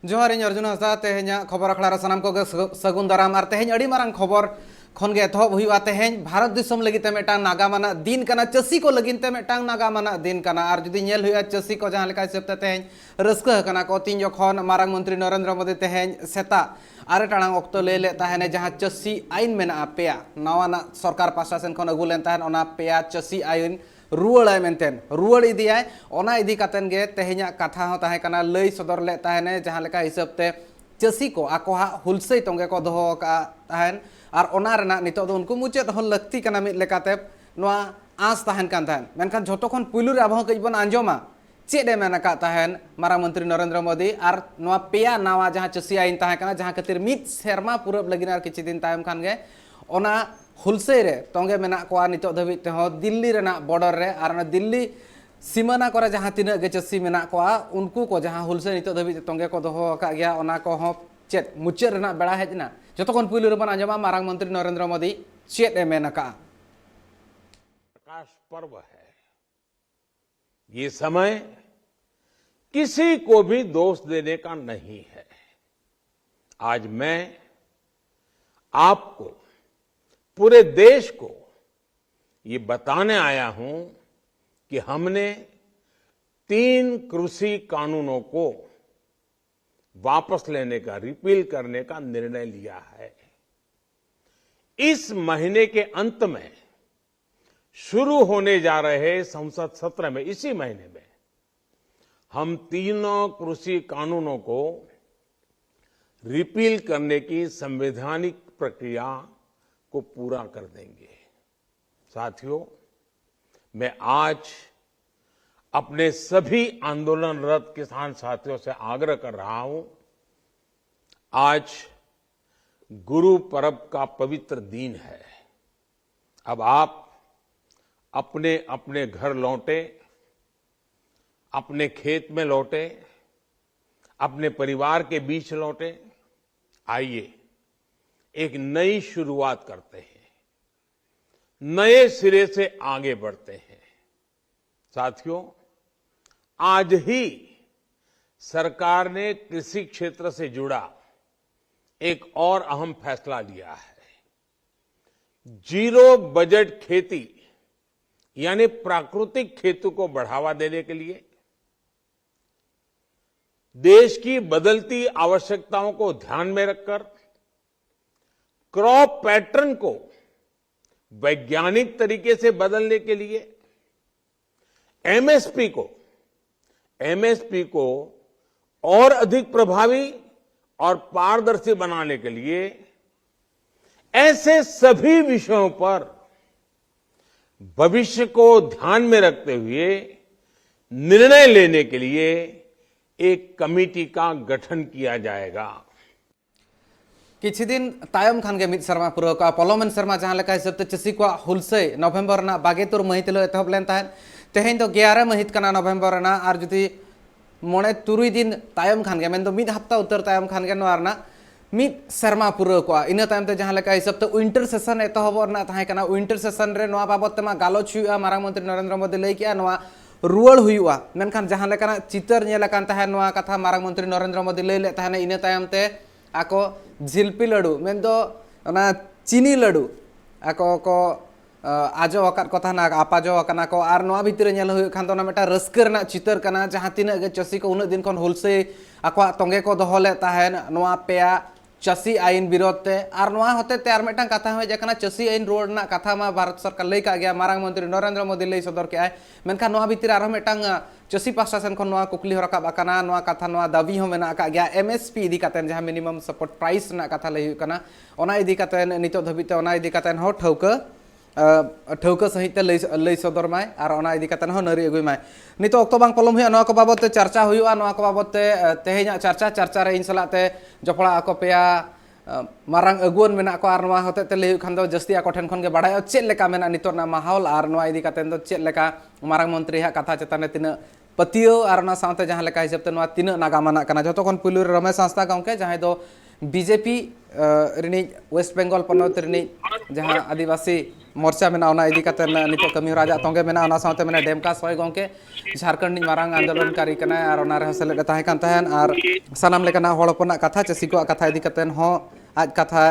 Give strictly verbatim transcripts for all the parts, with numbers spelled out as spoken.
ᱡᱚᱦᱟᱨ, ᱤᱧ ᱚᱨᱡᱩᱱ ᱦᱟᱸᱥᱫᱟ᱾ ᱛᱮᱦᱮᱧᱟᱜ ᱠᱷᱚᱵᱚᱨ ᱟᱠᱷᱲᱟ ᱨᱮ ᱥᱟᱱᱟᱢ ᱠᱚᱜᱮ ᱥᱟᱹᱜᱩ- ᱥᱟᱹᱜᱩᱱ ᱫᱟᱨᱟᱢ᱾ ᱟᱨ ᱛᱮᱦᱮᱧ ᱟᱹᱰᱤ ᱢᱟᱨᱟᱝ ᱠᱷᱚᱵᱚᱨ ᱠᱷᱚᱱ ᱜᱮ ᱮᱛᱚᱦᱚᱵ ᱦᱩᱭᱩᱜᱼᱟ᱾ ᱛᱮᱦᱮᱧ ᱵᱷᱟᱨᱚᱛ ᱫᱤᱥᱚᱢ ᱞᱟᱹᱜᱤᱫ ᱛᱮ ᱢᱤᱫᱴᱟᱝ ᱱᱟᱜᱟᱢ ᱟᱱᱟᱜ ᱫᱤᱱ ᱠᱟᱱᱟ, ᱪᱟᱹᱥᱤ ᱠᱚ ᱞᱟᱹᱜᱤᱫ ᱛᱮ ᱢᱤᱫᱴᱟᱝ ᱱᱟᱜᱟᱢ ᱟᱱᱟᱜ ᱫᱤᱱ ᱠᱟᱱᱟ᱾ ᱟᱨ ᱡᱩᱫᱤ ᱧᱮᱞ ᱦᱩᱭᱩᱜᱼᱟ, ᱪᱟᱹᱥᱤ ᱠᱚ ᱡᱟᱦᱟᱸ ᱞᱮᱠᱟ ᱦᱤᱥᱟᱹᱵ ᱛᱮ ᱛᱮᱦᱮᱧ ᱨᱟᱹᱥᱠᱟᱹ ᱟᱠᱟᱱᱟ ᱠᱚ, ᱛᱤᱧ ᱡᱚᱠᱷᱚᱱ ᱢᱟᱨᱟᱝ ᱢᱚᱱᱛᱨᱤ ᱱᱚᱨᱮᱱᱫᱨᱚ ᱢᱳᱫᱤ ᱛᱮᱦᱮᱧ ᱥᱮᱛᱟᱜ ᱟᱨᱮ ᱴᱟᱲᱟᱝ ᱚᱠᱛᱚ ᱞᱟᱹᱭ ᱞᱮᱫ ᱛᱟᱦᱮᱱᱮ, ᱡᱟᱦᱟᱸ ᱪᱟᱹᱥᱤ ᱟᱭᱤᱱ ᱢᱮᱱᱟᱜᱼᱟ, ᱯᱮᱭᱟ ᱱᱟᱣᱟᱱᱟᱜ ᱥᱚᱨᱠᱟᱨ ᱯᱟᱦᱴᱟ ᱥᱮᱱ ᱠᱷᱚᱱ ᱟᱹᱜᱩ ᱞᱮᱱ ᱛᱟᱦᱮᱸᱫ, ᱚᱱᱟ ᱯᱮᱭᱟ ᱪᱟᱹᱥᱤ ᱟᱭᱤᱱ ᱨᱩᱣᱟᱹᱲᱟᱭ ᱢᱮᱱᱛᱮ, ᱨᱩᱣᱟᱹᱲ ᱤᱫᱤᱭᱟᱭ᱾ ᱚᱱᱟ ᱤᱫᱤ ᱠᱟᱛᱮᱱ ᱜᱮ ᱛᱮᱦᱮᱧᱟᱜ ᱠᱟᱛᱷᱟ ᱦᱚᱸ ᱛᱟᱦᱮᱸ ᱠᱟᱱᱟ, ᱞᱟᱹᱭ ᱥᱚᱫᱚᱨ ᱞᱮᱫ ᱛᱟᱦᱮᱱᱮ, ᱡᱟᱦᱟᱸ ᱞᱮᱠᱟ ᱦᱤᱥᱟᱹᱵ ᱛᱮ ᱪᱟᱹᱥᱤ ᱠᱚ ᱟᱠᱚᱣᱟᱜ ᱦᱩᱞᱥᱟᱹᱭ ᱛᱚᱸᱜᱮ ᱠᱚ ᱫᱚᱦᱚ ᱟᱠᱟᱫ ᱛᱟᱦᱮᱱ, ᱟᱨ ᱚᱱᱟ ᱨᱮᱱᱟᱜ ᱱᱤᱛᱚᱜ ᱫᱚ ᱩᱱᱠᱩ ᱢᱩᱪᱟᱹᱫ ᱦᱚᱸ ᱞᱟᱹᱠᱛᱤ ᱠᱟᱱᱟ ᱢᱤᱫ ᱞᱮᱠᱟᱛᱮ, ᱱᱚᱣᱟ ᱟᱸᱥ ᱛᱟᱦᱮᱱ ᱠᱟᱱ ᱛᱟᱦᱮᱸᱫ᱾ ᱢᱮᱱᱠᱷᱟᱱ ᱡᱷᱚᱛᱚ ᱠᱷᱚᱱ ᱯᱩᱭᱞᱩ ᱨᱮ ᱟᱵᱚ ᱦᱚᱸ ᱠᱟᱹᱡ ᱵᱚᱱ ᱟᱸᱡᱚᱢᱟ ᱪᱮᱫ ᱮ ᱢᱮᱱ ᱟᱠᱟᱫ ᱛᱟᱦᱮᱸᱫ ᱢᱟᱨᱟᱝ ᱢᱚᱱᱛᱨᱤ ᱱᱚᱨᱮᱱᱫᱨᱚ ᱢᱳᱫᱤ, ᱟᱨ ᱱᱚᱣᱟ ᱯᱮᱭᱟ ᱱᱟᱣᱟ ᱡᱟᱦᱟᱸ ᱪᱟᱹᱥᱤ ᱟᱭᱤᱱ ᱛᱟᱦᱮᱸ ᱠᱟᱱᱟ, ᱡᱟᱦᱟᱸ ᱠᱷᱟᱹᱛᱤᱨ ᱢᱤᱫ ᱥᱮᱨᱢᱟ ᱯᱩᱨᱟᱹᱵ ᱞᱟᱹᱜᱤᱫ ᱟᱨ ᱠᱤᱪᱷᱩ ᱫᱤᱱ ᱛᱟᱭᱚᱢ ᱠᱷᱟᱱ ᱜᱮ ᱚᱱᱟ ᱦᱩᱞᱥᱟᱹᱭ ᱨᱮ ᱛᱚᱸᱜᱮ ᱢᱮᱱᱟᱜ ᱠᱚᱣᱟ ᱱᱤᱛᱚᱜ ᱫᱷᱟᱹᱵᱤᱡ ᱛᱮᱦᱚᱸ ᱫᱤᱞᱞᱤ ᱨᱮᱱᱟᱜ ᱵᱚᱰᱚᱨ ᱨᱮ, ᱟᱨ ᱚᱱᱟ ᱫᱤᱞᱞᱤ ᱥᱤᱢᱟᱹᱱᱟ ᱠᱚᱨᱮ ᱡᱟᱦᱟᱸ ᱛᱤᱱᱟᱹᱜ ᱜᱮ ᱪᱟᱹᱥᱤ ᱢᱮᱱᱟᱜ ᱠᱚᱣᱟ, ᱩᱱᱠᱩ ᱠᱚ ᱡᱟᱦᱟᱸ ᱦᱩᱞᱥᱟᱹᱭ ᱱᱤᱛᱚᱜ ᱫᱷᱟᱹᱵᱤᱡ ᱛᱮ ᱛᱚᱸᱜᱮ ᱠᱚ ᱫᱚᱦᱚ ᱟᱠᱟᱫ ᱜᱮᱭᱟ, ᱚᱱᱟ ᱠᱚᱦᱚᱸ ᱪᱮᱫ ᱢᱩᱪᱟᱹᱫ ᱨᱮᱱᱟᱜ ᱵᱮᱲᱟ ᱦᱮᱡ ᱮᱱᱟ? ᱡᱚᱛᱚ ᱠᱷᱚᱱ ᱯᱩᱭᱞᱩ ᱨᱮᱵᱚᱱ ᱟᱸᱡᱚᱢᱟ ᱢᱟᱨᱟᱝ ᱢᱚᱱᱛᱨᱤ ᱱᱚᱨᱮᱱᱫᱨᱚ ᱢᱳᱫᱤ ᱪᱮᱫ ᱮ ᱢᱮᱱ ᱟᱠᱟᱫᱼᱟ᱾ प्रकाश पर्व है। ये समय किसी को भी दोष देने का नहीं है। आज मैं आपको, पूरे देश को ये बताने आया हूं कि हमने तीन कृषि कानूनों को वापस लेने का, रिपील करने का निर्णय लिया है। इस महीने के अंत में शुरू होने जा रहे संसद सत्र में, इसी महीने में, हम तीनों कृषि कानूनों को रिपील करने की संवैधानिक प्रक्रिया को पूरा कर देंगे। साथियों, मैं आज अपने सभी आंदोलनरत किसान साथियों से आग्रह कर रहा हूं, आज गुरु पर्व का पवित्र दिन है। अब आप अपने अपने घर लौटे, अपने खेत में लौटे, अपने परिवार के बीच लौटे। आइए, एक नई शुरुआत करते हैं, नए सिरे से आगे बढ़ते हैं। साथियों, आज ही सरकार ने कृषि क्षेत्र से जुड़ा एक और अहम फैसला लिया है। जीरो बजट खेती यानी प्राकृतिक खेती को बढ़ावा देने के लिए देश की बदलती आवश्यकताओं को ध्यान में रखकर क्रॉप पैटर्न को वैज्ञानिक तरीके से बदलने के लिए एमएसपी को एमएसपी को और अधिक प्रभावी और पारदर्शी बनाने के लिए ऐसे सभी विषयों पर भविष्य को ध्यान में रखते हुए निर्णय लेने के लिए एक कमेटी का गठन किया जाएगा। ᱠᱤᱪᱷᱩ ᱫᱤᱱ ᱛᱟᱭᱚᱢ ᱠᱷᱟᱱ ᱜᱮ ᱢᱤᱫ ᱥᱮᱨᱢᱟ ᱯᱩᱨᱟᱹᱣ ᱠᱚᱜᱼᱟ᱾ ᱯᱚᱞᱚᱢᱮᱱ ᱥᱮᱨᱢᱟ ᱡᱟᱦᱟᱸ ᱞᱮᱠᱟ ᱦᱤᱥᱟᱹᱵ ᱛᱮ ᱪᱟᱹᱥᱤ ᱠᱚᱣᱟᱜ ᱦᱩᱞᱥᱟᱹᱭ ᱱᱚᱵᱷᱮᱢᱵᱚᱨ ᱨᱮᱱᱟᱜ ᱵᱟᱜᱮ ᱛᱩᱨ ᱢᱟᱹᱦᱤᱛ ᱦᱤᱞᱳᱜ ᱮᱛᱚᱦᱚᱵ ᱞᱮᱱ ᱛᱟᱦᱮᱸᱫ, ᱛᱮᱦᱮᱧ ᱫᱚ ᱜᱮᱭᱟᱨᱮ ᱢᱟᱹᱦᱤᱛ ᱠᱟᱱᱟ ᱱᱚᱵᱷᱮᱢᱵᱚᱨ ᱨᱮᱱᱟᱜ, ᱟᱨ ᱡᱩᱫᱤ ᱢᱚᱬᱮ ᱛᱩᱨᱩᱭ ᱫᱤᱱ ᱛᱟᱭᱚᱢ ᱠᱷᱟᱱ ᱜᱮ, ᱢᱮᱱᱫᱚ ᱢᱤᱫ ᱦᱟᱯᱛᱟ ᱩᱛᱟᱹᱨ ᱛᱟᱭᱚᱢ ᱠᱷᱟᱱ ᱜᱮ ᱱᱚᱣᱟ ᱨᱮᱱᱟᱜ ᱢᱤᱫ ᱥᱮᱨᱢᱟ ᱯᱩᱨᱟᱹᱣ ᱠᱚᱜᱼᱟ᱾ ᱤᱱᱟᱹ ᱛᱟᱭᱚᱢ ᱛᱮ ᱡᱟᱦᱟᱸ ᱞᱮᱠᱟ ᱦᱤᱥᱟᱹᱵ ᱛᱮ ᱩᱭᱤᱱᱴᱟᱨ ᱥᱮᱥᱚᱱ ᱮᱛᱚᱦᱚᱵᱚᱜ ᱨᱮᱱᱟᱜ ᱛᱟᱦᱮᱸ ᱠᱟᱱᱟ, ᱩᱭᱤᱱᱴᱟᱨ ᱥᱮᱥᱚᱱ ᱨᱮ ᱱᱚᱣᱟ ᱵᱟᱵᱚᱫ ᱛᱮᱢᱟ ᱜᱟᱞᱚᱪ ᱦᱩᱭᱩᱜᱼᱟ, ᱢᱟᱨᱟᱝ ᱢᱚᱱᱛᱨᱤ ᱱᱚᱨᱮᱱᱫᱨᱚ ᱢᱳᱫᱤ ᱞᱟᱹᱭ ᱠᱮᱜᱼᱟ ᱱᱚᱣᱟ ᱨᱩᱣᱟᱹᱲ ᱦᱩᱭᱩᱜᱼᱟ, ᱢᱮᱱᱠᱷᱟᱱ ᱡᱟᱦᱟᱸ ᱞᱮᱠᱟᱱᱟᱜ ᱪᱤᱛᱟᱹᱨ ᱧᱮᱞ ᱟᱠᱟᱱ ᱛᱟᱦᱮᱸᱫ ᱱᱚᱣᱟ ᱠᱟᱛᱷᱟ ᱢᱟᱨᱟᱝ ᱢᱚᱱᱛᱨᱤ ᱱᱚᱨᱮᱱᱫᱨᱚ ᱢᱳᱫᱤ ᱞᱟᱹᱭ ᱞᱮᱫ ᱛᱟᱦᱮᱱᱟ, ᱤᱱᱟᱹ ᱛᱟᱭᱚᱢ ᱛᱮ ᱟᱠᱚ ᱡᱷᱤᱞᱯᱤ ᱞᱟᱹᱰᱩ ᱢᱮᱱᱫᱚ ᱚᱱᱟ ᱪᱤᱱᱤ ᱞᱟᱹᱰᱩ ᱟᱠᱚ ᱠᱚ ᱟᱡᱚ ᱟᱠᱟᱫ ᱠᱚ ᱛᱟᱦᱮᱱᱟ, ᱟᱯᱟᱡᱚ ᱟᱠᱟᱱᱟ ᱠᱚ᱾ ᱟᱨ ᱱᱚᱣᱟ ᱵᱷᱤᱛᱤᱨ ᱨᱮ ᱧᱮᱞ ᱦᱩᱭᱩᱜ ᱠᱷᱟᱱ ᱫᱚ ᱚᱱᱟ ᱢᱤᱫᱴᱟᱝ ᱨᱟᱹᱥᱠᱟᱹ ᱨᱮᱱᱟᱜ ᱪᱤᱛᱟᱹᱨ ᱠᱟᱱᱟ, ᱡᱟᱦᱟᱸ ᱛᱤᱱᱟᱹᱜ ᱜᱮ ᱪᱟᱹᱥᱤ ᱠᱚ ᱩᱱᱟᱹᱜ ᱫᱤᱱ ᱠᱷᱚᱱ ᱦᱩᱞᱥᱟᱹᱭ ᱟᱠᱚᱣᱟᱜ ᱛᱚᱸᱜᱮ ᱠᱚ ᱫᱚᱦᱚ ᱞᱮᱫ ᱛᱟᱦᱮᱸᱫ ᱱᱚᱣᱟ ᱯᱮᱭᱟ ᱪᱟᱹᱥᱤ ᱟᱭᱤᱱ ᱵᱤᱨᱳᱫᱷ ᱛᱮ᱾ ᱟᱨ ᱱᱚᱣᱟ ᱦᱚᱛᱮ ᱛᱮ ᱟᱨ ᱢᱤᱫᱴᱟᱝ ᱠᱟᱛᱷᱟ ᱦᱚᱸ ᱦᱮᱡ ᱟᱠᱟᱱᱟ, ᱪᱟᱹᱥᱤ ᱟᱭᱤᱱ ᱨᱩᱣᱟᱹᱲ ᱨᱮᱱᱟᱜ ᱠᱟᱛᱷᱟ ᱢᱟ ᱵᱷᱟᱨᱚᱛ ᱥᱚᱨᱠᱟᱨ ᱞᱟᱹᱭ ᱠᱟᱜ ᱜᱮᱭᱟ, ᱢᱟᱨᱟᱝ ᱢᱚᱱᱛᱨᱤ ᱱᱚᱨᱮᱱᱫᱨᱚ ᱢᱳᱫᱤ ᱞᱟᱹᱭ ᱥᱚᱫᱚᱨ ᱠᱮᱜᱼᱟᱭ᱾ ᱢᱮᱱᱠᱷᱟᱱ ᱱᱚᱣᱟ ᱵᱷᱤᱛᱤᱨ ᱨᱮ ᱟᱨᱦᱚᱸ ᱢᱤᱫᱴᱟᱝ ᱪᱟᱹᱥᱤ ᱯᱟᱦᱴᱟ ᱥᱮᱱ ᱠᱷᱚᱱ ᱱᱚᱣᱟ ᱠᱩᱠᱞᱤ ᱦᱚᱸ ᱨᱟᱠᱟᱵ ᱟᱠᱟᱱᱟ, ᱱᱚᱣᱟ ᱠᱟᱛᱷᱟ, ᱱᱚᱣᱟ ᱫᱟᱹᱵᱤ ᱦᱚᱸ ᱢᱮᱱᱟᱜ ᱟᱠᱟᱫ ᱜᱮᱭᱟ, ᱮᱢ ᱮᱥ ᱯᱤ ᱤᱫᱤ ᱠᱟᱛᱮ, ᱡᱟᱦᱟᱸ ᱢᱤᱱᱤᱢᱟᱢ ᱥᱟᱯᱳᱨᱴ ᱯᱨᱟᱭᱤᱥ ᱨᱮᱱᱟᱜ ᱠᱟᱛᱷᱟ ᱞᱟᱹᱭ ᱦᱩᱭᱩᱜ ᱠᱟᱱᱟ, ᱚᱱᱟ ᱤᱫᱤ ᱠᱟᱛᱮ ᱱᱤᱛᱚᱜ ᱫᱷᱟᱹᱵᱤᱡ ᱛᱮ ᱚᱱᱟ ᱤᱫᱤ ᱠᱟᱛᱮ ᱦᱚᱸ ᱴᱷᱟᱹᱣᱠᱟᱹ ᱴᱷᱟᱹᱣᱠᱟᱹ ᱥᱟᱺᱦᱤᱡ ᱛᱮ ᱞᱟᱹᱭ ᱞᱟᱹᱭ ᱥᱚᱫᱚᱨ ᱢᱟᱭ ᱟᱨ ᱚᱱᱟ ᱤᱫᱤ ᱠᱟᱛᱮ ᱦᱚᱸ ᱱᱟᱹᱨᱤ ᱟᱹᱜᱩᱭ ᱢᱟᱭ᱾ ᱱᱤᱛᱚᱜ ᱚᱠᱛᱚ ᱵᱟᱝ ᱯᱚᱞᱚᱢ ᱦᱩᱭᱩᱜᱼᱟ, ᱱᱚᱣᱟ ᱠᱚ ᱵᱟᱵᱚᱫ ᱛᱮ ᱪᱟᱨᱪᱟ ᱦᱩᱭᱩᱜᱼᱟ, ᱱᱚᱣᱟ ᱠᱚ ᱵᱟᱵᱚᱫ ᱛᱮ ᱛᱮᱦᱮᱧᱟᱜ ᱪᱟᱨᱪᱟ ᱪᱟᱨᱪᱟ ᱨᱮ ᱤᱧ ᱥᱟᱞᱟᱜ ᱛᱮ ᱡᱚᱯᱲᱟᱣ ᱟᱠᱚ ᱯᱮᱭᱟ ᱢᱟᱨᱟᱝ ᱟᱹᱜᱩᱣᱟᱹᱱ ᱢᱮᱱᱟᱜ ᱠᱚᱣᱟ, ᱟᱨ ᱱᱚᱣᱟ ᱦᱚᱛᱮᱡ ᱛᱮ ᱞᱟᱹᱭ ᱦᱩᱭᱩᱜ ᱠᱷᱟᱱ ᱫᱚ ᱡᱟᱹᱥᱛᱤ ᱟᱠᱚ ᱴᱷᱮᱱ ᱠᱷᱚᱱ ᱜᱮ ᱵᱟᱲᱟᱭᱚᱜᱼᱟ ᱪᱮᱫ ᱞᱮᱠᱟ ᱢᱮᱱᱟᱜᱼᱟ ᱱᱤᱛᱚᱜ ᱨᱮᱱᱟᱜ ᱢᱟᱦᱚᱞ, ᱟᱨ ᱱᱚᱣᱟ ᱤᱫᱤ ᱠᱟᱛᱮ ᱫᱚ ᱪᱮᱫ ᱞᱮᱠᱟ ᱢᱟᱨᱟᱝ ᱢᱚᱱᱛᱨᱤ ᱦᱟᱜ ᱠᱟᱛᱷᱟ ᱪᱮᱛᱟᱱ ᱨᱮ ᱛᱤᱱᱟᱹᱜ ᱯᱟᱹᱛᱭᱟᱹᱣ ᱟᱨ ᱚᱱᱟ ᱥᱟᱶᱛᱮ ᱡᱟᱦᱟᱸ ᱞᱮᱠᱟ ᱦᱤᱥᱟᱹᱵ ᱛᱮ ᱱᱚᱣᱟ ᱛᱤᱱᱟᱹᱜ ᱱᱟᱜᱟᱢ ᱟᱱᱟᱜ ᱠᱟᱱᱟ᱾ ᱡᱷᱚᱛᱚ ᱠᱷᱚᱱ ᱯᱩᱭᱞᱩ ᱨᱮ ᱨᱚᱢᱮᱥ ᱦᱟᱸᱥᱫᱟ ᱜᱚᱢᱠᱮ, ᱡᱟᱦᱟᱸᱭ ᱫᱚ ᱵᱤᱡᱮᱯᱤ ᱨᱤᱱᱤᱡ, ᱳᱭᱮᱥᱴ ᱵᱮᱝᱜᱚᱞ ᱯᱚᱱᱚᱛ ᱨᱤᱱᱤᱡ ᱡᱟᱦᱟᱸ ᱟᱹᱫᱤᱵᱟᱹᱥᱤ ᱢᱳᱨᱪᱟ ᱢᱮᱱᱟᱜᱼᱟ, ᱚᱱᱟ ᱤᱫᱤ ᱠᱟᱛᱮ ᱱᱤᱛᱚᱜ ᱠᱟᱹᱢᱤ ᱦᱚᱨᱟ ᱟᱡᱟᱜ ᱛᱚᱸᱜᱮ ᱢᱮᱱᱟᱜᱼᱟ᱾ ᱚᱱᱟ ᱥᱟᱶᱛᱮ ᱢᱮᱱᱟᱭᱟ ᱰᱮᱢᱠᱟ ᱥᱚᱭ ᱜᱚᱢᱠᱮ, ᱡᱷᱟᱲᱠᱷᱚᱸᱰ ᱨᱤᱱᱤᱡ ᱢᱟᱨᱟᱝ ᱟᱱᱫᱳᱞᱚᱱᱠᱟᱨᱤ ᱠᱟᱱᱟᱭ ᱟᱨ ᱚᱱᱟ ᱨᱮᱦᱚᱸ ᱥᱮᱞᱮᱫ ᱮ ᱛᱟᱦᱮᱸ ᱠᱟᱱ ᱛᱟᱦᱮᱸᱱ᱾ ᱟᱨ ᱥᱟᱱᱟᱢ ᱞᱮᱠᱟᱱᱟᱜ ᱦᱚᱲ ᱦᱚᱯᱚᱱᱟᱜ ᱠᱟᱛᱷᱟ, ᱪᱟᱹᱥᱤ ᱠᱚᱣᱟᱜ ᱠᱟᱛᱷᱟ ᱤᱫᱤ ᱠᱟᱛᱮ ᱦᱚᱸ ᱟᱡ ᱠᱟᱛᱷᱟ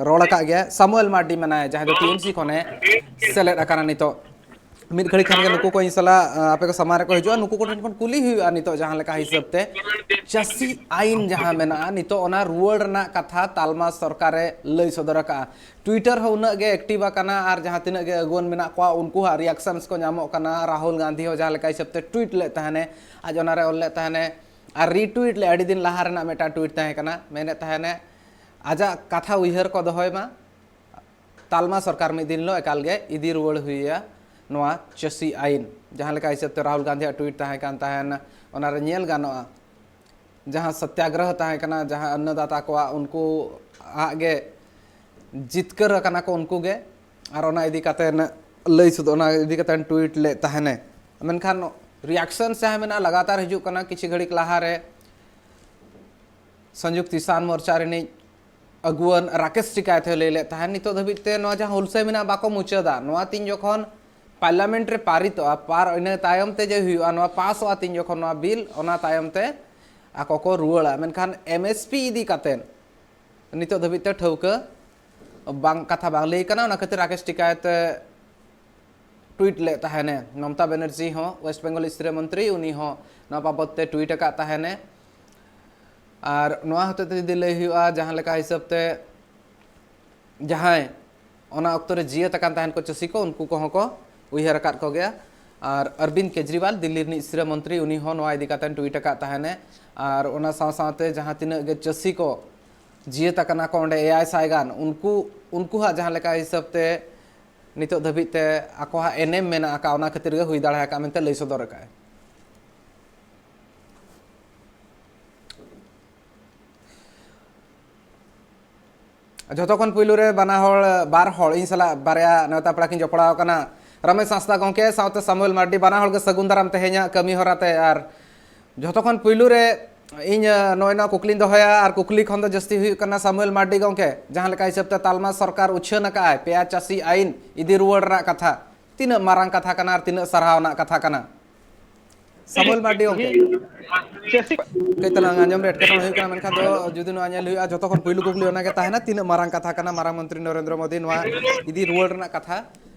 ᱨᱚᱲ ᱟᱠᱟᱫ ᱜᱮᱭᱟ᱾ ᱥᱟᱢᱩᱭᱮᱞ ᱢᱟᱨᱰᱤ ᱢᱮᱱᱟᱭᱟ, ᱡᱟᱦᱟᱸᱭ ᱫᱚ ᱴᱤ ᱮᱢ ᱥᱤ ᱠᱷᱚᱱᱮ ᱥᱮᱞᱮᱫ ᱟᱠᱟᱱᱟ ᱱᱤᱛᱚᱜ᱾ ᱢᱤᱫ ᱜᱷᱟᱹᱲᱤ ᱠᱷᱟᱱ ᱜᱮ ᱱᱩᱠᱩ ᱠᱚ ᱤᱧ ᱥᱟᱞᱟᱜ, ᱟᱸ, ᱟᱯᱮ ᱠᱚ ᱥᱟᱢᱟᱝ ᱨᱮᱠᱚ ᱦᱤᱡᱩᱜᱼᱟ᱾ ᱱᱩᱠᱩ ᱠᱚᱴᱷᱮᱱ ᱠᱷᱚᱱ ᱠᱩᱞᱤ ᱦᱩᱭᱩᱜᱼᱟ ᱱᱤᱛᱚᱜ ᱡᱟᱦᱟᱸ ᱞᱮᱠᱟ ᱦᱤᱥᱟᱹᱵ ᱛᱮ ᱪᱟᱹᱥᱤ ᱟᱭᱤᱱ ᱡᱟᱦᱟᱸ ᱢᱮᱱᱟᱜᱼᱟ, ᱱᱤᱛᱚᱜ ᱚᱱᱟ ᱨᱩᱣᱟᱹᱲ ᱨᱮᱱᱟᱜ ᱠᱟᱛᱷᱟ ᱛᱟᱞᱢᱟ ᱥᱚᱨᱠᱟᱨᱮ ᱞᱟᱹᱭ ᱥᱚᱫᱚᱨ ᱟᱠᱟᱫᱼᱟ᱾ ᱴᱩᱭᱤᱴᱟᱨ ᱦᱚᱸ ᱩᱱᱟᱹᱜ ᱜᱮ ᱮᱠᱴᱤᱵᱷ ᱟᱠᱟᱱᱟ ᱟᱨ ᱡᱟᱦᱟᱸ ᱛᱤᱱᱟᱹᱜ ᱜᱮ ᱟᱹᱜᱩᱣᱟᱹᱱ ᱢᱮᱱᱟᱜ ᱠᱚᱣᱟ, ᱩᱱᱠᱩᱣᱟᱜ ᱨᱤᱭᱟᱠᱥᱚᱱᱥ ᱠᱚ ᱧᱟᱢᱚᱜ ᱠᱟᱱᱟ᱾ ᱨᱟᱦᱩᱞ ᱜᱟᱱᱫᱷᱤ ᱦᱚᱸ ᱡᱟᱦᱟᱸ ᱞᱮᱠᱟ ᱦᱤᱥᱟᱹᱵ ᱛᱮ ᱴᱩᱭᱤᱴ ᱞᱮᱫ ᱛᱟᱦᱮᱱᱮ, ᱟᱡ ᱚᱱᱟᱨᱮ ᱚᱞ ᱞᱮᱫ ᱛᱟᱦᱮᱱᱮ ᱟᱨ ᱨᱤᱴᱩᱭᱤᱴ ᱞᱮᱫ, ᱟᱹᱰᱤ ᱫᱤᱱ ᱞᱟᱦᱟ ᱨᱮᱱᱟᱜ ᱢᱤᱫᱴᱟᱝ ᱴᱩᱭᱤᱴ ᱛᱟᱦᱮᱸ ᱠᱟᱱᱟ, ᱢᱮᱱᱮᱫ ᱛᱟᱦᱮᱱᱮ ᱟᱡᱟᱜ ᱠᱟᱛᱷᱟ ᱩᱭᱦᱟᱹᱨ ᱠᱚ ᱫᱚᱦᱚᱭ ᱢᱟ, ᱛᱟᱞᱢᱟ ᱥᱚᱨᱠᱟᱨ ᱢᱤᱫ ᱫᱤᱱ ᱦᱤᱞᱳᱜ ᱮᱠᱟᱞ ᱜᱮ ᱤᱫᱤ ᱨᱩᱣᱟᱹᱲ ᱦᱩᱭᱩᱜᱼᱟ ᱱᱚᱣᱟ ᱪᱟᱹᱥᱤ ᱟᱭᱤᱱ᱾ ᱡᱟᱦᱟᱸ ᱞᱮᱠᱟ ᱦᱤᱥᱟᱹᱵ ᱛᱮ ᱨᱟᱦᱩᱞ ᱜᱟᱱᱫᱷᱤᱭᱟᱜ ᱴᱩᱭᱤᱴ ᱛᱟᱦᱮᱸ ᱠᱟᱱ ᱛᱟᱦᱮᱱ, ᱚᱱᱟᱨᱮ ᱧᱮᱞ ᱜᱟᱱᱚᱜᱼᱟ, ᱡᱟᱦᱟᱸ ᱥᱚᱛᱭᱟᱜᱨᱚᱦᱚ ᱛᱟᱦᱮᱸ ᱠᱟᱱᱟ, ᱡᱟᱦᱟᱸ ᱚᱱᱱᱚᱫᱟᱛᱟ ᱠᱚᱣᱟᱜ, ᱩᱱᱠᱩ ᱟᱜ ᱜᱮ ᱡᱤᱛᱠᱟᱹᱨ ᱟᱠᱟᱱᱟ ᱠᱚ ᱩᱱᱠᱩ ᱜᱮ᱾ ᱟᱨ ᱚᱱᱟ ᱤᱫᱤ ᱠᱟᱛᱮ ᱞᱟᱹᱭ ᱥᱚᱫᱚᱨ, ᱚᱱᱟ ᱤᱫᱤ ᱠᱟᱛᱮ ᱴᱩᱭᱤᱴ ᱞᱮᱫ ᱛᱟᱦᱮᱱᱮ᱾ ᱢᱮᱱᱠᱷᱟᱱ ᱨᱤᱭᱟᱠᱥᱚᱱ ᱡᱟᱦᱟᱸ ᱢᱮᱱᱟᱜᱼᱟ, ᱞᱟᱜᱟᱛᱟᱨ ᱦᱤᱡᱩᱜ ᱠᱟᱱᱟ᱾ ᱠᱤᱪᱷᱩ ᱜᱷᱟᱹᱲᱤᱠ ᱞᱟᱦᱟᱨᱮ ᱥᱚᱝᱭᱩᱠᱛ ᱠᱤᱥᱟᱱ ᱢᱳᱨᱪᱟ ᱨᱤᱱᱤᱡ ᱟᱹᱜᱩᱣᱟᱹᱱ ᱨᱟᱠᱮᱥ ᱴᱤᱠᱟᱭᱛᱷᱮ ᱞᱟᱹᱭ ᱞᱮᱫ ᱛᱟᱦᱮᱸᱫ, ᱱᱤᱛᱚᱜ ᱫᱷᱟᱹᱵᱤᱡ ᱛᱮ ᱱᱚᱣᱟ ᱡᱟᱦᱟᱸ ᱦᱩᱞᱥᱟᱹᱭ ᱢᱮᱱᱟᱜᱼᱟ, ᱵᱟᱠᱚ ᱢᱩᱪᱟᱹᱫᱟ᱾ ᱱᱚᱣᱟ ᱛᱤᱱ ᱡᱚᱠᱷᱚᱱ ᱯᱟᱨᱞᱟᱢᱮᱱᱴ ᱨᱮ ᱯᱟᱨᱤᱛᱚᱜᱼᱟ, ᱯᱟᱨ ᱤᱱᱟᱹ ᱛᱟᱭᱚᱢ ᱛᱮ ᱡᱮ ᱦᱩᱭᱩᱜᱼᱟ, ᱱᱚᱣᱟ ᱯᱟᱥᱚᱜᱼᱟ ᱛᱤᱱ ᱡᱚᱠᱷᱚᱱ ᱱᱚᱣᱟ ᱵᱤᱞ, ᱚᱱᱟ ᱛᱟᱭᱚᱢ ᱛᱮ ᱟᱠᱚ ᱠᱚ ᱨᱩᱣᱟᱹᱲᱟ᱾ ᱢᱮᱱᱠᱷᱟᱱ ᱮᱢ ᱮᱥ ᱯᱤ ᱤᱫᱤ ᱠᱟᱛᱮ ᱱᱤᱛᱚᱜ ᱫᱷᱟᱹᱵᱤᱡ ᱛᱮ ᱴᱷᱟᱹᱣᱠᱟᱹ ᱵᱟᱝ, ᱠᱟᱛᱷᱟ ᱵᱟᱝ ᱞᱟᱹᱭ ᱠᱟᱱᱟ᱾ ᱚᱱᱟ ᱠᱷᱟᱹᱛᱤᱨ ᱨᱟᱠᱮᱥ ᱴᱤᱠᱟᱭᱛᱷᱮ ᱴᱩᱭᱤᱴ ᱞᱮᱫ ᱛᱟᱦᱮᱱᱮ᱾ ᱢᱚᱢᱚᱛᱟ ᱵᱮᱱᱟᱨᱡᱤ ᱦᱚᱸ, ᱳᱭᱮᱥᱴ ᱵᱮᱝᱜᱚᱞ ᱥᱤᱨᱟᱹ ᱢᱚᱱᱛᱨᱤ, ᱩᱱᱤ ᱦᱚᱸ ᱱᱚᱣᱟ ᱵᱟᱵᱚᱫ ᱛᱮ ᱴᱩᱭᱤᱴ ᱟᱠᱟᱫ ᱛᱟᱦᱮᱱᱮ᱾ ᱟᱨ ᱱᱚᱣᱟ ᱦᱚᱛᱮ ᱛᱮ ᱡᱩᱫᱤ ᱞᱟᱹᱭ ᱦᱩᱭᱩᱜᱼᱟ, ᱡᱟᱦᱟᱸ ᱞᱮᱠᱟ ᱦᱤᱥᱟᱹᱵ ᱛᱮ ᱡᱟᱦᱟᱸᱭ ᱚᱱᱟ ᱚᱠᱛᱚ ᱨᱮ ᱡᱤᱭᱟᱹᱛ ᱟᱠᱟᱱ ᱛᱟᱦᱮᱱ ᱠᱚ ᱪᱟᱹᱥᱤ ᱠᱚ, ᱩᱱᱠᱩ ᱠᱚᱦᱚᱸ ᱠᱚ ᱩᱭᱦᱟᱹᱨ ᱟᱠᱟᱫ ᱠᱚᱜᱮᱭᱟ᱾ ᱟᱨ ᱚᱨᱵᱤᱱᱫ ᱠᱮᱡᱨᱤᱣᱟᱞ, ᱫᱤᱞᱞᱤ ᱨᱤᱱᱤᱡ ᱥᱤᱨᱟᱹ ᱢᱚᱱᱛᱨᱤ, ᱩᱱᱤ ᱦᱚᱸ ᱱᱚᱣᱟ ᱤᱫᱤ ᱠᱟᱛᱮ ᱴᱩᱭᱤᱴ ᱟᱠᱟᱫ ᱛᱟᱦᱮᱱᱮ᱾ ᱟᱨ ᱚᱱᱟ ᱥᱟᱶ ᱥᱟᱶᱛᱮ ᱡᱟᱦᱟᱸ ᱛᱤᱱᱟᱹᱜ ᱜᱮ ᱪᱟᱹᱥᱤ ᱠᱚ ᱡᱤᱭᱟᱹᱛ ᱟᱠᱟᱱᱟ ᱠᱚ ᱚᱸᱰᱮ ᱮᱭᱟᱭ ᱥᱟᱭ ᱜᱟᱱ, ᱩᱱᱠᱩ, ᱩᱱᱠᱩᱣᱟᱜ ᱡᱟᱦᱟᱸ ᱞᱮᱠᱟ ᱦᱤᱥᱟᱹᱵ ᱛᱮ ᱱᱤᱛᱚᱜ ᱫᱷᱟᱹᱵᱤᱡ ᱛᱮ ᱟᱠᱚᱣᱟᱜ ᱮᱱᱮᱢ ᱢᱮᱱᱟᱜ ᱟᱠᱟᱫ, ᱚᱱᱟ ᱠᱷᱟᱹᱛᱤᱨ ᱜᱮ ᱦᱩᱭ ᱫᱟᱲᱮ ᱟᱠᱟᱫ ᱢᱮᱱᱛᱮ ᱞᱟᱹᱭ ᱥᱚᱫᱚᱨ ᱟᱠᱟᱫᱼᱟᱭ᱾ ᱡᱷᱚᱛᱚ ᱠᱷᱚᱱ ᱯᱩᱭᱞᱩ ᱨᱮ ᱵᱟᱱᱟ ᱦᱚᱲ, ᱵᱟᱨ ᱦᱚᱲ ᱤᱧ ᱥᱟᱞᱟᱜ ᱵᱟᱨᱭᱟ ᱱᱮᱣᱛᱟ ᱯᱮᱲᱟ ᱠᱤᱱ ᱡᱚᱯᱲᱟᱣ ᱟᱠᱟᱱᱟ, ᱨᱚᱢᱮᱥ ᱦᱟᱸᱥᱫᱟ ᱜᱚᱢᱠᱮ ᱥᱟᱶᱛᱮ ᱥᱟᱢᱩᱭᱮᱞ ᱢᱟᱨᱰᱤ, ᱵᱟᱱᱟ ᱦᱚᱲ ᱜᱮ ᱥᱟᱹᱜᱩᱱ ᱫᱟᱨᱟᱢ ᱛᱮᱦᱮᱧᱟᱜ ᱠᱟᱹᱢᱤ ᱦᱚᱨᱟ ᱛᱮ᱾ ᱟᱨ ᱡᱷᱚᱛᱚ ᱠᱷᱚᱱ ᱯᱩᱭᱞᱩ ᱨᱮ ᱤᱧ ᱱᱚᱜᱼᱚᱭ ᱱᱚᱣᱟ ᱠᱩᱠᱞᱤᱧ ᱫᱚᱦᱚᱭᱟ, ᱟᱨ ᱠᱩᱠᱞᱤ ᱠᱷᱚᱱ ᱫᱚ ᱡᱟᱹᱥᱛᱤ ᱦᱩᱭᱩᱜ ᱠᱟᱱᱟ ᱥᱟᱢᱩᱭᱮᱞ ᱢᱟᱨᱰᱤ ᱜᱚᱢᱠᱮ, ᱡᱟᱦᱟᱸ ᱞᱮᱠᱟ ᱦᱤᱥᱟᱹᱵ ᱛᱮ ᱛᱟᱞᱢᱟ ᱥᱚᱨᱠᱟᱨ ᱩᱪᱷᱟᱹᱱ ᱟᱠᱟᱫ ᱟᱭ ᱯᱮᱭᱟ ᱪᱟᱹᱥᱤ ᱟᱹᱭᱤᱱ ᱤᱫᱤ ᱨᱩᱣᱟᱹᱲ ᱨᱮᱱᱟᱜ ᱠᱟᱛᱷᱟ, ᱛᱤᱱᱟᱹᱜ ᱢᱟᱨᱟᱝ ᱠᱟᱛᱷᱟ ᱠᱟᱱᱟ ᱟᱨ ᱛᱤᱱᱟᱹᱜ ᱥᱟᱨᱦᱟᱣ ᱨᱮᱱᱟᱜ ᱠᱟᱛᱷᱟ ᱠᱟᱱᱟ? ᱥᱟᱢᱩᱭᱮᱞ ᱢᱟᱨᱰᱤ ᱜᱚᱢᱠᱮ, ᱪᱟᱹᱥᱤ ᱠᱟᱹᱡ ᱛᱟᱞᱟᱝ ᱟᱸᱡᱚᱢ ᱨᱮ ᱮᱴᱠᱮᱴᱚᱬᱮ ᱦᱩᱭᱩᱜ ᱠᱟᱱᱟ, ᱢᱮᱱᱠᱷᱟᱱ ᱫᱚ ᱡᱩᱫᱤ ᱱᱚᱣᱟ ᱧᱮᱞ ᱦᱩᱭᱩᱜᱼᱟ, ᱡᱚᱛᱚ ᱠᱷᱚᱱ ᱯᱩᱭᱞᱩ ᱠᱩᱠᱞᱤ ᱚᱱᱟᱜᱮ ᱛᱟᱦᱮᱱᱟ, ᱛᱤᱱᱟᱹᱜ ᱢᱟᱨᱟᱝ ᱠᱟᱛᱷᱟ ᱠᱟᱱᱟ ᱢᱟᱨᱟᱝ ᱢᱚᱱᱛᱨᱤ ᱱᱚᱨᱮᱱᱫᱨᱚ ᱢᱳᱫᱤ ᱱᱚᱣᱟ ᱤᱫᱤ ᱨᱩᱣᱟᱹᱲ ᱨᱮᱱᱟᱜ ᱠᱟᱛᱷᱟ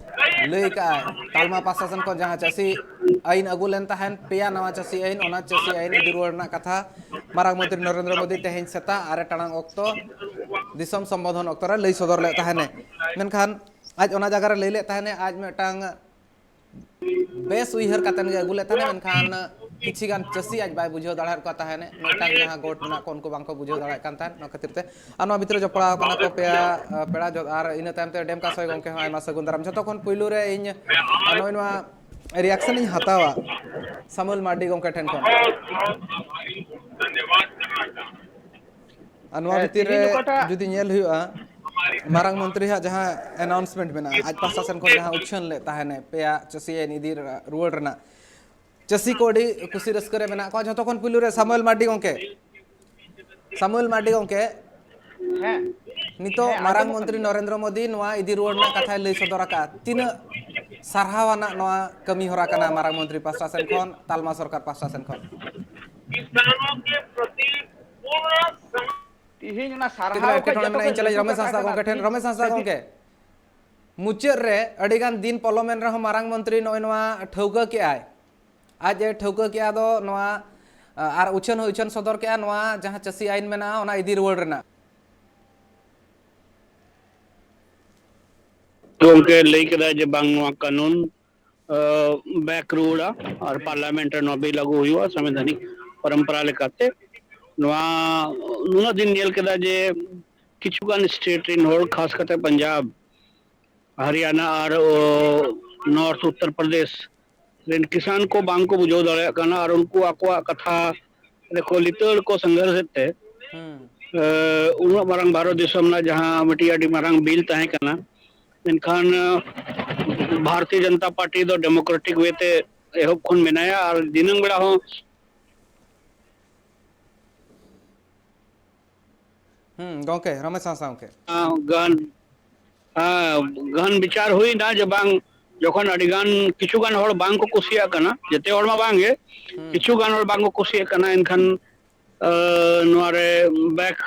ᱞᱟᱹᱭ ᱠᱟᱜᱼᱟᱭ? ᱛᱟᱞᱢᱟ ᱯᱟᱦᱴᱟ ᱥᱮᱱ ᱠᱷᱚᱱ ᱡᱟᱦᱟᱸ ᱪᱟᱹᱥᱤ ᱟᱹᱭᱤᱱ ᱟᱹᱜᱩ ᱞᱮᱱ ᱛᱟᱦᱮᱱ, ᱯᱮᱭᱟ ᱱᱟᱣᱟ ᱪᱟᱹᱥᱤ ᱟᱹᱭᱤᱱ, ᱚᱱᱟ ᱪᱟᱹᱥᱤ ᱟᱹᱭᱤᱱ ᱤᱫᱤ ᱨᱩᱣᱟᱹᱲ ᱨᱮᱱᱟᱜ ᱠᱟᱛᱷᱟ ᱢᱟᱨᱟᱝ ᱢᱚᱱᱛᱨᱤ ᱱᱚᱨᱮᱱᱫᱨᱚ ᱢᱳᱫᱤ ᱛᱮᱦᱮᱧ ᱥᱮᱛᱟᱜ ᱟᱨᱮ ᱴᱟᱲᱟᱝ ᱚᱠᱛᱚ ᱫᱤᱥᱚᱢ ᱥᱚᱢᱵᱳᱫᱷᱚᱱ ᱚᱠᱛᱚ ᱨᱮ ᱞᱟᱹᱭ ᱥᱚᱫᱚᱨ ᱞᱮᱫ ᱛᱟᱦᱮᱱᱮ᱾ ᱢᱮᱱᱠᱷᱟᱱ ᱟᱡ ᱚᱱᱟ ᱡᱟᱭᱜᱟ ᱨᱮ ᱞᱟᱹᱭ ᱞᱮᱫ ᱛᱟᱦᱮᱱᱮ, ᱟᱡ ᱢᱤᱫᱴᱟᱝ ᱵᱮᱥ ᱩᱭᱦᱟᱹᱨ ᱠᱟᱛᱮᱱ ᱜᱮ ᱟᱹᱜᱩ ᱞᱮᱫ ᱛᱟᱦᱮᱱᱟ, ᱢᱮᱱᱠᱷᱟᱱ ᱠᱤᱪᱷᱤ ᱜᱟᱱ ᱪᱟᱹᱥᱤ ᱟᱡ ᱵᱟᱭ ᱵᱩᱡᱷᱟᱹᱣ ᱫᱟᱲᱮᱭᱟᱫ ᱠᱚᱣᱟ ᱛᱟᱦᱮᱱ, ᱢᱤᱫᱴᱟᱝ ᱡᱟᱦᱟᱸ ᱜᱚᱴ ᱢᱮᱱᱟᱜ ᱠᱚ ᱩᱱᱠᱩ ᱵᱟᱝᱠᱚ ᱵᱩᱡᱷᱟᱹᱣ ᱫᱟᱲᱮᱭᱟᱜ ᱠᱟᱱ ᱛᱟᱦᱮᱸᱫ᱾ ᱱᱚᱣᱟ ᱠᱷᱟᱹᱛᱤᱨ ᱛᱮ ᱟᱨ ᱱᱚᱣᱟ ᱵᱷᱤᱛᱨᱤ ᱨᱮ ᱡᱚᱯᱲᱟᱣ ᱠᱟᱱᱟ ᱠᱚ ᱯᱮᱭᱟ, ᱟ, ᱯᱮᱲᱟ ᱡᱚ-, ᱟᱨ ᱤᱱᱟᱹ ᱛᱟᱭᱚᱢ ᱛᱮ ᱰᱮᱢᱠᱟ ᱥᱚᱭ ᱜᱚᱢᱠᱮ ᱦᱚᱸ ᱟᱭᱢᱟ ᱥᱟᱹᱜᱩᱱ ᱫᱟᱨᱟᱢ᱾ ᱡᱷᱚᱛᱚ ᱠᱷᱚᱱ ᱯᱩᱭᱞᱩ ᱨᱮ ᱤᱧ, ᱟ, ᱱᱚᱜᱼᱚᱭ ᱱᱚᱣᱟ reaction ᱤᱧ ᱦᱟᱛᱟᱣᱟ ᱥᱟᱢᱩᱭᱮᱞ ᱢᱟᱨᱰᱤ ᱜᱚᱢᱠᱮ ᱴᱷᱮᱱ ᱠᱷᱚᱱ᱾ ᱟᱨ ᱱᱚᱣᱟ ᱦᱮᱸ, ᱵᱷᱤᱛᱤᱨ ᱨᱮ ᱛᱤᱦᱤᱧ ᱚᱠᱟᱴᱟᱜ ᱡᱩᱫᱤ ᱧᱮᱞ ᱦᱩᱭᱩᱜᱼᱟ, ᱢᱟᱨᱟᱝ ᱢᱚᱱᱛᱨᱤ ᱦᱟᱜ ᱡᱟᱦᱟᱸ announcement ᱢᱮᱱᱟᱜᱼᱟ, ᱟᱡ ᱯᱟᱦᱴᱟ ᱥᱮᱱ ᱠᱷᱚᱱ ᱡᱟᱦᱟᱸ ᱩᱪᱷᱟᱹᱱ ᱞᱮᱫ ᱛᱟᱦᱮᱱᱮ ᱯᱮᱭᱟ ᱪᱟᱹᱥᱤ ᱟᱹᱭᱤᱱ ᱤᱫᱤ ᱨᱩᱣᱟᱹᱲ ᱨᱮᱱᱟᱜ, ᱪᱟᱹᱥᱤ ᱠᱚ ᱟᱹᱰᱤ ᱠᱩᱥᱤ ᱨᱟᱹᱥᱠᱟᱹ ᱨᱮ ᱢᱮᱱᱟᱜ ᱠᱚᱣᱟ᱾ ᱡᱷᱚᱛᱚ ᱠᱷᱚᱱ ᱯᱩᱭᱞᱩ ᱨᱮ ᱥᱟᱢᱩᱭᱮᱞ ᱢᱟᱨᱰᱤ ᱜᱚᱢᱠᱮ, ᱥᱟᱢᱩᱭᱮᱞ ᱢᱟᱨᱰᱤ ᱜᱚᱢᱠᱮ, ᱦᱮᱸ, ᱱᱤᱛᱚᱜ ᱦᱮᱸ, ᱢᱟᱨᱟᱝ ᱟᱸᱡᱚᱢᱚᱜ ᱠᱟᱱ ᱢᱚᱱᱛᱨᱤ ᱜᱮᱭᱟ᱾ ᱱᱚᱨᱮᱱᱫᱨᱚ ᱢᱳᱫᱤ ᱱᱚᱣᱟ ᱤᱫᱤ ᱨᱩᱣᱟᱹᱲ ᱨᱮᱱᱟᱜ ᱠᱟᱛᱷᱟᱭ ᱞᱟᱹᱭ ᱥᱚᱫᱚᱨ ᱟᱠᱟᱫᱼᱟ, ᱛᱤᱱᱟᱹᱜ ᱥᱟᱨᱦᱟᱣ ᱟᱱᱟᱜ ᱱᱚᱣᱟ ᱠᱟᱹᱢᱤ ᱦᱚᱨᱟ ᱠᱟᱱᱟ ᱢᱟᱨᱟᱝ ᱢᱚᱱᱛᱨᱤ ᱯᱟᱦᱴᱟ ᱥᱮᱱ ᱠᱷᱚᱱ, ᱛᱟᱞᱢᱟ ᱥᱚᱨᱠᱟᱨ ᱯᱟᱦᱴᱟ ᱥᱮᱱ ᱠᱷᱚᱱ? ᱛᱤᱦᱤᱧ ᱚᱱᱟ ᱪᱮᱫ ᱞᱮᱠᱟ ᱥᱟᱨᱦᱟᱣ ᱠᱷᱚᱡ ᱮᱴᱠᱮᱴᱚᱬᱮ ᱡᱚᱛᱚ ᱢᱮᱱᱟᱜᱼᱟ, ᱠᱷᱚᱡ ᱤᱧ ᱪᱟᱞᱟᱜ ᱞᱟᱹᱴᱩ ᱨᱚᱢᱮᱥ ᱠᱟᱛᱷᱟ ᱦᱟᱸᱥᱫᱟ ᱠᱟᱱᱟ ᱜᱚᱢᱠᱮ ᱴᱷᱮᱱ᱾ ᱛᱤᱦᱤᱧ ᱨᱚᱢᱮᱥ ᱦᱟᱸᱥᱫᱟ ᱥᱟᱹᱨᱤ ᱜᱚᱢᱠᱮ, ᱢᱩᱪᱟᱹᱫ ᱨᱮ ᱟᱹᱰᱤᱜᱟᱱ ᱫᱤᱱ ᱯᱚᱞᱚᱢᱮᱱ ᱨᱮᱦᱚᱸ ᱢᱟᱨᱟᱝ ᱢᱚᱱᱛᱨᱤ ᱱᱚᱜᱼᱚᱭ ᱱᱚᱣᱟ ᱴᱷᱟᱹᱣᱠᱟᱹ ᱠᱮᱜᱼᱟᱭ, ᱟᱡ ᱮ ᱴᱷᱟᱹᱣᱠᱟᱹ ᱠᱮᱜᱼᱟ ᱫᱚ ᱱᱚᱣᱟ, ᱟᱨ ᱩᱪᱷᱟᱹᱱ ᱦᱚᱸ ᱩᱪᱷᱟᱹᱱ ᱥᱚᱫᱚᱨ ᱠᱮᱜᱼᱟ ᱱᱚᱣᱟ ᱡᱟᱦᱟᱸ ᱪᱟᱹᱥᱤ ᱟᱹᱭᱤᱱ ᱢᱮᱱᱟᱜᱼᱟ ᱚᱱᱟ ᱤᱫᱤ ᱨᱩᱣᱟᱹᱲ ᱨᱮᱱᱟᱜ᱾ ᱜᱚᱢᱠᱮ ᱞᱟᱹᱭ ᱠᱮᱫᱟ ᱡᱮ ᱵᱟᱝ ᱱᱚᱣᱟ ᱠᱟᱹᱱᱩᱱ, ᱟᱸ, back ᱨᱩᱣᱟᱹᱲᱟ ᱟᱨ parliament ᱨᱮ ᱱᱚᱣᱟ ᱵᱤᱞ ᱟᱹᱜᱩ ᱦᱩᱭᱩᱜᱼᱟ ᱥᱟᱝᱵᱤᱫᱷᱟᱱᱤᱠ ᱯᱚᱨᱚᱢᱯᱚᱨᱟ ᱞᱮᱠᱟᱛᱮ᱾ ᱱᱚᱣᱟ ᱱᱩᱱᱟᱹᱜ ᱫᱤᱱ ᱧᱮᱞ ᱠᱮᱫᱟ ᱡᱮ ᱠᱤᱪᱷᱩ ᱜᱟᱱ state ᱨᱮᱱ ᱦᱚᱲ, ᱠᱷᱟᱥ ᱠᱟᱛᱮ ᱯᱟᱧᱡᱟᱵᱽ, ᱦᱚᱨᱤᱭᱟᱱᱟ ᱟᱨ, ᱚ, north ᱩᱛᱛᱚᱨ ᱯᱨᱚᱫᱮᱥ ᱨᱮᱱ ᱠᱤᱥᱟᱱ ᱠᱚ ᱵᱟᱝ ᱠᱚ ᱵᱩᱡᱷᱟᱹᱣ ᱫᱟᱲᱮᱭᱟᱜ ᱠᱟᱱᱟ ᱟᱨ ᱩᱱᱠᱩ ᱟᱠᱚᱣᱟᱜ ᱠᱟᱛᱷᱟ ᱨᱮᱠᱚ ᱞᱤᱛᱟᱹᱲ ᱠᱚ ᱥᱚᱝᱜᱷᱚᱨᱥ ᱮᱫ ᱛᱮ, ᱦᱩᱸ᱾ ᱮ, ᱩᱱᱟᱹᱜ ᱢᱟᱨᱟᱝ ᱵᱷᱟᱨᱚᱛ ᱫᱤᱥᱚᱢ ᱨᱮᱱᱟᱜ ᱡᱟᱦᱟᱸ ᱢᱤᱫᱴᱤᱡ ᱟᱹᱰᱤ ᱢᱟᱨᱟᱝ ᱵᱤᱞ ᱛᱟᱦᱮᱸ ᱠᱟᱱᱟ, ᱢᱮᱱᱠᱷᱟᱱ, ᱮ, ᱵᱷᱟᱨᱚᱛᱤᱭᱚ ᱡᱚᱱᱚᱛᱟ ᱯᱟᱨᱴᱤ ᱫᱚ democratic way ᱛᱮ ᱮᱦᱚᱵ ᱠᱷᱚᱱ ᱢᱮᱱᱟᱭᱟ ᱟᱨ ᱫᱤᱱᱟᱹᱢ ᱵᱮᱲᱟ ᱦᱚᱸ ᱦᱩᱸ, ᱜᱚᱝᱠᱮ, ᱨᱚᱢᱮᱥ ᱦᱟᱸᱥᱫᱟ ᱜᱚᱝᱠᱮ᱾ ᱟᱸ, ᱜᱟᱱ ᱟᱸ, ᱜᱟᱱ ᱵᱤᱪᱟᱨ ᱦᱩᱭᱱᱟ ᱡᱮ ᱵᱟᱝ, ᱡᱚᱠᱷᱚᱱ ᱟᱹᱰᱤ ᱜᱟᱱ, ᱠᱤᱪᱷᱩ ᱜᱟᱱ ᱦᱚᱲ ᱵᱟᱝ ᱠᱚ ᱠᱩᱥᱤᱭᱟᱜ ᱠᱟᱱᱟ, ᱡᱚᱛᱚ ᱦᱚᱲ ᱢᱟ ᱵᱟᱝ ᱜᱮ, ᱦᱩᱸ᱾ ᱠᱤᱪᱷᱩ ᱜᱟᱱ ᱦᱚᱲ ᱵᱟᱝ ᱠᱚ ᱠᱩᱥᱤᱭᱟᱜ ᱠᱟᱱᱟ, ᱮᱱᱠᱷᱟᱱ ᱟᱸ, ᱱᱚᱣᱟ ᱨᱮ back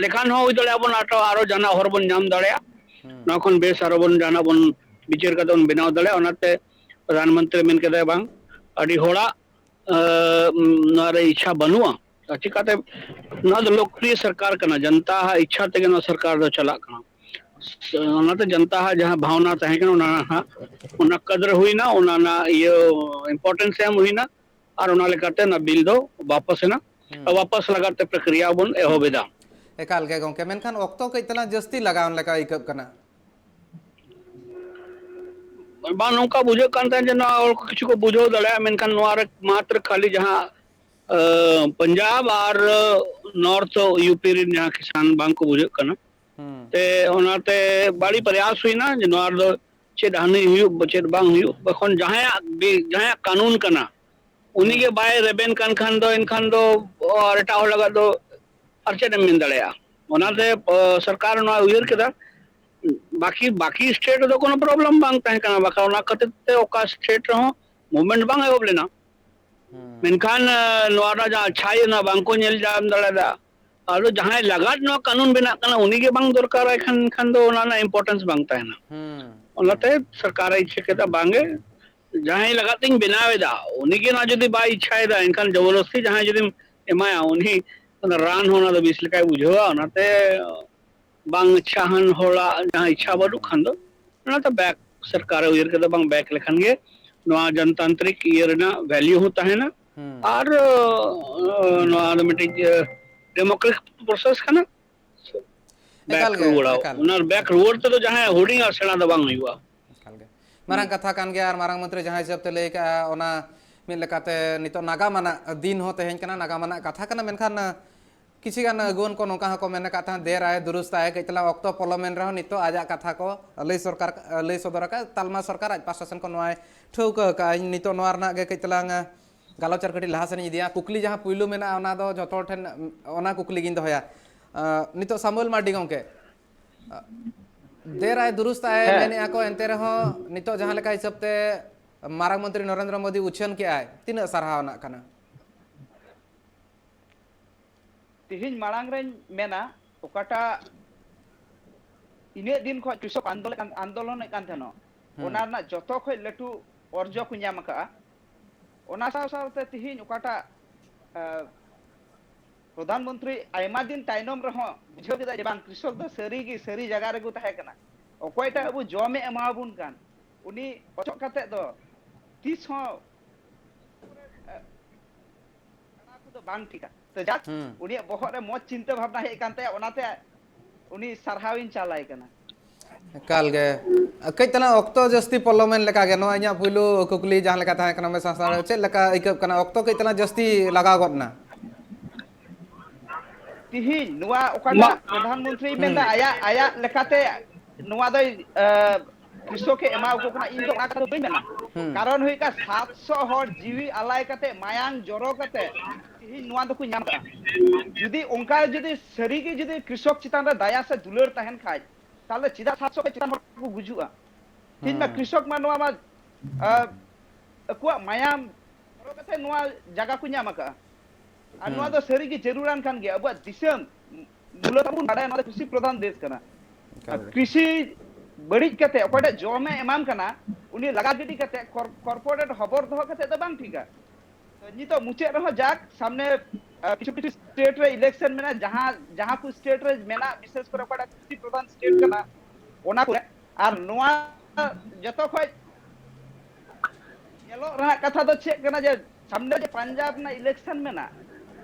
ᱞᱮᱠᱷᱟᱱ ᱦᱚᱸ ᱦᱩᱭ ᱫᱟᱲᱮᱭᱟᱜᱼᱟ ᱵᱚᱱ, ᱟᱨᱚ, ᱟᱨᱚ ᱡᱟᱦᱟᱱᱟᱜ ᱦᱚᱨ ᱵᱚᱱ ᱧᱟᱢ ᱫᱟᱲᱮᱭᱟᱜᱼᱟ᱾ ᱦᱩᱸ᱾ ᱱᱚᱣᱟ ᱠᱷᱚᱱ ᱵᱮᱥ ᱟᱨᱚ ᱵᱚᱱ ᱡᱟᱦᱟᱱᱟᱜ ᱵᱚᱱ ᱵᱤᱪᱟᱹᱨ ᱠᱟᱛᱮ ᱵᱚᱱ ᱵᱮᱱᱟᱣ ᱫᱟᱲᱮᱭᱟᱜᱼᱟ᱾ ᱚᱱᱟᱛᱮ ᱯᱨᱚᱫᱷᱟᱱ ᱢᱚᱱᱛᱨᱤ ᱢᱮᱱ ᱠᱮᱫᱟᱭ, ᱵᱟᱝ, ᱟᱹᱰᱤ ᱦᱚᱲᱟᱜ ᱟᱸ, ᱱᱚᱣᱟ ᱨᱮ ᱤᱪᱪᱷᱟ ᱵᱟᱹᱱᱩᱜᱼᱟ᱾ ᱟᱨ ᱪᱤᱠᱟᱛᱮ? ᱱᱚᱣᱟ ᱫᱚ ᱞᱳᱠᱯᱨᱤᱭᱚ ᱥᱚᱨᱠᱟᱨ ᱠᱟᱱᱟ, ᱡᱚᱱᱛᱟ ᱦᱟᱜ ᱤᱪᱪᱷᱟ ᱛᱮᱜᱮ ᱱᱚᱣᱟ ᱥᱚᱨᱠᱟᱨ ᱫᱚ ᱪᱟᱞᱟᱜ ᱠᱟᱱᱟ᱾ ᱚᱱᱟᱛᱮ ᱡᱚᱱᱛᱟ ᱦᱟᱜ ᱡᱟᱦᱟᱸ ᱵᱷᱟᱵᱽᱱᱟ ᱛᱟᱦᱮᱸ ᱠᱟᱱᱟ, ᱚᱱᱟ ᱦᱟᱜ, ᱚᱱᱟ ᱠᱟᱫᱨ ᱦᱩᱭᱱᱟ, ᱚᱱᱟ ᱨᱮᱱᱟᱜ ᱤᱭᱟᱹ importance ᱮᱢ ᱦᱩᱭᱱᱟ, ᱟᱨ ᱚᱱᱟ ᱞᱮᱠᱟᱛᱮ ᱚᱱᱟ ᱵᱤᱞ ᱫᱚ ᱵᱟᱯᱟᱥ ᱮᱱᱟ᱾ ᱦᱩᱸ᱾ ᱟᱨ ᱵᱟᱯᱟᱥ ᱞᱟᱜᱟᱫ ᱛᱮ ᱯᱨᱚᱠᱨᱤᱭᱟ ᱵᱚᱱ ᱮᱦᱚᱵ ᱮᱫᱟ᱾ ᱮᱠᱟᱞ ᱜᱮ ᱜᱚᱝᱠᱮ, ᱢᱮᱱᱠᱷᱟᱱ ᱚᱠᱛᱚ ᱠᱟᱹᱡ ᱛᱟᱞᱟᱝ ᱡᱟᱹᱥᱛᱤ ᱞᱟᱜᱟᱣ ᱮᱱ ᱞᱮᱠᱟ ᱟᱹᱭᱠᱟᱹᱜ ᱠᱟᱱᱟ᱾ ᱵᱟᱝ, ᱱᱚᱝᱠᱟ ᱵᱩᱡᱷᱟᱹᱜ ᱠᱟᱱ ᱛᱟᱦᱮᱸᱫ ᱡᱮ ᱱᱚᱣᱟ ᱦᱚᱲ ᱠᱚ ᱠᱤᱪᱷᱩ ᱠᱚ ᱵᱩᱡᱷᱟᱹᱣ ᱫᱟᱲᱮᱭᱟᱜᱼᱟ, ᱢᱮᱱᱠᱷᱟᱱ ᱱᱚᱣᱟ ᱨᱮ ᱢᱟᱛᱨ ᱠᱷᱟᱹᱞᱤ ᱡᱟᱦᱟᱸ, ᱟᱸ, ᱯᱚᱧᱡᱟᱵᱽ ᱟᱨ ᱱᱚᱨᱛᱷ ᱤᱭᱩ ᱯᱤ ᱨᱮᱱ ᱡᱟᱦᱟᱸ ᱠᱤᱥᱟᱱ ᱵᱟᱝ ᱠᱚ ᱵᱩᱡᱷᱟᱹᱜ ᱠᱟᱱᱟ᱾ ᱦᱩᱸ᱾ ᱛᱮ ᱚᱱᱟᱛᱮ ᱵᱟᱹᱲᱤ ᱯᱨᱚᱭᱟᱥ ᱦᱩᱭᱱᱟ ᱡᱮ ᱱᱚᱣᱟ ᱨᱮᱫᱚ ᱪᱮᱫ ᱦᱟᱹᱱᱤ ᱦᱩᱭᱩᱜ, ᱪᱮᱫ ᱵᱟᱝ ᱦᱩᱭᱩᱜ, ᱮᱠᱷᱚᱱ ᱡᱟᱦᱟᱸᱭᱟᱜ ᱵᱤ-, ᱡᱟᱦᱟᱸᱭᱟᱜ ᱠᱟᱹᱱᱩᱱ ᱠᱟᱱᱟ, ᱩᱱᱤ ᱦᱩᱸ᱾ ᱜᱮ ᱵᱟᱭ ᱨᱮᱵᱮᱱ ᱠᱟᱱ ᱠᱷᱟᱱ ᱫᱚ, ᱮᱱᱠᱷᱟᱱ ᱫᱚ ᱟᱨ ᱮᱴᱟᱜ ᱦᱚᱲ ᱞᱟᱜᱟᱫ ᱫᱚ ᱟᱨ ᱪᱮᱫ ᱮᱢ ᱢᱮᱱ ᱫᱟᱲᱮᱭᱟᱜᱼᱟ? ᱚᱱᱟᱛᱮ, ᱟᱸ, ᱥᱚᱨᱠᱟᱨ ᱱᱚᱣᱟ ᱩᱭᱦᱟᱹᱨ ᱠᱮᱫᱟ, ᱵᱟᱠᱤ, ᱵᱟᱠᱤ state ᱨᱮᱫᱚ ᱠᱳᱱᱳ problem ᱵᱟᱝ ᱛᱟᱦᱮᱸ ᱠᱟᱱᱟ, ᱵᱟᱠᱷᱟᱱ ᱚᱱᱟ ᱠᱷᱟᱹᱛᱤᱨ ᱛᱮ ᱚᱠᱟ state ᱨᱮᱦᱚᱸ movement ᱵᱟᱝ ᱮᱦᱚᱵ ᱞᱮᱱᱟ᱾ ᱦᱩᱸ᱾ ᱢᱮᱱᱠᱷᱟᱱ, ᱟᱸ, ᱱᱚᱣᱟ ᱨᱮᱱᱟᱜ ᱡᱟᱦᱟᱸ ᱪᱷᱟᱭ ᱚᱱᱟ ᱵᱟᱝᱠᱚ ᱧᱮᱞ ᱧᱟᱢ ᱫᱟᱲᱮᱭᱟᱫᱟ᱾ ᱟᱫᱚ ᱡᱟᱦᱟᱸᱭ ᱞᱟᱜᱟᱛ ᱱᱚᱣᱟ ᱠᱟᱹᱱᱩᱱ ᱵᱮᱱᱟᱜ ᱠᱟᱱᱟ, ᱩᱱᱤ ᱜᱮ ᱵᱟᱝ ᱫᱚᱨᱠᱟᱨᱟᱭ ᱠᱷᱟᱱ, ᱠᱷᱟᱱ ᱫᱚ ᱚᱱᱟ ᱨᱮᱱᱟᱜ importance ᱵᱟᱝ ᱛᱟᱦᱮᱱᱟ᱾ ᱦᱩᱸ, ᱦᱩᱸ᱾ ᱚᱱᱟᱛᱮ ᱥᱚᱨᱠᱟᱨᱮ ᱤᱪᱪᱷᱟᱹ ᱠᱮᱫᱟ, ᱵᱟᱝᱜᱮ, ᱡᱟᱦᱟᱸᱭ ᱞᱟᱜᱟᱛ ᱛᱤᱧ ᱵᱮᱱᱟᱣ ᱮᱫᱟ, ᱩᱱᱤ ᱜᱮ ᱱᱚᱣᱟ ᱡᱩᱫᱤ ᱵᱟᱭ ᱤᱪᱪᱷᱟᱭᱮᱫᱟ, ᱮᱱᱠᱷᱟᱱ ᱡᱚᱵᱚᱨᱫᱚᱥᱛᱤ ᱡᱟᱦᱟᱸᱭ ᱡᱩᱫᱤᱢ ᱮᱢᱟᱭᱟ, ᱩᱱᱤ ᱚᱱᱟ ᱨᱟᱱ ᱦᱚᱸ ᱚᱱᱟ ᱫᱚ ᱵᱤᱥ ᱞᱮᱠᱟᱭ ᱵᱩᱡᱷᱟᱹᱣᱟ᱾ ᱚᱱᱟᱛᱮ ᱵᱟᱝ ᱤᱪᱪᱷᱟᱦᱟᱱ ᱦᱚᱲᱟᱜ ᱡᱟᱦᱟᱸ ᱤᱪᱪᱷᱟ ᱵᱟᱹᱱᱩᱜ ᱠᱷᱟᱱ ᱫᱚ, ᱚᱱᱟᱛᱮ back ᱥᱚᱨᱠᱟᱨᱮ ᱩᱭᱦᱟᱹᱨ ᱠᱮᱫᱟ, ᱵᱟᱝ, back ᱞᱮᱠᱷᱟᱱ ᱜᱮ ᱱᱚᱣᱟ ᱡᱚᱱᱛᱟᱱᱛᱨᱤᱠ ᱤᱭᱟᱹ ᱨᱮᱱᱟᱜ value ᱦᱚᱸ ᱛᱟᱦᱮᱱᱟ᱾ ᱦᱩᱸ᱾ ᱟᱨ, ᱟᱸ, ᱱᱚᱣᱟ ᱫᱚ ᱢᱤᱫᱴᱤᱡ, ᱟᱸ, democratic process ᱠᱟᱱᱟ᱾ Back ᱮᱠᱟᱞ ᱜᱮ, ᱨᱩᱣᱟᱹᱲᱟ᱾ ᱮᱠᱟᱞ, ᱚᱱᱟ back ᱮᱠᱟᱞ᱾ ᱨᱩᱣᱟᱹᱲ ᱛᱮᱫᱚ ᱡᱟᱦᱟᱸᱭ ᱦᱩᱰᱤᱧ ᱟᱨ ᱥᱮᱬᱟ ᱫᱚ ᱵᱟᱝ ᱦᱩᱭᱩᱜᱼᱟ᱾ ᱮᱠᱟᱞ ᱜᱮ᱾ ᱢᱟᱨᱟᱝ ᱠᱟᱛᱷᱟ ᱠᱟᱱ ᱜᱮᱭᱟ, ᱟᱨ ᱢᱟᱨᱟᱝ ᱢᱚᱱᱛᱨᱤ ᱡᱟᱦᱟᱸ ᱦᱤᱥᱟᱹᱵ ᱛᱮ ᱞᱟᱹᱭ ᱠᱟᱜᱼᱟ, ᱚᱱᱟ ᱢᱤᱫ ᱞᱮᱠᱟᱛᱮ ᱱᱤᱛᱚᱜ ᱱᱟᱜᱟᱢ ᱟᱱᱟᱜ ᱫᱤᱱ ᱦᱚᱸ ᱛᱟᱦᱮᱸ ᱠᱟᱱᱟ, ᱱᱟᱜᱟᱢ ᱟᱱᱟᱜ ᱠᱟᱛᱷᱟ ᱠᱟᱱᱟ, ᱢᱮᱱᱠᱷᱟᱱ, ᱟᱸ, ᱠᱤᱪᱷᱩ ᱜᱟᱱ ᱟᱹᱜᱩᱣᱟᱹᱱ ᱠᱚ ᱱᱚᱝᱠᱟ ᱦᱚᱸᱠᱚ ᱢᱮᱱ ᱟᱠᱟᱫ ᱛᱟᱦᱮᱸᱫ, ᱫᱮᱨ ᱟᱭ ᱫᱩᱨᱩᱥᱛ ᱟᱭ, ᱠᱟᱹᱡ ᱛᱟᱞᱟᱝ ᱚᱠᱛᱚ ᱯᱚᱞᱚᱢ ᱮᱱ ᱨᱮᱦᱚᱸ ᱱᱤᱛᱚᱜ ᱟᱡᱟᱜ ᱠᱟᱛᱷᱟ ᱠᱚ ᱞᱟᱹᱭ ᱥᱚᱨᱠᱟᱨ, ᱞᱟᱹᱭ ᱥᱚᱫᱚᱨ ᱟᱠᱟᱫ, ᱛᱟᱞᱢᱟ ᱥᱚᱨᱠᱟᱨ ᱟᱡ ᱯᱟᱥᱴᱟ ᱥᱮᱱ ᱠᱷᱚᱱ ᱱᱚᱣᱟᱭ ᱴᱷᱟᱹᱣᱠᱟᱹ ᱟᱠᱟᱫᱼᱟ᱾ ᱤᱧ ᱱᱤᱛᱚᱜ ᱱᱚᱣᱟ ᱨᱮᱱᱟᱜ ᱜᱮ ᱠᱟᱹᱡ ᱛᱟᱞᱟᱝ, ᱟᱸ, ᱜᱟᱞᱚᱪ ᱟᱨ ᱠᱟᱹᱴᱤᱡ ᱞᱟᱦᱟ ᱥᱮᱱ ᱤᱧ ᱤᱫᱤᱭᱟ᱾ ᱠᱩᱠᱞᱤ ᱡᱟᱦᱟᱸ ᱯᱩᱭᱞᱩ ᱢᱮᱱᱟᱜᱼᱟ, ᱚᱱᱟ ᱫᱚ ᱡᱚᱛᱚ ᱦᱚᱲ ᱴᱷᱮᱱ, ᱚᱱᱟ ᱠᱩᱠᱞᱤ ᱜᱤᱧ ᱫᱚᱦᱚᱭᱟ᱾ ᱟᱸ, ᱱᱤᱛᱚᱜ ᱥᱟᱢᱩᱭᱮᱞ ᱢᱟᱨᱰᱤ ᱜᱚᱢᱠᱮ, ᱟᱸ, ᱫᱮᱨ ᱟᱭ ᱫᱩᱨᱩᱥᱛ ᱟᱭ ᱦᱮᱸ᱾ ᱢᱮᱱᱮᱜᱼᱟ ᱠᱚ, ᱮᱱᱛᱮ ᱨᱮᱦᱚᱸ ᱱᱤᱛᱚᱜ ᱡᱟᱦᱟᱸ ᱞᱮᱠᱟ ᱦᱤᱥᱟᱹᱵ ᱛᱮ ᱢᱟᱨᱟᱝ ᱢᱚᱱᱛᱨᱤ ᱱᱚᱨᱮᱱᱫᱨᱚ ᱢᱳᱫᱤ ᱩᱪᱷᱟᱹᱱ ᱠᱮᱜᱼᱟᱭ, ᱛᱤᱱᱟᱹᱜ ᱥᱟᱨᱦᱟᱣ ᱨᱮᱱᱟᱜ ᱠᱟᱱᱟ? ᱛᱤᱦᱤᱧ ᱢᱟᱲᱟᱝ ᱨᱮᱧ ᱢᱮᱱᱟ, ᱚᱠᱟᱴᱟᱜ ᱤᱱᱟᱹᱜ ᱫᱤᱱ ᱠᱷᱚᱱ ᱠᱨᱤᱥᱚᱠ ᱟᱱᱫᱳᱞᱚᱱ, ᱟᱱᱫᱳᱞᱚᱱᱮᱫ ᱠᱟᱱ ᱛᱟᱦᱮᱱᱚᱜ, ᱦᱩᱸ᱾ ᱚᱱᱟ ᱨᱮᱱᱟᱜ ᱡᱚᱛᱚ ᱠᱷᱚᱱ ᱞᱟᱹᱴᱩ ᱚᱨᱡᱚ ᱠᱚ ᱧᱟᱢ ᱟᱠᱟᱫᱼᱟ᱾ ᱚᱱᱟ ᱥᱟᱶ ᱥᱟᱶᱛᱮ ᱛᱤᱦᱤᱧ ᱚᱠᱟᱴᱟᱜ, ᱟᱸ, ᱯᱨᱚᱫᱷᱟᱱ ᱢᱚᱱᱛᱨᱤ ᱟᱭᱢᱟ ᱫᱤᱱ ᱛᱟᱭᱱᱚᱢ ᱨᱮᱦᱚᱸ ᱵᱩᱡᱷᱟᱹᱣ ᱠᱮᱫᱟ ᱡᱮ ᱵᱟᱝ, ᱠᱨᱤᱥᱚᱠ ᱫᱚ ᱥᱟᱹᱨᱤ ᱜᱮ ᱥᱟᱹᱨᱤ ᱡᱟᱭᱜᱟ ᱨᱮᱠᱚ ᱛᱟᱦᱮᱸ ᱠᱟᱱᱟ᱾ ᱚᱠᱚᱭᱴᱟᱜ ᱟᱵᱚ ᱡᱚᱢᱮ ᱮᱢᱟᱵᱚᱱ ᱠᱟᱱ, ᱩᱱᱤ ᱚᱪᱚᱜ ᱠᱟᱛᱮ ᱫᱚ ᱛᱤᱥ ᱦᱚᱸ, ᱮ, ᱚᱱᱟ ᱠᱚᱫᱚ ᱵᱟᱝ ᱴᱷᱤᱠᱟ᱾ ᱛᱚ ᱡᱟᱠ, ᱦᱩᱸ᱾ ᱩᱱᱤᱭᱟᱜ ᱵᱚᱦᱚᱜ ᱨᱮ ᱢᱚᱡᱽ ᱪᱤᱱᱛᱟᱹ ᱵᱷᱟᱵᱽᱱᱟ ᱦᱮᱡ ᱟᱠᱟᱱ ᱛᱟᱭᱟ, ᱚᱱᱟᱛᱮ ᱩᱱᱤ ᱥᱟᱨᱦᱟᱣᱤᱧ ᱪᱟᱞᱟᱭ ᱠᱟᱱᱟ᱾ ᱮᱠᱟᱞ ᱜᱮ᱾ ᱠᱟᱹᱡ ᱛᱟᱞᱟᱝ ᱚᱠᱛᱚ ᱡᱟᱹᱥᱛᱤ ᱯᱚᱞᱚᱢᱮᱱ ᱞᱮᱠᱟ ᱜᱮ᱾ ᱱᱚᱣᱟ ᱤᱧᱟᱹᱜ ᱯᱩᱭᱞᱩ ᱠᱩᱠᱞᱤ ᱡᱟᱦᱟᱸ ᱞᱮᱠᱟ ᱛᱟᱦᱮᱸ ᱠᱟᱱᱟ, ᱢᱮᱥᱟ ᱥᱟᱶ ᱪᱮᱫ ᱞᱮᱠᱟ ᱟᱹᱭᱠᱟᱹᱜ ᱠᱟᱱᱟ? ᱚᱠᱛᱚ ᱠᱟᱹᱡ ᱛᱟᱞᱟᱝ ᱡᱟᱹᱥᱛᱤ ᱞᱟᱜᱟᱣ ᱜᱚᱫ ᱮᱱᱟ᱾ ᱛᱤᱦᱤᱧ ᱱᱚᱣᱟ ᱚᱠᱟᱴᱟᱜ ᱢᱟ- ᱯᱨᱚᱫᱷᱟᱱ ᱢᱚᱱᱛᱨᱤᱭ ᱦᱩᱸ᱾ ᱢᱮᱱᱫᱟ, ᱟᱭᱟᱜ, ᱟᱭᱟᱜ ᱞᱮᱠᱟᱛᱮ ᱱᱚᱣᱟ ᱫᱚᱭ, ᱟᱸ, ᱠᱨᱤᱥᱚᱠᱮ ᱮᱢᱟ ᱠᱚ ᱠᱟᱱᱟ, ᱤᱧ ᱫᱚ ᱚᱱᱟ ᱠᱟᱛᱷᱟ ᱫᱚ ᱵᱟᱹᱧ ᱢᱮᱱᱟ᱾ ᱦᱩᱸ᱾ ᱠᱟᱨᱚᱱ ᱦᱩᱭᱩᱜ ᱠᱟᱱᱟ, ᱥᱟᱛᱥᱚ ᱦᱚᱲ ᱡᱤᱣᱤ ᱟᱞᱟᱭ ᱠᱟᱛᱮ, ᱢᱟᱭᱟᱝ ᱡᱚᱨᱚ ᱠᱟᱛᱮ ᱛᱤᱦᱤᱧ ᱱᱚᱣᱟ ᱫᱚᱠᱚ ᱧᱟᱢ ᱠᱟᱜᱼᱟ᱾ ᱡᱩᱫᱤ ᱚᱱᱠᱟ, ᱡᱩᱫᱤ ᱥᱟᱹᱨᱤᱜᱮ ᱡᱩᱫᱤ ᱠᱨᱤᱥᱚᱠ ᱪᱮᱛᱟᱱ ᱨᱮ ᱫᱟᱭᱟ ᱥᱮ ᱫᱩᱞᱟᱹᱲ ᱛᱟᱦᱮᱱ ᱠᱷᱟᱡ, ᱛᱟᱦᱞᱮ ᱪᱮᱫᱟᱜ ᱥᱟᱛᱥᱚ ᱠᱷᱚᱱ ᱪᱮᱛᱟᱱ ᱦᱚᱲ ᱠᱚ ᱜᱩᱡᱩᱜᱼᱟ? ᱛᱮᱦᱮᱧ ᱢᱟ ᱦᱩᱸ᱾ ᱠᱨᱤᱥᱚᱠ ᱢᱟ ᱱᱚᱣᱟ ᱢᱟ, ᱟ, ᱟᱠᱚᱣᱟᱜ ᱢᱟᱭᱟᱢ ᱡᱚᱨᱚ ᱠᱟᱛᱮ ᱱᱚᱣᱟ ᱡᱟᱭᱜᱟ ᱠᱚ ᱧᱟᱢ ᱟᱠᱟᱫᱼᱟ᱾ ᱟᱨ ᱱᱚᱣᱟ ᱦᱩᱸ᱾ ᱫᱚ ᱥᱟᱹᱨᱤᱜᱮ ᱡᱟᱹᱨᱩᱲᱟᱱ ᱠᱟᱱ ᱜᱮᱭᱟ᱾ ᱟᱵᱚᱣᱟᱜ ᱫᱤᱥᱚᱢ ᱢᱩᱞᱚᱛ ᱵᱚᱱ ᱵᱟᱰᱟᱭᱟ, ᱱᱚᱣᱟ ᱫᱚ ᱠᱨᱤᱥᱤ ᱯᱨᱚᱫᱷᱟᱱ ᱫᱮᱥ ᱠᱟᱱᱟ᱾ ᱟᱨ ᱮᱠᱟᱞ ᱜᱮ᱾ ᱠᱨᱤᱥᱤ ᱵᱟᱹᱲᱤᱡ ᱠᱟᱛᱮ ᱚᱠᱚᱭᱴᱟᱜ ᱡᱚᱢᱮ ᱮᱢᱟᱢ ᱠᱟᱱᱟ, ᱩᱱᱤ ᱞᱟᱜᱟ ᱜᱤᱰᱤ ᱠᱟᱛᱮ ᱠᱚᱨ-, ᱠᱚᱨᱯᱳᱨᱮᱴ ᱦᱚᱵᱚᱨ ᱫᱚᱦᱚ ᱠᱟᱛᱮ ᱫᱚ ᱵᱟᱝ ᱴᱷᱤᱠᱟ᱾ ᱛᱚ, ᱱᱤᱛᱚᱜ ᱢᱩᱪᱟᱹᱫ ᱨᱮᱦᱚᱸ ᱡᱟᱠ, ᱥᱟᱢᱱᱮ, ᱟ, ᱠᱤᱪᱷᱩ ᱠᱤᱪᱷᱩ ᱥᱴᱮᱴ ᱨᱮ ᱤᱞᱮᱠᱥᱚᱱ ᱢᱮᱱᱟᱜᱼᱟ, ᱡᱟᱦᱟᱸ, ᱡᱟᱦᱟᱸ ᱠᱚ ᱥᱴᱮᱴ ᱨᱮ ᱢᱮᱱᱟᱜ, ᱵᱤᱥᱮᱥ ᱠᱚᱨᱮ ᱚᱠᱟᱴᱟᱜ ᱠᱨᱤᱥᱤ ᱯᱨᱚᱫᱷᱟᱱ ᱥᱴᱮᱴ ᱠᱟᱱᱟ, ᱚᱱᱟ ᱠᱚᱨᱮ᱾ ᱟᱨ ᱱᱚᱣᱟ ᱡᱚᱛᱚ ᱠᱷᱚᱡ ᱧᱮᱞᱚᱜ ᱨᱮᱱᱟᱜ ᱠᱟᱛᱷᱟ ᱫᱚ ᱪᱮᱫ ᱠᱟᱱᱟ ᱡᱮ ᱥᱟᱢᱱᱮ ᱡᱮ ᱯᱟᱧᱡᱟᱵ ᱨᱮᱱᱟᱜ ᱤᱞᱮᱠᱥᱚᱱ ᱢᱮᱱᱟᱜ,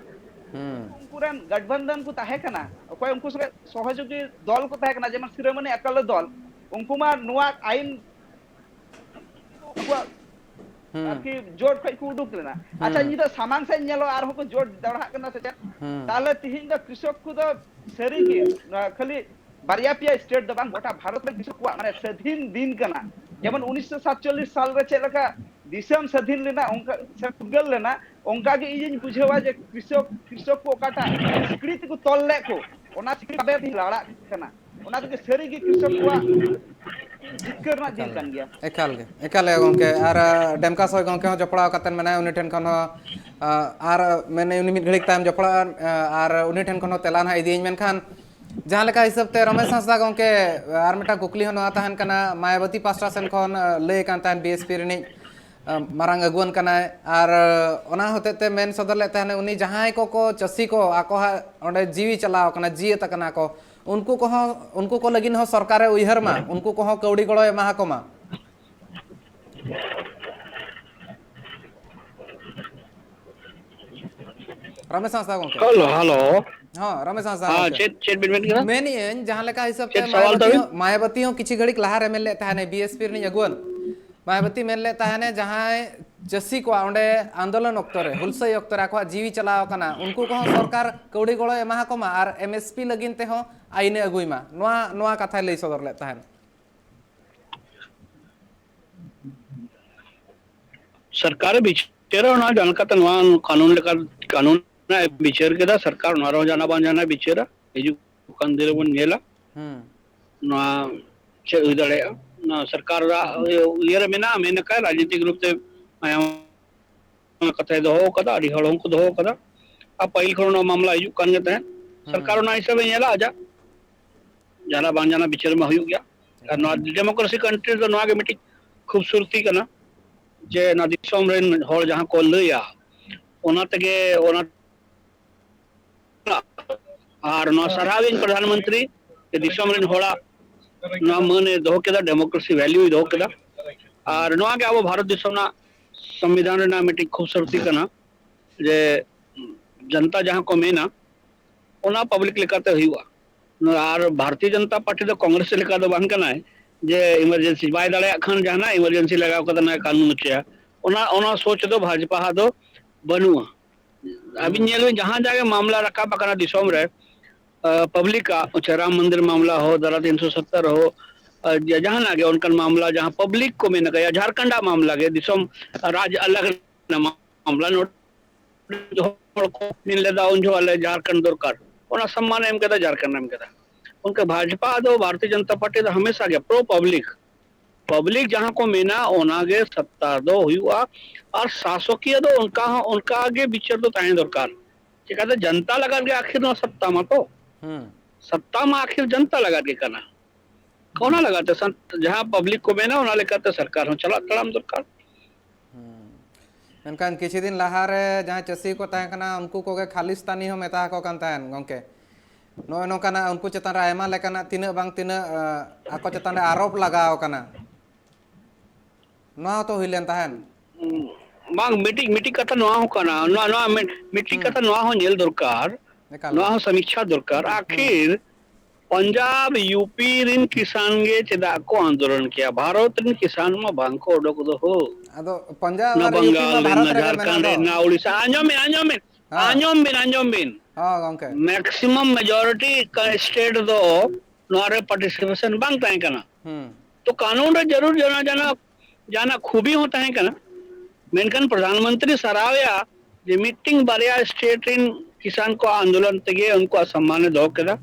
ᱦᱩᱸ᱾ ᱩᱱᱠᱩ ᱨᱮᱱ ᱜᱟᱴᱵᱟᱱᱫᱷᱚᱱ ᱠᱚ ᱛᱟᱦᱮᱸ ᱠᱟᱱᱟ, ᱚᱠᱚᱭ ᱩᱱᱠᱩ ᱥᱚᱸᱜᱮ ᱥᱚᱦᱚᱡᱳᱜᱤ ᱫᱚᱞ ᱠᱚ ᱛᱟᱦᱮᱸ ᱠᱟᱱᱟ, ᱡᱮᱢᱚᱱ ᱥᱤᱨᱳᱢᱚᱱᱤ ᱟᱠᱟᱞᱤ ᱫᱚᱞ, ᱩᱱᱠᱩ ᱢᱟ ᱱᱚᱣᱟ ᱟᱭᱤᱱ ᱟᱠᱚᱣᱟᱜ ᱦᱩᱸ᱾ ᱟᱨᱠᱤ ᱡᱳᱴ ᱠᱷᱚᱡ ᱠᱚ ᱩᱰᱩᱠ ᱞᱮᱱᱟ᱾ ᱟᱪᱪᱷᱟ, ᱦᱩᱸ᱾ ᱱᱤᱛᱚᱜ ᱥᱟᱢᱟᱝ ᱥᱮᱫ ᱧᱮᱞᱚᱜᱼᱟ, ᱟᱨᱦᱚᱸ ᱠᱚ ᱡᱳᱴ ᱫᱟᱲᱦᱟᱜ ᱠᱟᱱᱟ ᱥᱮ ᱪᱮᱫ? ᱦᱩᱸ᱾ ᱛᱟᱦᱞᱮ ᱛᱤᱦᱤᱧ ᱫᱚ ᱠᱨᱤᱥᱚᱠ ᱠᱚᱫᱚ ᱥᱟᱹᱨᱤ ᱜᱮ ᱱᱚᱣᱟ ᱠᱷᱟᱹᱞᱤ ᱵᱟᱨᱭᱟ ᱯᱮᱭᱟ ᱥᱴᱮᱴ ᱫᱚ ᱵᱟᱝ, ᱜᱚᱴᱟ ᱵᱷᱟᱨᱚᱛ ᱨᱮ ᱠᱨᱤᱥᱚᱠ ᱠᱚᱣᱟᱜ ᱢᱟᱱᱮ ᱥᱟᱹᱫᱷᱤᱱ ᱫᱤᱱ ᱠᱟᱱᱟ᱾ ᱡᱮᱢᱚᱱ ᱩᱱᱤᱥᱥᱚ ᱥᱟᱛᱪᱚᱞᱞᱤᱥ ᱥᱟᱞ ᱨᱮ ᱪᱮᱫ ᱞᱮᱠᱟ ᱫᱤᱥᱚᱢ ᱥᱟᱹᱫᱷᱤᱱ ᱞᱮᱱᱟ, ᱚᱱᱠᱟ ᱥᱮ ᱯᱷᱩᱨᱜᱟᱹᱞ ᱞᱮᱱᱟ, ᱚᱱᱠᱟ ᱜᱮ ᱤᱧᱤᱧ ᱵᱩᱡᱷᱟᱹᱣᱟ ᱡᱮ ᱠᱨᱤᱥᱚᱠ, ᱠᱨᱤᱥᱚᱠ ᱠᱚ ᱚᱠᱟᱴᱟᱜ ᱥᱤᱠᱲᱤ ᱛᱮᱠᱚ ᱛᱚᱞ ᱞᱮᱫ ᱠᱚ, ᱚᱱᱟ ᱥᱤᱠᱲᱤ ᱵᱟᱵᱮᱨ ᱛᱮᱧ ᱞᱟᱲᱟᱜ ᱠᱟᱱᱟ᱾ ᱚᱱᱟ ᱛᱮᱜᱮ ᱥᱟᱹᱨᱤ ᱜᱮ ᱠᱨᱤᱥᱚᱠ ᱠᱚᱣᱟᱜ ᱡᱤᱛᱠᱟᱹᱨ ᱨᱮᱱᱟᱜ ᱫᱤᱱ ᱮᱠᱟᱞ ᱠᱟᱱ ᱜᱮ, ᱜᱮᱭᱟ᱾ ᱮᱠᱟᱞ ᱜᱮ, ᱮᱠᱟᱞ ᱜᱮ ᱜᱚᱢᱠᱮ᱾ ᱟᱨ ᱟᱸ, ᱰᱮᱢᱠᱟ ᱥᱚᱭ ᱜᱚᱢᱠᱮ ᱦᱚᱸ ᱡᱚᱯᱲᱟᱣ ᱠᱟᱛᱮᱫ ᱢᱮᱱᱟᱭᱟ, ᱩᱱᱤ ᱴᱷᱮᱱ ᱠᱷᱚᱱ ᱦᱚᱸ ᱟᱸ, ᱟᱨ ᱢᱮᱱᱮ ᱩᱱᱤ ᱢᱤᱫ ᱜᱷᱟᱹᱲᱤᱡ ᱛᱟᱭᱚᱢ ᱡᱚᱯᱲᱟᱜᱼᱟ, ᱟᱸ, ᱟᱨ ᱩᱱᱤ ᱴᱷᱮᱱ ᱠᱷᱚᱱ ᱦᱚᱸ ᱛᱮᱞᱟ ᱱᱟᱦᱟᱜ ᱤᱫᱤᱭᱟᱹᱧ᱾ ᱢᱮᱱᱠᱷᱟᱱ ᱡᱟᱦᱟᱸ ᱞᱮᱠᱟ ᱦᱤᱥᱟᱹᱵ ᱛᱮ ᱨᱚᱢᱮᱥ ᱦᱟᱸᱥᱫᱟ ᱜᱚᱢᱠᱮ, ᱟᱨ ᱢᱤᱫᱴᱟᱝ ᱠᱩᱠᱞᱤ ᱦᱚᱸ ᱱᱚᱣᱟ ᱛᱟᱦᱮᱱ ᱠᱟᱱᱟ, ᱢᱟᱭᱟᱵᱚᱛᱤ ᱯᱟᱥᱴᱟ ᱥᱮᱱ ᱠᱷᱚᱱ ᱟᱸ, ᱞᱟᱹᱭ ᱠᱟᱱ ᱛᱟᱦᱮᱱ ᱵᱤ ᱮᱥ ᱯᱤ ᱨᱤᱱᱤᱡ ᱟᱸ, ᱢᱟᱨᱟᱝ ᱟᱹᱜᱩᱣᱟᱹᱱ ᱠᱟᱱᱟᱭ, ᱟᱨ ᱟᱸ, ᱚᱱᱟ ᱦᱚᱛᱮᱡ ᱛᱮ ᱢᱮᱱ ᱥᱚᱫᱚᱨ ᱞᱮᱫ ᱛᱟᱦᱮᱱ ᱩᱱᱤ ᱡᱟᱦᱟᱸᱭ ᱠᱚᱠᱚ ᱪᱟᱹᱥᱤ ᱠᱚ ᱟᱠᱚ ᱦᱟᱸᱜ ᱚᱸᱰᱮ ᱡᱤᱣᱤ ᱪᱟᱞᱟᱣ ᱠᱟᱱᱟ, ᱡᱤᱭᱟᱹᱛ ᱟᱠᱟᱱᱟ ᱠᱚ, ᱩᱱᱠᱩ ᱠᱚᱦᱚᱸ, ᱩᱱᱠᱩ ᱠᱚ ᱞᱟᱹᱜᱤᱫ ᱦᱚᱸ ᱥᱚᱨᱠᱟᱨᱮ ᱩᱭᱦᱟᱹᱨ ᱢᱟ, ᱩᱱᱠᱩ ᱠᱚᱦᱚᱸ ᱠᱟᱹᱣᱰᱤ ᱜᱚᱲᱚᱭ ᱮᱢᱟ ᱟᱠᱚ ᱢᱟ᱾ ᱨᱚᱢᱮᱥ ᱦᱟᱸᱥᱫᱟ ᱜᱚᱢᱠᱮ᱾ Hello, hello. ᱦᱚᱸ, ᱨᱚᱢᱮᱥ ᱦᱟᱸᱥᱫᱟ ᱦᱮᱸ, ᱜᱚᱢᱠᱮ᱾ ᱪᱮᱫ, ᱪᱮᱫ ᱵᱤᱱ ᱢᱮᱱ ᱠᱮᱫᱟ? ᱢᱮᱱᱮᱫ ᱟᱹᱧ, ᱡᱟᱦᱟᱸ ᱞᱮᱠᱟ ᱦᱤᱥᱟᱹᱵ ᱛᱮ ᱪᱮᱫ ᱥᱟᱣᱟᱞ ᱢᱟᱭᱟᱵᱚᱛᱤ ᱛᱟᱵᱤᱱ? ᱦᱚᱸ, ᱢᱟᱭᱟᱵᱚᱛᱤ ᱦᱚᱸ ᱠᱤᱪᱷᱩ ᱜᱷᱟᱹᱲᱤᱡ ᱞᱟᱦᱟ ᱨᱮ ᱢᱮᱱ ᱞᱮᱫ ᱛᱟᱦᱮᱱᱟᱭ, ᱵᱤ ᱮᱥ ᱯᱤ ᱨᱤᱱᱤᱡ ᱟᱹᱜᱩᱣᱟᱹᱱ ᱢᱟᱭᱟᱵᱚᱛᱤ ᱢᱮᱱ ᱞᱮᱫ ᱛᱟᱦᱮᱱᱮ, ᱡᱟᱦᱟᱸᱭ ᱪᱟᱹᱥᱤ ᱠᱚᱣᱟᱜ ᱚᱸᱰᱮ ᱟᱱᱫᱳᱞᱚᱱ ᱚᱠᱛᱚ ᱨᱮ, ᱦᱩᱞᱥᱟᱹᱭ ᱚᱠᱛᱚ ᱨᱮ ᱟᱠᱚᱣᱟᱜ ᱡᱤᱣᱤ ᱪᱟᱞᱟᱣ ᱟᱠᱟᱱᱟ, ᱩᱱᱠᱩ ᱠᱚᱦᱚᱸ ᱥᱚᱨᱠᱟᱨ ᱠᱟᱹᱣᱰᱤ ᱜᱚᱲᱚᱭ ᱮᱢᱟ ᱠᱚ ᱢᱟ ᱟᱨ ᱮᱢ ᱮᱥ ᱯᱤ ᱞᱟᱹᱜᱤᱫ ᱛᱮᱦᱚᱸ ᱟᱹᱭᱤᱱᱮ ᱟᱹᱜᱩᱭ ᱢᱟ, ᱱᱚᱣᱟ, ᱱᱚᱣᱟ ᱠᱟᱛᱷᱟᱭ ᱞᱟᱹᱭ ᱥᱚᱫᱚᱨ ᱞᱮᱫ ᱛᱟᱦᱮᱸᱫ᱾ ᱥᱚᱨᱠᱟᱨᱮ ᱵᱤᱪᱟᱹᱨᱟ, ᱚᱱᱟ ᱡᱟᱦᱟᱸ ᱞᱮᱠᱟᱛᱮ ᱱᱚᱣᱟ ᱠᱟᱹᱱᱩᱱ ᱞᱮᱠᱟ, ᱠᱟᱹᱱᱩᱱ ᱨᱮᱱᱟᱜ ᱮ ᱵᱤᱪᱟᱹᱨ ᱠᱮᱫᱟ ᱥᱚᱨᱠᱟᱨ, ᱚᱱᱟ ᱨᱮᱦᱚᱸ ᱡᱟᱦᱟᱱᱟᱜ ᱵᱟᱝ ᱡᱟᱦᱟᱱᱟᱜ ᱵᱤᱪᱟᱹᱨᱟ, ᱦᱤᱡᱩᱜ ᱠᱟᱱ ᱫᱤᱱ ᱨᱮᱵᱚᱱ ᱧᱮᱞᱟ᱾ ᱦᱩᱸ᱾ ᱱᱚᱣᱟ ᱪᱮᱫ ᱦᱩᱭ ᱫᱟᱲᱮᱭᱟᱜᱼᱟ, ᱱᱚᱣᱟ ᱥᱚᱨᱠᱟᱨ ᱨᱟᱜ ᱤᱭᱟᱹ ᱨᱮ ᱢᱮᱱᱟᱜᱼᱟ, ᱢᱮᱱ ᱟᱠᱟᱫ ᱨᱟᱡᱽᱱᱤᱛᱤᱠ ᱨᱩᱯ ᱛᱮ ᱢᱟᱭᱟᱢ ᱠᱟᱛᱷᱟᱭ ᱫᱚᱦᱚ ᱟᱠᱟᱫᱟ, ᱟᱹᱰᱤ ᱦᱚᱲ ᱦᱚᱸᱠᱚ ᱫᱚᱦᱚ ᱟᱠᱟᱫᱟ᱾ ᱟᱨ ᱯᱟᱹᱦᱤᱞ ᱠᱷᱚᱱ ᱱᱚᱣᱟ ᱢᱟᱢᱞᱟ ᱦᱤᱡᱩᱜ ᱠᱟᱱ ᱜᱮ ᱛᱟᱦᱮᱸᱫ᱾ ᱦᱩᱸ᱾ ᱥᱚᱨᱠᱟᱨ ᱚᱱᱟ ᱦᱤᱥᱟᱹᱵᱮ ᱧᱮᱞᱟ, ᱟᱡᱟᱜ ᱡᱟᱦᱟᱱᱟᱜ ᱵᱟᱝ ᱡᱟᱦᱟᱱᱟᱜ ᱵᱤᱪᱟᱹᱨ ᱢᱟ ᱦᱩᱭᱩᱜ ᱜᱮᱭᱟ᱾ ᱟᱨ ᱱᱚᱣᱟ democracy country ᱫᱚ ᱱᱚᱣᱟ ᱜᱮ ᱢᱤᱫᱴᱤᱡ ᱠᱷᱩᱵᱥᱩᱨᱛᱤ ᱠᱟᱱᱟ, ᱡᱮ ᱱᱚᱣᱟ ᱫᱤᱥᱚᱢ ᱨᱮᱱ ᱦᱚᱲ ᱡᱟᱦᱟᱸ ᱠᱚ ᱞᱟᱹᱭᱟ, ᱚᱱᱟ ᱛᱮᱜᱮ ᱚᱱᱟ ᱟᱨ ᱱᱚᱣᱟ ᱥᱟᱨᱦᱟᱣᱤᱧ ᱯᱨᱚᱫᱷᱟᱱ ᱢᱚᱱᱛᱨᱤ, ᱡᱮ ᱫᱤᱥᱚᱢ ᱨᱮᱱ ᱦᱚᱲᱟᱜ ᱱᱚᱣᱟ ᱢᱟᱹᱱ ᱮ ᱫᱚᱦᱚ ᱠᱮᱫᱟ, democracy value ᱮ ᱫᱚᱦᱚ ᱠᱮᱫᱟ᱾ ᱟᱨ ᱱᱚᱣᱟ ᱜᱮ ᱟᱵᱚ ᱵᱷᱟᱨᱚᱛ ᱫᱤᱥᱚᱢ ᱨᱮᱱᱟᱜ ᱥᱚᱝᱵᱤᱫᱷᱟᱱ ᱨᱮᱱᱟᱜ ᱢᱤᱫᱴᱤᱡ ᱠᱷᱩᱵᱥᱩᱨᱛᱤ ᱠᱟᱱᱟ, ᱡᱮ ᱡᱚᱱᱛᱟ ᱡᱟᱦᱟᱸ ᱠᱚ ᱢᱮᱱᱟ, ᱚᱱᱟ public ᱞᱮᱠᱟᱛᱮ ᱦᱩᱭᱩᱜᱼᱟ᱾ ᱟᱨ ᱵᱷᱟᱨᱚᱛᱤᱭᱚ ᱡᱚᱱᱚᱛᱟ ᱯᱟᱨᱴᱤ ᱫᱚ ᱠᱚᱝᱜᱨᱮᱥ ᱞᱮᱠᱟ ᱫᱚ ᱵᱟᱝ ᱠᱟᱱᱟᱭ, ᱡᱮ emergency ᱵᱟᱭ ᱫᱟᱲᱮᱭᱟᱜ ᱠᱷᱟᱱ ᱡᱟᱦᱟᱱᱟᱜ emergency ᱞᱟᱜᱟᱣ ᱠᱟᱛᱮ ᱱᱚᱣᱟ ᱠᱟᱹᱱᱩᱱ ᱦᱚᱪᱚᱭᱟ, ᱚᱱᱟ, ᱚᱱᱟ ᱥᱳᱪ ᱫᱚ ᱵᱷᱟᱡᱽᱯᱟ ᱫᱚ ᱵᱟᱹᱱᱩᱜᱼᱟ᱾ ᱟᱹᱵᱤᱱ ᱦᱩᱸ᱾ ᱧᱮᱞ ᱵᱤᱱ, ᱡᱟᱦᱟᱸ ᱡᱟᱭᱜᱟ ᱢᱟᱢᱞᱟ ᱨᱟᱠᱟᱵ ᱟᱠᱟᱱᱟ ᱫᱤᱥᱚᱢ ᱨᱮ, ᱟᱸ, public ᱟᱜ, ᱪᱟᱦᱮ ᱨᱟᱢ ᱢᱚᱱᱫᱤᱨ ᱢᱟᱢᱞᱟ ᱦᱳ, ᱫᱷᱟᱨᱟ ᱛᱤᱱ ᱥᱚ ᱥᱚᱛᱛᱚᱨ ᱦᱳ, ᱟᱨ ᱡᱟ-, ᱡᱟᱦᱟᱱᱟᱜ ᱜᱮ ᱚᱱᱠᱟᱱ ᱢᱟᱢᱞᱟ ᱡᱟᱦᱟᱸ ᱯᱟᱵᱽᱞᱤᱠ ᱠᱚ ᱢᱮᱱ ᱠᱟᱜᱼᱟ, ᱡᱷᱟᱲᱠᱷᱚᱸᱰᱟᱜ ᱢᱟᱢᱞᱟ ᱜᱮ, ᱫᱤᱥᱚᱢ ᱨᱟᱡᱽ ᱟᱞᱟᱜᱽ ᱨᱮᱱᱟᱜ ᱢᱟᱢᱞᱟ, ᱱᱚᱰᱮ ᱦᱚᱲ ᱠᱚ ᱢᱮᱱ ᱞᱮᱫᱟ ᱩᱱ ᱡᱚᱦᱚᱜ ᱟᱞᱮ ᱡᱷᱟᱲᱠᱷᱚᱸᱰ ᱫᱚᱨᱠᱟᱨ, ᱚᱱᱟ ᱥᱚᱢᱢᱟᱱ ᱮ ᱮᱢ ᱠᱮᱫᱟ, ᱡᱷᱟᱲᱠᱷᱚᱸᱰ ᱮ ᱮᱢ ᱠᱮᱫᱟ᱾ ᱚᱱᱠᱟ ᱵᱷᱟᱡᱽᱯᱟ ᱫᱚ, ᱵᱷᱟᱨᱚᱛᱤᱭᱚ ᱡᱚᱱᱚᱛᱟ ᱯᱟᱨᱴᱤ ᱫᱚ ᱦᱟᱢᱮᱥᱟ ᱜᱮ ᱯᱨᱳ ᱯᱟᱵᱽᱞᱤᱠ, ᱯᱟᱵᱽᱞᱤᱠ ᱡᱟᱦᱟᱸ ᱠᱚ ᱢᱮᱱᱟ ᱚᱱᱟ ᱜᱮ ᱥᱚᱛᱛᱟ ᱫᱚ ᱦᱩᱭᱩᱜᱼᱟ᱾ ᱟᱨ ᱥᱟᱥᱚᱠᱤᱭᱟᱹ ᱫᱚ ᱚᱱᱠᱟ ᱦᱚᱸ, ᱚᱱᱠᱟ ᱜᱮ ᱵᱤᱪᱟᱹᱨ ᱫᱚ ᱛᱟᱦᱮᱸ ᱫᱚᱨᱠᱟᱨ᱾ ᱪᱤᱠᱟᱹᱛᱮ ᱡᱚᱱᱛᱟ ᱞᱟᱜᱟᱫ ᱜᱮ ᱟᱹᱠᱷᱤᱨ ᱱᱚᱣᱟ ᱥᱚᱛᱛᱟ ᱢᱟᱛᱚ᱾ ᱦᱩᱸ᱾ ᱥᱚᱛᱛᱟ ᱢᱟ ᱟᱹᱠᱷᱤᱨ ᱡᱚᱱᱛᱟ ᱞᱟᱜᱟᱫ ᱜᱮ ᱠᱟᱱᱟ᱾ ᱚᱱᱟ ᱞᱟᱜᱟᱛᱮ ᱥᱟᱱ-, ᱡᱟᱦᱟᱸ ᱯᱟᱵᱽᱞᱤᱠ ᱠᱚ ᱢᱮᱱᱟ, ᱚᱱᱟ ᱞᱮᱠᱟᱛᱮ ᱥᱚᱨᱠᱟᱨ ᱦᱚᱸ ᱪᱟᱞᱟᱜ ᱛᱟᱲᱟᱢ ᱫᱚᱨᱠᱟᱨ᱾ ᱦᱩᱸ᱾ ᱢᱮᱱᱠᱷᱟᱱ ᱠᱤᱪᱷᱩ ᱫᱤᱱ ᱞᱟᱦᱟᱨᱮ ᱡᱟᱦᱟᱸᱭ ᱪᱟᱹᱥᱤ ᱠᱚ ᱛᱟᱦᱮᱸ ᱠᱟᱱᱟ, ᱩᱱᱠᱩ ᱠᱚᱜᱮ ᱠᱷᱟᱞᱤᱥᱛᱟᱱᱤ ᱦᱚᱸ ᱢᱮᱛᱟ ᱟᱠᱚ ᱠᱟᱱ ᱛᱟᱦᱮᱸᱱ, ᱜᱚᱝᱠᱮ᱾ ᱱᱚᱜᱼᱚᱭ ᱱᱚᱝᱠᱟᱱᱟᱜ ᱩᱱᱠᱩ ᱪᱮᱛᱟᱱ ᱨᱮ ᱟᱭᱢᱟ ᱞᱮᱠᱟᱱᱟᱜ ᱛᱤᱱᱟᱹᱜ ᱵᱟᱝ ᱛᱤᱱᱟᱹᱜ, ᱟᱸ, ᱟᱠᱚ ᱪᱮᱛᱟᱱ ᱨᱮ ᱟᱨᱳᱯ ᱞᱟᱜᱟᱣ ᱟᱠᱟᱱᱟ᱾ ᱱᱚᱣᱟ ᱦᱚᱸᱛᱚ ᱦᱩᱭ ᱞᱮᱱ ᱛᱟᱦᱮᱸᱱ᱾ ᱵᱟᱝ, ᱢᱤᱫᱴᱤᱡ, ᱢᱤᱫᱴᱤᱡ ᱠᱟᱛᱷᱟ ᱱᱚᱣᱟ ᱦᱚᱸ ᱠᱟᱱᱟ, ᱱᱚᱣᱟ, ᱱᱚᱣᱟ ᱢᱤᱫ-, ᱢᱤᱫᱴᱤᱡ ᱦᱩᱸ᱾ ᱠᱟᱛᱷᱟ ᱱᱚᱣᱟ ᱦᱚᱸ ᱧᱮᱞ ᱫᱚᱨᱠᱟᱨ, ᱮᱠᱟᱞ ᱱᱚᱣᱟ ᱜᱮ᱾ ᱦᱚᱸ ᱥᱚᱢᱤᱠᱪᱷᱟ ᱫᱚᱨᱠᱟᱨ᱾ ᱦᱩᱸ᱾ ᱟᱹᱠᱷᱤᱨ ᱯᱚᱧᱡᱟᱵᱽ, ᱭᱩ ᱯᱤ ᱨᱤᱱ ᱠᱤᱥᱟᱱ ᱜᱮ ᱪᱮᱫᱟᱜ ᱠᱚ ᱟᱱᱫᱳᱞᱚᱱ ᱠᱮᱭᱟ? ᱵᱷᱟᱨᱚᱛ ᱨᱤᱱ ᱠᱤᱥᱟᱱ ᱢᱟ ᱵᱟᱝ ᱠᱚ ᱚᱰᱚᱠ ᱫᱚ ᱦᱳ᱾ ᱟᱫᱚ ᱯᱚᱧᱡᱟᱵᱽ ᱱᱟ ᱟᱨ ᱭᱩ ᱯᱤ ᱢᱟ ᱵᱟᱝᱜᱟᱞ ᱨᱮᱱ, ᱵᱷᱟᱨᱚᱛ ᱱᱟ ᱨᱮᱜᱮ ᱢᱮᱱᱟᱜ ᱡᱷᱟᱨᱠᱷᱚᱸᱰ ᱫᱚ᱾ ᱨᱮᱱ, ᱱᱟ ᱩᱲᱤᱥᱥᱟ, ᱟᱸᱡᱚᱢ ᱵᱤᱱ, ᱟᱸᱡᱚᱢ ᱵᱤᱱ, ᱦᱮᱸ᱾ ᱟᱸᱡᱚᱢ ᱵᱤᱱ, ᱟᱸᱡᱚᱢ ᱵᱤᱱ᱾ ᱦᱮᱸ, ᱜᱚᱝᱠᱮ᱾ Maximum majority ᱠᱟ-, state ᱫᱚ ᱱᱚᱣᱟ ᱨᱮ participation ᱵᱟᱝ ᱛᱟᱦᱮᱸ ᱠᱟᱱᱟ᱾ ᱦᱩᱸ᱾ ᱛᱚ ᱠᱟᱹᱱᱩᱱ ᱨᱮ ᱡᱟᱹᱨᱩᱲ ᱡᱟᱦᱟᱸ, ᱡᱟᱦᱟᱸ, ᱡᱟᱦᱟᱱᱟᱜ ᱠᱷᱩᱵᱤ ᱦᱚᱸ ᱛᱟᱦᱮᱸ ᱠᱟᱱᱟ, ᱢᱮᱱᱠᱷᱟᱱ ᱯᱨᱚᱫᱷᱟᱱ ᱢᱚᱱᱛᱨᱤ ᱥᱟᱨᱦᱟᱣᱮᱭᱟ ᱡᱮ ᱢᱤᱫᱴᱤᱝ ᱵᱟᱨᱭᱟ state ᱨᱤᱱ ᱠᱤᱥᱟᱱ ᱠᱚᱣᱟᱜ ᱟᱱᱫᱳᱞᱚᱱ ᱛᱮᱜᱮ ᱩᱱᱠᱩᱣᱟᱜ ᱥᱚᱢᱢᱟᱱᱮ ᱫᱚᱦᱚ ᱠᱮᱫᱟ᱾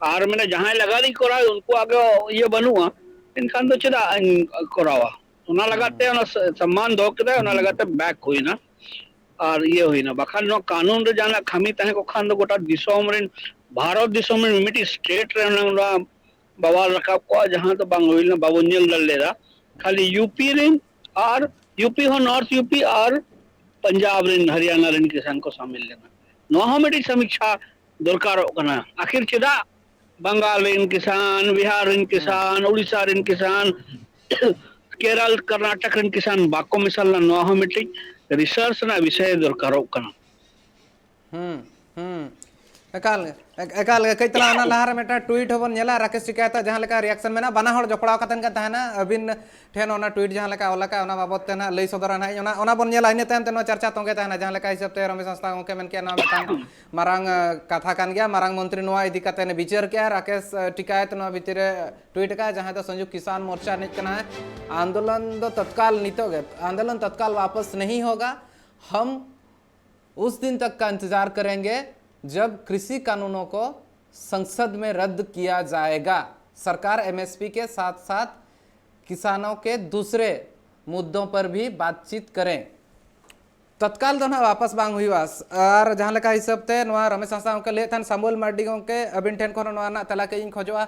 ᱟᱨ ᱢᱟᱱᱮ ᱡᱟᱦᱟᱸᱭ ᱞᱟᱜᱟᱱᱤᱡ ᱠᱚᱨᱟᱣ, ᱩᱱᱠᱩᱣᱟᱜ ᱜᱮ ᱤᱭᱟᱹ ᱵᱟᱹᱱᱩᱜᱼᱟ, ᱮᱱᱠᱷᱟᱱ ᱫᱚ ᱪᱮᱫᱟᱜ ᱤᱧ ᱠᱚᱨᱟᱣᱟ? ᱚᱱᱟ ᱞᱟᱜᱟᱛ ᱛᱮ ᱦᱩᱸ᱾ ᱚᱱᱟ ᱥ-, ᱥᱚᱢᱢᱟᱱ ᱫᱚᱦᱚ ᱠᱮᱫᱟᱭ, ᱚᱱᱟ ᱞᱟᱜᱟᱛ ᱛᱮ back ᱦᱩᱭᱱᱟ᱾ ᱟᱨ ᱤᱭᱟᱹ ᱦᱩᱭᱱᱟ, ᱵᱟᱠᱷᱟᱱ ᱱᱚᱣᱟ ᱠᱟᱹᱱᱩᱱ ᱨᱮ ᱡᱟᱦᱟᱱᱟᱜ ᱠᱷᱟᱹᱢᱤ ᱛᱟᱦᱮᱸ ᱠᱚᱜ ᱠᱷᱟᱱ ᱫᱚ ᱜᱚᱴᱟ ᱫᱤᱥᱚᱢ ᱨᱮᱱ, ᱵᱷᱟᱨᱚᱛ ᱫᱤᱥᱚᱢ ᱨᱮᱱ ᱢᱤᱫᱴᱤᱡ state ᱨᱮ ᱚᱱᱟ, ᱚᱱᱟ ᱵᱟᱵᱟᱞ ᱨᱟᱠᱟᱵ ᱠᱚᱜᱼᱟ, ᱡᱟᱦᱟᱸ ᱫᱚ ᱵᱟᱝ ᱦᱩᱭ ᱞᱮᱱᱟ, ᱵᱟᱵᱚᱱ ᱧᱮᱞ ᱫᱟᱲᱮ ᱞᱮᱫᱟ᱾ ᱠᱷᱟᱹᱞᱤ ᱭᱩ ᱯᱤ ᱨᱮᱱ ᱟᱨ ᱭᱩ ᱯᱤ ᱦᱚᱸ, ᱱᱚᱨᱛᱷ ᱭᱩ ᱯᱤ ᱟᱨ ᱯᱟᱧᱡᱟᱵᱽ ᱨᱮᱱ, ᱦᱚᱨᱤᱭᱟᱱᱟ ᱨᱮᱱ ᱠᱤᱥᱟᱱ ᱠᱚ ᱥᱟᱢᱤᱞ ᱞᱮᱱᱟ᱾ ᱱᱚᱣᱟ ᱦᱚᱸ ᱢᱤᱫᱴᱤᱡ ᱥᱚᱢᱤᱠᱪᱷᱟ ᱫᱚᱨᱠᱟᱨᱚᱜ ᱠᱟᱱᱟ᱾ ᱟᱹᱠᱷᱤᱨ ᱪᱮᱫᱟᱜ ᱵᱟᱝᱜᱟᱞ ᱨᱮᱱ ᱠᱤᱥᱟᱱ, ᱵᱤᱦᱟᱨ ᱨᱮᱱ ᱦᱩᱸ᱾ ᱠᱤᱥᱟᱱ, ᱩᱲᱤᱥᱥᱟ ᱨᱮᱱ ᱠᱤᱥᱟᱱ, ᱠᱮᱨᱟᱞ, ᱠᱚᱨᱱᱟᱴᱚᱠ ᱨᱮᱱ ᱠᱤᱥᱟᱱ ᱵᱟᱠᱚ ᱢᱮᱥᱟ ᱞᱮᱱᱟ? ᱱᱚᱣᱟ ᱦᱚᱸ ᱢᱤᱫᱴᱤᱡ research ᱨᱮᱱᱟᱜ ᱵᱤᱥᱚᱭ ᱫᱚᱨᱠᱟᱨᱚᱜ ᱠᱟᱱᱟ᱾ ᱦᱩᱸ, ᱦᱩᱸ᱾ ᱮᱠᱟᱞ ᱮᱠᱟᱞ ᱜᱮ᱾ ᱠᱟᱹᱡ ᱛᱟᱞᱟᱝ ᱚᱱᱟ ᱞᱟᱦᱟᱨᱮ ᱢᱤᱫᱴᱟᱝ ᱴᱩᱭᱤᱴ ᱦᱚᱸᱵᱚᱱ ᱧᱮᱞᱟ᱾ ᱨᱟᱠᱮᱥ ᱴᱤᱠᱟᱭᱛᱟᱜ ᱡᱟᱦᱟᱸ ᱞᱮᱠᱟ ᱨᱤᱭᱟᱠᱥᱚᱱ ᱢᱮᱱᱟᱜᱼᱟ, ᱵᱟᱱᱟ ᱦᱚᱲ ᱡᱚᱯᱲᱟᱣ ᱠᱟᱛᱮᱱ ᱠᱟᱱ ᱛᱟᱦᱮᱱᱟ᱾ ᱟᱹᱵᱤᱱ ᱴᱷᱮᱱ ᱚᱱᱟ ᱴᱩᱭᱤᱴ ᱡᱟᱦᱟᱸ ᱞᱮᱠᱟ ᱚᱞ ᱟᱠᱟᱫ, ᱚᱱᱟ ᱵᱟᱵᱚᱛ ᱛᱮ ᱱᱟᱦᱟᱜ ᱞᱟᱹᱭ ᱥᱚᱫᱚᱨᱟ ᱱᱟᱦᱟᱜ ᱤᱧ᱾ ᱚᱱᱟ ᱚᱱᱟ ᱵᱚᱱ ᱧᱮᱞᱟ, ᱤᱱᱟᱹ ᱛᱟᱭᱚᱢ ᱛᱮ ᱱᱚᱣᱟ ᱪᱟᱨᱪᱟ ᱛᱚᱸᱜᱮ ᱛᱟᱦᱮᱱᱟ᱾ ᱡᱟᱦᱟᱸ ᱞᱮᱠᱟ ᱦᱤᱥᱟᱹᱵ ᱛᱮ ᱨᱚᱢᱮᱥ ᱦᱟᱸᱥᱫᱟ ᱜᱚᱢᱠᱮ ᱢᱮᱱ ᱠᱮᱜᱼᱟ, ᱱᱚᱣᱟ ᱢᱤᱫᱴᱟᱝ ᱢᱟᱨᱟᱝ ᱠᱟᱛᱷᱟ ᱠᱟᱱ ᱜᱮᱭᱟ᱾ ᱢᱟᱨᱟᱝ ᱢᱚᱱᱛᱨᱤ ᱱᱚᱣᱟ ᱤᱫᱤ ᱠᱟᱛᱮ ᱵᱤᱪᱟᱹᱨ ᱠᱮᱜᱼᱟ᱾ ᱨᱟᱠᱮᱥ ᱴᱤᱠᱟᱭᱛ ᱱᱚᱣᱟ ᱵᱷᱤᱛᱤᱨ ᱨᱮ ᱴᱩᱭᱤᱴ ᱟᱠᱟᱫᱼᱟ, ᱡᱟᱦᱟᱸᱭ ᱫᱚ ᱥᱚᱝᱭᱩᱠᱛ ᱠᱤᱥᱟᱱ ᱢᱳᱨᱪᱟ ᱨᱤᱱᱤᱡ ᱠᱟᱱᱟᱭ᱾ ᱟᱱᱫᱳᱞᱚᱱ ᱫᱚ ᱛᱚᱛᱠᱟᱞ ᱱᱤᱛᱚᱜ ᱜᱮ, ᱟᱱᱫᱳᱞᱚᱱ ᱛᱚᱛᱠᱟᱞ ᱣᱟᱯᱚᱥ ᱱᱟᱦᱤ ᱦᱳᱜᱟ, ᱦᱟᱢ ᱩᱥ ᱫᱤᱱ ᱛᱚᱠ ᱠᱟ ᱤᱱᱛᱮᱡᱟᱨ ᱠᱟᱨᱮᱝᱜᱮ ᱡᱟᱵ ᱠᱨᱤᱥᱤ ᱠᱟᱱᱩᱱᱚ ᱠᱚ ᱥᱚᱝᱥᱚᱫ ᱢᱮ ᱨᱚᱫᱽᱫ ᱠᱤᱭᱟ ᱡᱟᱭᱮᱜᱟ, ᱥᱚᱨᱠᱟᱨ ᱮᱢ ᱮᱥ ᱯᱤ ᱠᱮ ᱥᱟᱛᱷ ᱥᱟᱛᱷ ᱠᱤᱥᱟᱱᱚ ᱠᱮ ᱫᱩᱥᱨᱮ ᱢᱩᱫᱽᱫᱚ ᱯᱟᱨ ᱵᱷᱤ ᱵᱟᱛᱪᱤᱛ ᱠᱟᱨᱮᱝ᱾ ᱛᱚᱛᱠᱟᱞ ᱫᱚ ᱱᱟᱦᱟᱜ ᱣᱟᱯᱟᱥ ᱵᱟᱝ ᱦᱩᱭᱩᱜᱼᱟ᱾ ᱟᱨ ᱡᱟᱦᱟᱸ ᱞᱮᱠᱟ ᱦᱤᱥᱟᱹᱵ ᱛᱮ ᱱᱚᱣᱟ ᱨᱚᱢᱮᱥ ᱦᱟᱸᱥᱫᱟ ᱜᱚᱢᱠᱮ ᱞᱟᱹᱭᱮᱫ ᱛᱟᱦᱮᱱ, ᱥᱟᱢᱩᱭᱮᱞ ᱢᱟᱨᱰᱤ ᱜᱚᱢᱠᱮ, ᱟᱹᱵᱤᱱ ᱴᱷᱮᱱ ᱠᱷᱚᱱ ᱱᱚᱣᱟ ᱨᱮᱱᱟᱜ ᱛᱮᱞᱟ ᱠᱟᱹᱡ ᱤᱧ ᱠᱷᱚᱡᱚᱜᱼᱟ᱾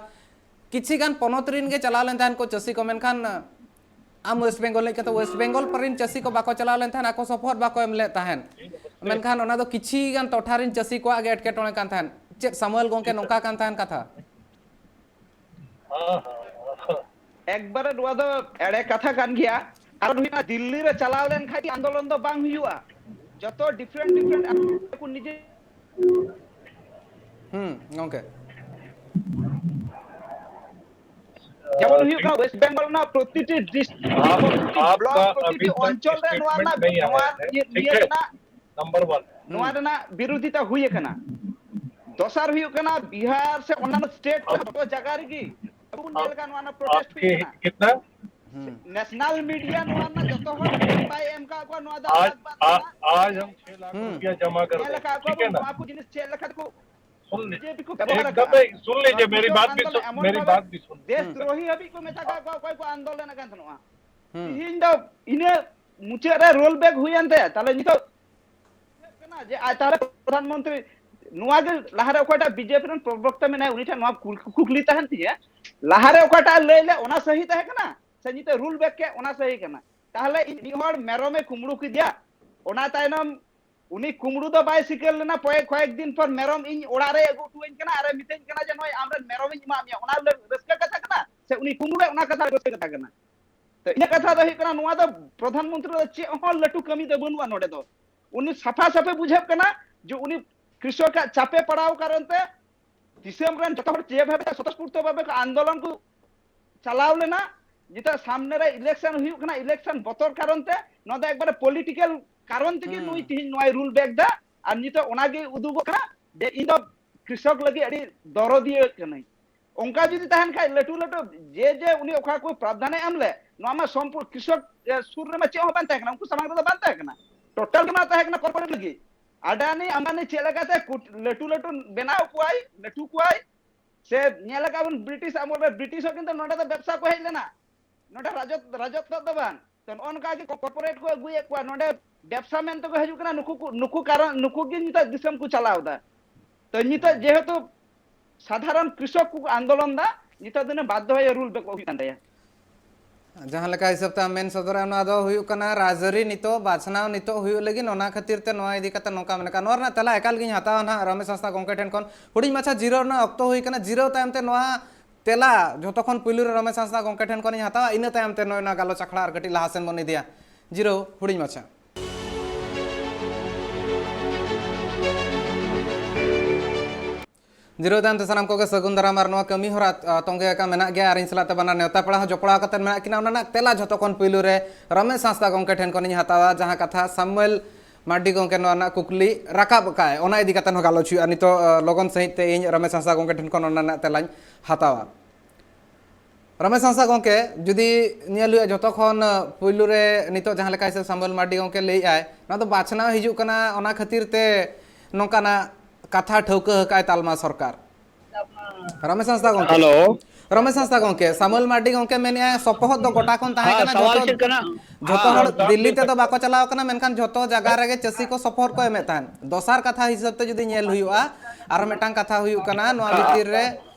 ᱠᱤᱪᱷᱤ ᱜᱟᱱ ᱯᱚᱱᱚᱛ ᱨᱤᱱ ᱜᱮ ᱪᱟᱞᱟᱣ ᱞᱮᱱ ᱛᱟᱦᱮᱱ ᱠᱚ ᱪᱟᱹᱥᱤ ᱠᱚ, ᱢᱮᱱᱠᱷᱟᱱ ᱟᱢ ᱣᱮᱥᱴ ᱵᱮᱝᱜᱚᱞ ᱨᱤᱱᱤᱡ ᱠᱟᱛᱮ ᱣᱮᱥᱴ ᱵᱮᱝᱜᱚᱞ ᱨᱤᱱ ᱪᱟᱹᱥᱤ ᱠᱚ ᱵᱟᱠᱚ ᱪᱟᱞᱟᱣ ᱞᱮᱱ ᱛᱟᱦᱮᱱ, ᱟᱠᱚ ᱥᱚᱯᱚᱦᱚᱫ ᱵᱟᱠᱚ ᱮᱢ ᱞᱮᱫ ᱛᱟᱦᱮᱱ᱾ ᱢᱮᱱᱠᱷᱟᱱ ᱚᱱᱟ ᱫᱚ ᱠᱤᱪᱷᱤ ᱜᱟᱱ ᱴᱚᱴᱷᱟ ᱨᱤᱱ ᱪᱟᱹᱥᱤ ᱠᱚᱣᱟᱜ ᱜᱮ ᱮᱴᱠᱮᱴᱚᱬᱮ ᱠᱟᱱ ᱛᱟᱦᱮᱱ᱾ ᱪᱮᱫ ᱥᱟᱢᱩᱭᱮᱞ ᱜᱚᱢᱠᱮ ᱱᱚᱝᱠᱟ ᱠᱟᱱ ᱛᱟᱦᱮᱱ ᱠᱟᱛᱷᱟ? ᱮᱠᱵᱟᱨᱮ ᱱᱚᱣᱟ ᱫᱚ ᱮᱲᱮ ᱠᱟᱛᱷᱟ ᱠᱟᱱ ᱜᱮᱭᱟ᱾ ᱠᱟᱨᱚᱱ ᱦᱩᱭᱩᱜ ᱠᱟᱱᱟ, ᱫᱤᱞᱞᱤ ᱨᱮ ᱪᱟᱞᱟᱣ ᱞᱮᱱᱠᱷᱟᱱ ᱜᱮ ᱟᱱᱫᱳᱞᱚᱱ ᱫᱚ ᱵᱟᱝ ᱦᱩᱭᱩᱜᱼᱟ᱾ ᱡᱚᱛᱚ ᱰᱤᱯᱷᱟᱨᱮᱱᱴ ᱰᱤᱯᱷᱟᱨᱮᱱᱴ ᱟᱠᱚ ᱱᱤᱡᱮ ᱦᱩᱸ ᱜᱚᱢᱠᱮ᱾ ᱡᱮᱢᱚᱱ ᱦᱩᱭᱩᱜ ᱠᱟᱱᱟ, ᱳᱭᱮᱥᱴ ᱵᱮᱝᱜᱚᱞ ᱨᱮᱱᱟᱜ ᱯᱨᱚᱛᱤᱴᱤ ᱰᱤᱥᱴᱨᱤᱠᱴ, ᱯᱨᱚᱛᱤᱴᱤ ᱵᱞᱚᱠ, ᱯᱨᱚᱛᱤᱴᱤ ᱚᱧᱪᱚᱞ ᱨᱮ ᱱᱚᱣᱟ ᱨᱮᱱᱟᱜ, ᱱᱤᱭᱟᱹ ᱨᱮᱱᱟᱜ, ᱱᱚᱣᱟ ᱨᱮᱱᱟᱜ ᱵᱤᱨᱳᱫᱷᱤᱛᱟ ᱦᱩᱭ ᱟᱠᱟᱱᱟ᱾ ᱫᱚᱥᱟᱨ ᱦᱩᱭᱩᱜ ᱠᱟᱱᱟ, ᱵᱤᱦᱟᱨ ᱥᱮ ᱚᱱᱱᱟᱱᱚ ᱥᱴᱮᱴ ᱠᱚᱨᱮ ᱡᱚᱛᱚ ᱡᱟᱭᱜᱟ ᱨᱮᱜᱮ ᱟᱵᱚ ᱵᱚᱱ ᱧᱮᱞ ᱠᱟᱜ, ᱱᱚᱣᱟ ᱨᱮᱱᱟᱜ ᱯᱨᱚᱴᱮᱥᱴ ᱦᱩᱭ ᱠᱟᱱᱟ᱾ ᱱᱮᱥᱱᱟᱞ ᱢᱤᱰᱤᱭᱟ ᱱᱚᱣᱟ ᱨᱮᱱᱟᱜ ᱡᱚᱛᱚ ᱦᱚᱲ ᱵᱟᱭ ᱮᱢ ᱠᱟᱜ ᱠᱚᱣᱟ ᱱᱚᱣᱟ ᱫᱚ ᱟᱞᱟᱜᱽ ᱵᱟᱛ ᱠᱟᱱᱟ᱾ ᱦᱩᱸ᱾ ᱧᱮᱞ ᱟᱠᱟᱫ ᱠᱚᱣᱟ ᱵᱚᱱ ᱱᱚᱣᱟ ᱠᱚ ᱡᱤᱱᱤᱥ ᱪᱮᱫ ᱞᱮᱠᱟ ᱛᱮᱠᱚ, ᱥᱩᱱ ᱞᱤᱡᱤᱭᱮ, ᱵᱤᱡᱮᱯᱤ ᱠᱚ ᱵᱮᱵᱚᱦᱟᱨ ᱮᱠᱫᱚᱢ ᱟᱠᱟᱫᱼᱟ᱾ ᱥᱩᱱ ᱞᱤᱡᱤᱭᱮ, ᱱᱚᱣᱟ ᱢᱮᱨᱤ ᱠᱤᱪᱷᱩ ᱵᱟᱛ ᱵᱤ ᱟᱱᱫᱳᱞᱚᱱ ᱥᱩᱱ, ᱮᱢᱚᱱ ᱢᱮᱨᱤ ᱵᱷᱟᱵᱮ ᱵᱟᱛ ᱵᱤ ᱥᱩᱱ᱾ ᱦᱩᱸ᱾ ᱫᱮᱥᱫᱨᱳᱦᱤ ᱦᱟᱹᱵᱤᱡ ᱠᱚ ᱢᱮᱛᱟ ᱠᱟᱜ ᱠᱚᱣᱟ ᱚᱠᱚᱭ ᱠᱚ ᱟᱱᱫᱳᱞᱚᱱ ᱠᱟᱱ ᱛᱟᱦᱮᱱᱚᱜᱼᱟ᱾ ᱦᱩᱸ᱾ ᱛᱤᱦᱤᱧ ᱫᱚ ᱤᱱᱟᱹ ᱢᱩᱪᱟᱹᱫ ᱨᱮ ᱨᱳᱞ ᱵᱮᱠ ᱦᱩᱭᱮᱱ ᱛᱟᱭᱟ, ᱛᱟᱦᱞᱮ ᱱᱤᱛᱚᱜ ᱠᱟᱱᱟ ᱡᱮ ᱟᱡ ᱛᱟᱦᱞᱮ ᱯᱨᱚᱫᱷᱟᱱ ᱢᱚᱱᱛᱨᱤ, ᱱᱚᱣᱟ ᱜᱮ ᱞᱟᱦᱟᱨᱮ ᱚᱠᱚᱭᱴᱟᱜ ᱵᱤᱡᱮᱯᱤ ᱨᱮᱱ ᱯᱨᱚᱵᱚᱠᱛᱟ ᱢᱮᱱᱟᱭ, ᱩᱱᱤ ᱴᱷᱮᱱ ᱱᱚᱣᱟ ᱠᱩᱞ-, ᱠᱩᱠᱞᱤ ᱛᱟᱦᱮᱱ ᱛᱤᱧᱟᱹ, ᱞᱟᱦᱟᱨᱮ ᱚᱠᱚᱭᱴᱟᱜ ᱞᱟᱹᱭ ᱞᱮᱫ ᱚᱱᱟ ᱥᱟᱹᱦᱤ ᱛᱟᱦᱮᱸ ᱠᱟᱱᱟ ᱥᱮ ᱱᱤᱛᱚᱜ ᱨᱩᱞ ᱵᱮᱠ ᱠᱮᱫ ᱚᱱᱟ ᱥᱟᱹᱦᱤ ᱠᱟᱱᱟ? ᱛᱟᱦᱞᱮ ᱤᱧ ᱢᱤᱫ ᱦᱚᱲ ᱢᱮᱨᱚᱢᱮ ᱠᱩᱢᱵᱽᱲᱩ ᱠᱮᱫᱮᱭᱟ, ᱚᱱᱟ ᱛᱟᱭᱱᱚᱢ ᱩᱱᱤ ᱠᱩᱢᱵᱽᱲᱩ ᱫᱚ ᱵᱟᱭ ᱥᱤᱠᱟᱹᱨ ᱞᱮᱱᱟ, ᱯᱚᱭᱮ-, ᱠᱚᱭᱮᱠ ᱫᱤᱱ ᱯᱚᱨ ᱢᱮᱨᱚᱢ ᱤᱧ ᱚᱲᱟᱜ ᱨᱮᱭ ᱟᱹᱜᱩ ᱦᱚᱴᱚᱣᱟᱹᱧ ᱠᱟᱱᱟ ᱟᱨᱮ ᱢᱤᱛᱟᱹᱧ ᱠᱟᱱᱟ ᱡᱮ, "ᱱᱚᱜᱼᱚᱭ ᱟᱢᱨᱮᱱ ᱢᱮᱨᱚᱢᱤᱧ ᱮᱢᱟᱫ ᱢᱮᱭᱟ", ᱚᱱᱟ ᱨᱟᱹᱥᱠᱟᱹ ᱠᱟᱛᱷᱟ ᱠᱟᱱᱟ ᱥᱮ ᱩᱱᱤ ᱠᱩᱢᱵᱽᱲᱩ ᱚᱱᱟ ᱠᱟᱛᱷᱟ ᱨᱟᱹᱥᱠᱟᱹ ᱠᱟᱛᱷᱟ ᱠᱟᱱᱟ? ᱛᱚ ᱤᱧᱟᱹᱜ ᱠᱟᱛᱷᱟ ᱫᱚ ᱦᱩᱭᱩᱜ ᱠᱟᱱᱟ, ᱱᱚᱣᱟ ᱫᱚ ᱯᱨᱚᱫᱷᱟᱱ ᱢᱚᱱᱛᱨᱤ ᱫᱚ ᱪᱮᱫ ᱦᱚᱸ ᱞᱟᱹᱴᱩ ᱠᱟᱹᱢᱤ ᱫᱚ ᱵᱟᱹᱱᱩᱜᱼᱟ ᱱᱚᱰᱮ ᱫᱚ᱾ ᱩᱱᱤ ᱥᱟᱯᱷᱟ ᱥᱟᱯᱷᱤ ᱵᱩᱡᱷᱟᱹᱜ ᱠᱟᱱᱟ ᱡᱮ ᱩᱱᱤ ᱠᱨᱤᱥᱚᱠᱟᱜ ᱪᱟᱯᱮ ᱯᱟᱲᱟᱣ ᱠᱟᱨᱚᱱ ᱛᱮ ᱫᱤᱥᱚᱢ ᱨᱮᱱ ᱡᱚᱛᱚ ᱦᱚᱲ ᱪᱮ ᱵᱷᱟᱵᱮ ᱥᱚᱛᱚᱥᱯᱩᱨᱛᱚ ᱵᱷᱟᱵᱮ ᱠᱚ ᱟᱱᱫᱳᱞᱚᱱ ᱠᱚ ᱪᱟᱞᱟᱣ ᱞᱮᱱᱟ᱾ ᱱᱤᱛᱚᱜ ᱥᱟᱢᱱᱮ ᱨᱮ ᱤᱞᱮᱠᱥᱚᱱ ᱦᱩᱭᱩᱜ ᱠᱟᱱᱟ, ᱤᱞᱮᱠᱥᱚᱱ ᱵᱚᱛᱚᱨ ᱠᱟᱨᱚᱱ ᱛᱮ ᱱᱚᱣᱟ ᱫᱚ ᱮᱠᱵᱟᱨᱮ ᱯᱚᱞᱤᱴᱤᱠᱟᱞ ᱠᱟᱨᱚᱱ ᱛᱮᱜᱮ ᱱᱩᱭ ᱛᱤᱦᱤᱧ ᱱᱚᱣᱟᱭ ᱨᱩᱞ ᱵᱮᱠ ᱫᱟ᱾ ᱟᱨ ᱱᱤᱛᱚᱜ ᱚᱱᱟᱜᱮ ᱩᱫᱩᱜᱚᱜ ᱠᱟᱱᱟ ᱡᱮ ᱤᱧ ᱫᱚ ᱠᱨᱤᱥᱚᱠ ᱞᱟᱹᱜᱤᱫ ᱟᱹᱰᱤ ᱫᱚᱨᱚᱫᱤᱭᱟᱹ ᱠᱟᱹᱱᱟᱹᱧ᱾ ᱚᱱᱠᱟ ᱡᱩᱫᱤ ᱛᱟᱦᱮᱱ ᱠᱷᱟᱡ ᱞᱟᱹᱴᱩ ᱞᱟᱹᱴᱩ ᱡᱮ ᱡᱮ ᱩᱱᱤ ᱚᱠᱟ ᱠᱚ ᱯᱨᱟᱫᱷᱟᱱᱮ ᱮᱢ ᱞᱮᱫ, ᱱᱚᱣᱟ ᱢᱟ ᱥᱚᱢᱯᱩᱨ ᱠᱨᱤᱥᱚᱠ ᱮ, ᱥᱩᱨ ᱨᱮᱢᱟ ᱪᱮᱫ ᱦᱚᱸ ᱵᱟᱝ ᱛᱟᱦᱮᱸ ᱠᱟᱱᱟ, ᱩᱱᱠᱩ ᱥᱟᱢᱟᱝ ᱨᱮᱫᱚ ᱵᱟᱝ ᱛᱟᱦᱮᱸ ᱠᱟᱱᱟ, ᱴᱳᱴᱟᱞ ᱜᱮ ᱢᱟ ᱛᱟᱦᱮᱸ ᱠᱟᱱᱟ ᱠᱚᱨᱯᱳᱨᱮᱴ ᱞᱟᱹᱜᱤᱫ᱾ ᱟᱰᱟᱱᱤ ᱟᱢᱵᱟᱱᱤ ᱪᱮᱫ ᱞᱮᱠᱟᱛᱮ ᱠᱩᱴ-, ᱞᱟᱹᱴᱩ ᱞᱟᱹᱴᱩ ᱵᱮᱱᱟᱣ ᱠᱚᱣᱟᱭ, ᱞᱟᱹᱴᱩ ᱠᱚᱣᱟᱭ, ᱥᱮ ᱧᱮᱞ ᱟᱠᱟᱫ ᱵᱚᱱ ᱵᱨᱤᱴᱤᱥ ᱟᱢᱚᱞ ᱨᱮ, ᱵᱨᱤᱴᱤᱥ ᱦᱚᱸ ᱠᱤᱱᱛᱩ ᱱᱚᱰᱮ ᱫᱚ ᱵᱮᱵᱽᱥᱟ ᱠᱚ ᱦᱮᱡ ᱞᱮᱱᱟ, ᱱᱚᱰᱮ ᱨᱟᱡᱚᱛ-, ᱨᱟᱡᱚᱛᱛᱚ ᱫᱚ ᱵᱟᱝ᱾ ᱛᱚ ᱱᱚᱜᱼᱚ ᱱᱚᱝᱠᱟ ᱜᱮ ᱠᱚᱨᱯᱳᱨᱮᱴ ᱠᱚ ᱟᱹᱜᱩᱭᱮᱫ ᱠᱚᱣᱟ, ᱱᱚᱰᱮ ᱵᱮᱵᱽᱥᱟ ᱢᱮᱱ ᱛᱮᱠᱚ ᱦᱤᱡᱩᱜ ᱠᱟᱱᱟ, ᱱᱩᱠᱩ ᱠᱚ, ᱱᱩᱠᱩ ᱠᱟᱨᱚᱱ, ᱱᱩᱠᱩ ᱜᱮ ᱱᱤᱛᱚᱜ ᱫᱤᱥᱚᱢ ᱠᱚ ᱪᱟᱞᱟᱣ ᱮᱫᱟ᱾ ᱛᱚ ᱱᱤᱛᱚᱜ ᱡᱮᱦᱮᱛᱩ ᱥᱟᱫᱷᱟᱨᱚᱱ ᱠᱨᱤᱥᱚᱠ ᱠᱚ ᱟᱱᱫᱳᱞᱚᱱ ᱫᱟ, ᱱᱤᱛᱚᱜ ᱫᱚ ᱵᱟᱫᱽᱫᱷᱚ ᱦᱚᱭᱮ ᱨᱩᱞ ᱵᱮᱠ ᱦᱩᱭᱩᱜ ᱠᱟᱱ ᱛᱟᱭᱟ᱾ ᱡᱟᱦᱟᱸ ᱞᱮᱠᱟ ᱦᱤᱥᱟᱹᱵ ᱛᱮ ᱟᱢ ᱢᱮᱱ ᱥᱚᱫᱚᱨᱟ, ᱚᱱᱟ ᱫᱚ ᱦᱩᱭᱩᱜ ᱠᱟᱱᱟ ᱨᱟᱡᱽᱟᱹᱨᱤ ᱱᱤᱛᱚᱜ ᱵᱟᱪᱷᱱᱟᱣ ᱱᱤᱛᱚᱜ ᱦᱩᱭᱩᱜ ᱞᱟᱹᱜᱤᱫ, ᱚᱱᱟ ᱠᱷᱟᱹᱛᱤᱨ ᱛᱮ ᱱᱚᱣᱟ ᱤᱫᱤ ᱠᱟᱛᱮ ᱱᱚᱝᱠᱟ ᱢᱮᱱᱟᱜ ᱠᱟᱜᱼᱟ᱾ ᱱᱚᱣᱟ ᱨᱮᱱᱟᱜ ᱛᱮᱞᱟ ᱮᱠᱟᱞ ᱜᱤᱧ ᱦᱟᱛᱟᱣᱟ ᱱᱟᱦᱟᱜ ᱨᱚᱢᱮᱥ ᱦᱟᱸᱥᱫᱟ ᱜᱚᱢᱠᱮ ᱴᱷᱮᱱ ᱠᱷᱚᱱ᱾ ᱦᱩᱰᱤᱧ ᱢᱟᱪᱷᱟ ᱡᱤᱨᱟᱹᱣ ᱨᱮᱱᱟᱜ ᱚᱠᱛᱚ ᱦᱩᱭ ᱠᱟᱱᱟ, ᱡᱤᱨᱟᱹᱣ ᱛᱟᱭᱚᱢ ᱛᱮ ᱱᱚᱣᱟ ᱛᱮᱞᱟ ᱡᱷᱚᱛᱚ ᱠᱷᱚᱱ ᱯᱩᱭᱞᱩ ᱨᱮ ᱨᱚᱢᱮᱥ ᱦᱟᱸᱥᱫᱟ ᱜᱚᱢᱠᱮ ᱴᱷᱮᱱ ᱠᱷᱚᱱᱤᱧ ᱦᱟᱛᱟᱣᱟ, ᱤᱱᱟᱹ ᱛᱟᱭᱚᱢ ᱛᱮ ᱱᱚᱜᱼᱚᱭ ᱱᱚᱣᱟ ᱜᱟᱞᱚᱪ ᱟᱠᱷᱲᱟ ᱟᱨ ᱠᱟᱹᱴᱤᱡ ᱞᱟᱦᱟ ᱥᱮᱱ ᱵᱚᱱ ᱤᱫᱤᱭᱟ᱾ ᱡᱤᱨᱟᱹᱣ ᱦᱩᱰᱤᱧ ᱢᱟᱪᱷᱟ᱾ ᱡᱤᱨᱟᱹᱣ ᱛᱟᱭᱚᱢ ᱛᱮ ᱥᱟᱱᱟᱢ ᱠᱚᱜᱮ ᱥᱟᱹᱜᱩᱱ ᱫᱟᱨᱟᱢ ᱟᱨ ᱱᱚᱣᱟ ᱠᱟᱹᱢᱤ ᱦᱚᱨᱟ, ᱟ, ᱛᱚᱸᱜᱮ ᱟᱠᱟᱱ ᱢᱮᱱᱟᱜ ᱜᱮᱭᱟ ᱟᱨ ᱤᱧ ᱥᱟᱞᱟᱜ ᱛᱮ ᱵᱟᱱᱟᱨ ᱱᱮᱣᱛᱟ ᱯᱮᱲᱟ ᱦᱚᱸ ᱡᱚᱯᱲᱟᱣ ᱠᱟᱛᱮ ᱢᱮᱱᱟᱜ ᱠᱤᱱᱟ᱾ ᱚᱱᱟ ᱨᱮᱱᱟᱜ ᱛᱮᱞᱟ ᱡᱷᱚᱛᱚ ᱠᱷᱚᱱ ᱯᱩᱭᱞᱩ ᱨᱮ ᱨᱚᱢᱮᱥ ᱦᱟᱸᱥᱫᱟ ᱜᱚᱢᱠᱮ ᱴᱷᱮᱱ ᱠᱷᱚᱱᱤᱧ ᱦᱟᱛᱟᱣᱟ, ᱡᱟᱦᱟᱸ ᱠᱟᱛᱷᱟ ᱥᱟᱢᱩᱭᱮᱞ ᱢᱟᱨᱰᱤ ᱜᱚᱢᱠᱮ ᱱᱚᱣᱟ ᱨᱮᱱᱟᱜ ᱠᱩᱠᱞᱤ ᱨᱟᱠᱟᱵ ᱟᱠᱟᱫᱼᱟᱭ, ᱚᱱᱟ ᱤᱫᱤ ᱠᱟᱛᱮ ᱦᱚᱸ ᱜᱟᱞᱚᱪ ᱦᱩᱭᱩᱜᱼᱟ᱾ ᱱᱤᱛᱚᱜ, ᱟ, ᱞᱚᱜᱚᱱ ᱥᱟᱺᱦᱤᱡ ᱛᱮ ᱤᱧ ᱨᱚᱢᱮᱥ ᱦᱟᱸᱥᱫᱟ ᱜᱚᱢᱠᱮ ᱴᱷᱮᱱ ᱠᱷᱚᱱ ᱚᱱᱟ ᱨᱮᱱᱟᱜ ᱛᱮᱞᱟᱧ ᱦᱟᱛᱟᱣᱟ᱾ ᱨᱚᱢᱮᱥ ᱦᱟᱸᱥᱫᱟ ᱜᱚᱢᱠᱮ, ᱡᱩᱫᱤ ᱧᱮᱞ ᱦᱩᱭᱩᱜᱼᱟ, ᱡᱷᱚᱛᱚ ᱠᱷᱚᱱ, ᱟ, ᱯᱩᱭᱞᱩ ᱨᱮ ᱱᱤᱛᱚᱜ ᱡᱟᱦᱟᱸ ᱞᱮᱠᱟ ᱦᱤᱥᱟᱹᱵ ᱥᱟᱢᱩᱭᱮᱞ ᱢᱟᱨᱰᱤ ᱜᱚᱢᱠᱮ ᱞᱟᱹᱭᱮᱫᱼᱟᱭ, ᱱᱚᱣᱟ ᱫᱚ ᱵᱟᱪᱷᱱᱟᱣ ᱦᱤᱡᱩᱜ ᱠᱟᱱᱟ, ᱚᱱᱟ ᱠᱷᱟᱹᱛᱤᱨ ᱛᱮ ᱱᱚᱝᱠᱟᱱᱟᱜ ᱠᱟᱛᱷᱟ ᱴᱷᱟᱹᱣᱠᱟᱹ ᱟᱠᱟᱫᱼᱟᱭ ᱛᱟᱞᱢᱟ ᱥᱚᱨᱠᱟᱨ᱾ ᱨᱚᱢᱮᱥ ᱦᱟᱸᱥᱫᱟ ᱜᱚᱢᱠᱮ᱾ ᱦᱮᱞᱳ᱾ ᱨᱚᱢᱮᱥ ᱦᱟᱸᱥᱫᱟ ᱜᱚᱢᱠᱮ, ᱥᱟᱢᱩᱭᱮᱞ ᱢᱟᱨᱰᱤ ᱜᱚᱢᱠᱮ ᱢᱮᱱᱮᱫᱼᱟᱭ, ᱥᱚᱯᱚᱦᱚᱫ ᱫᱚ ᱜᱚᱴᱟ ᱠᱷᱚᱱ ᱛᱟᱦᱮᱸ ᱦᱮᱸ, ᱠᱟᱱᱟ, ᱥᱟᱣᱟᱞ ᱡᱷᱚᱛᱚ, ᱪᱮᱫ ᱠᱟᱱᱟ? ᱡᱷᱚᱛᱚ ᱦᱮᱸ, ᱦᱚᱲ ᱫᱤᱞᱞᱤ ᱛᱮᱫᱚ ᱵᱟᱠᱚ ᱪᱟᱞᱟᱣ ᱠᱟᱱᱟ, ᱢᱮᱱᱠᱷᱟᱱ ᱡᱷᱚᱛᱚ ᱡᱟᱭᱜᱟ ᱨᱮᱜᱮ ᱪᱟᱹᱥᱤ ᱠᱚ ᱥᱚᱯᱚᱦᱚᱫ ᱠᱚ ᱮᱢᱮᱫ ᱛᱟᱦᱮᱸᱫ᱾ ᱫᱚᱥᱟᱨ ᱠᱟᱛᱷᱟ ᱦᱤᱥᱟᱹᱵ ᱛᱮ ᱡᱩᱫᱤ ᱧᱮᱞ ᱦᱩᱭᱩᱜᱼᱟ, ᱟᱨ ᱢᱤᱫᱴᱟᱝ ᱠᱟᱛᱷᱟ ᱦᱩᱭᱩᱜ ᱠᱟᱱᱟ, ᱱᱚᱣᱟ ᱵᱷᱤᱛᱤᱨ ᱨᱮ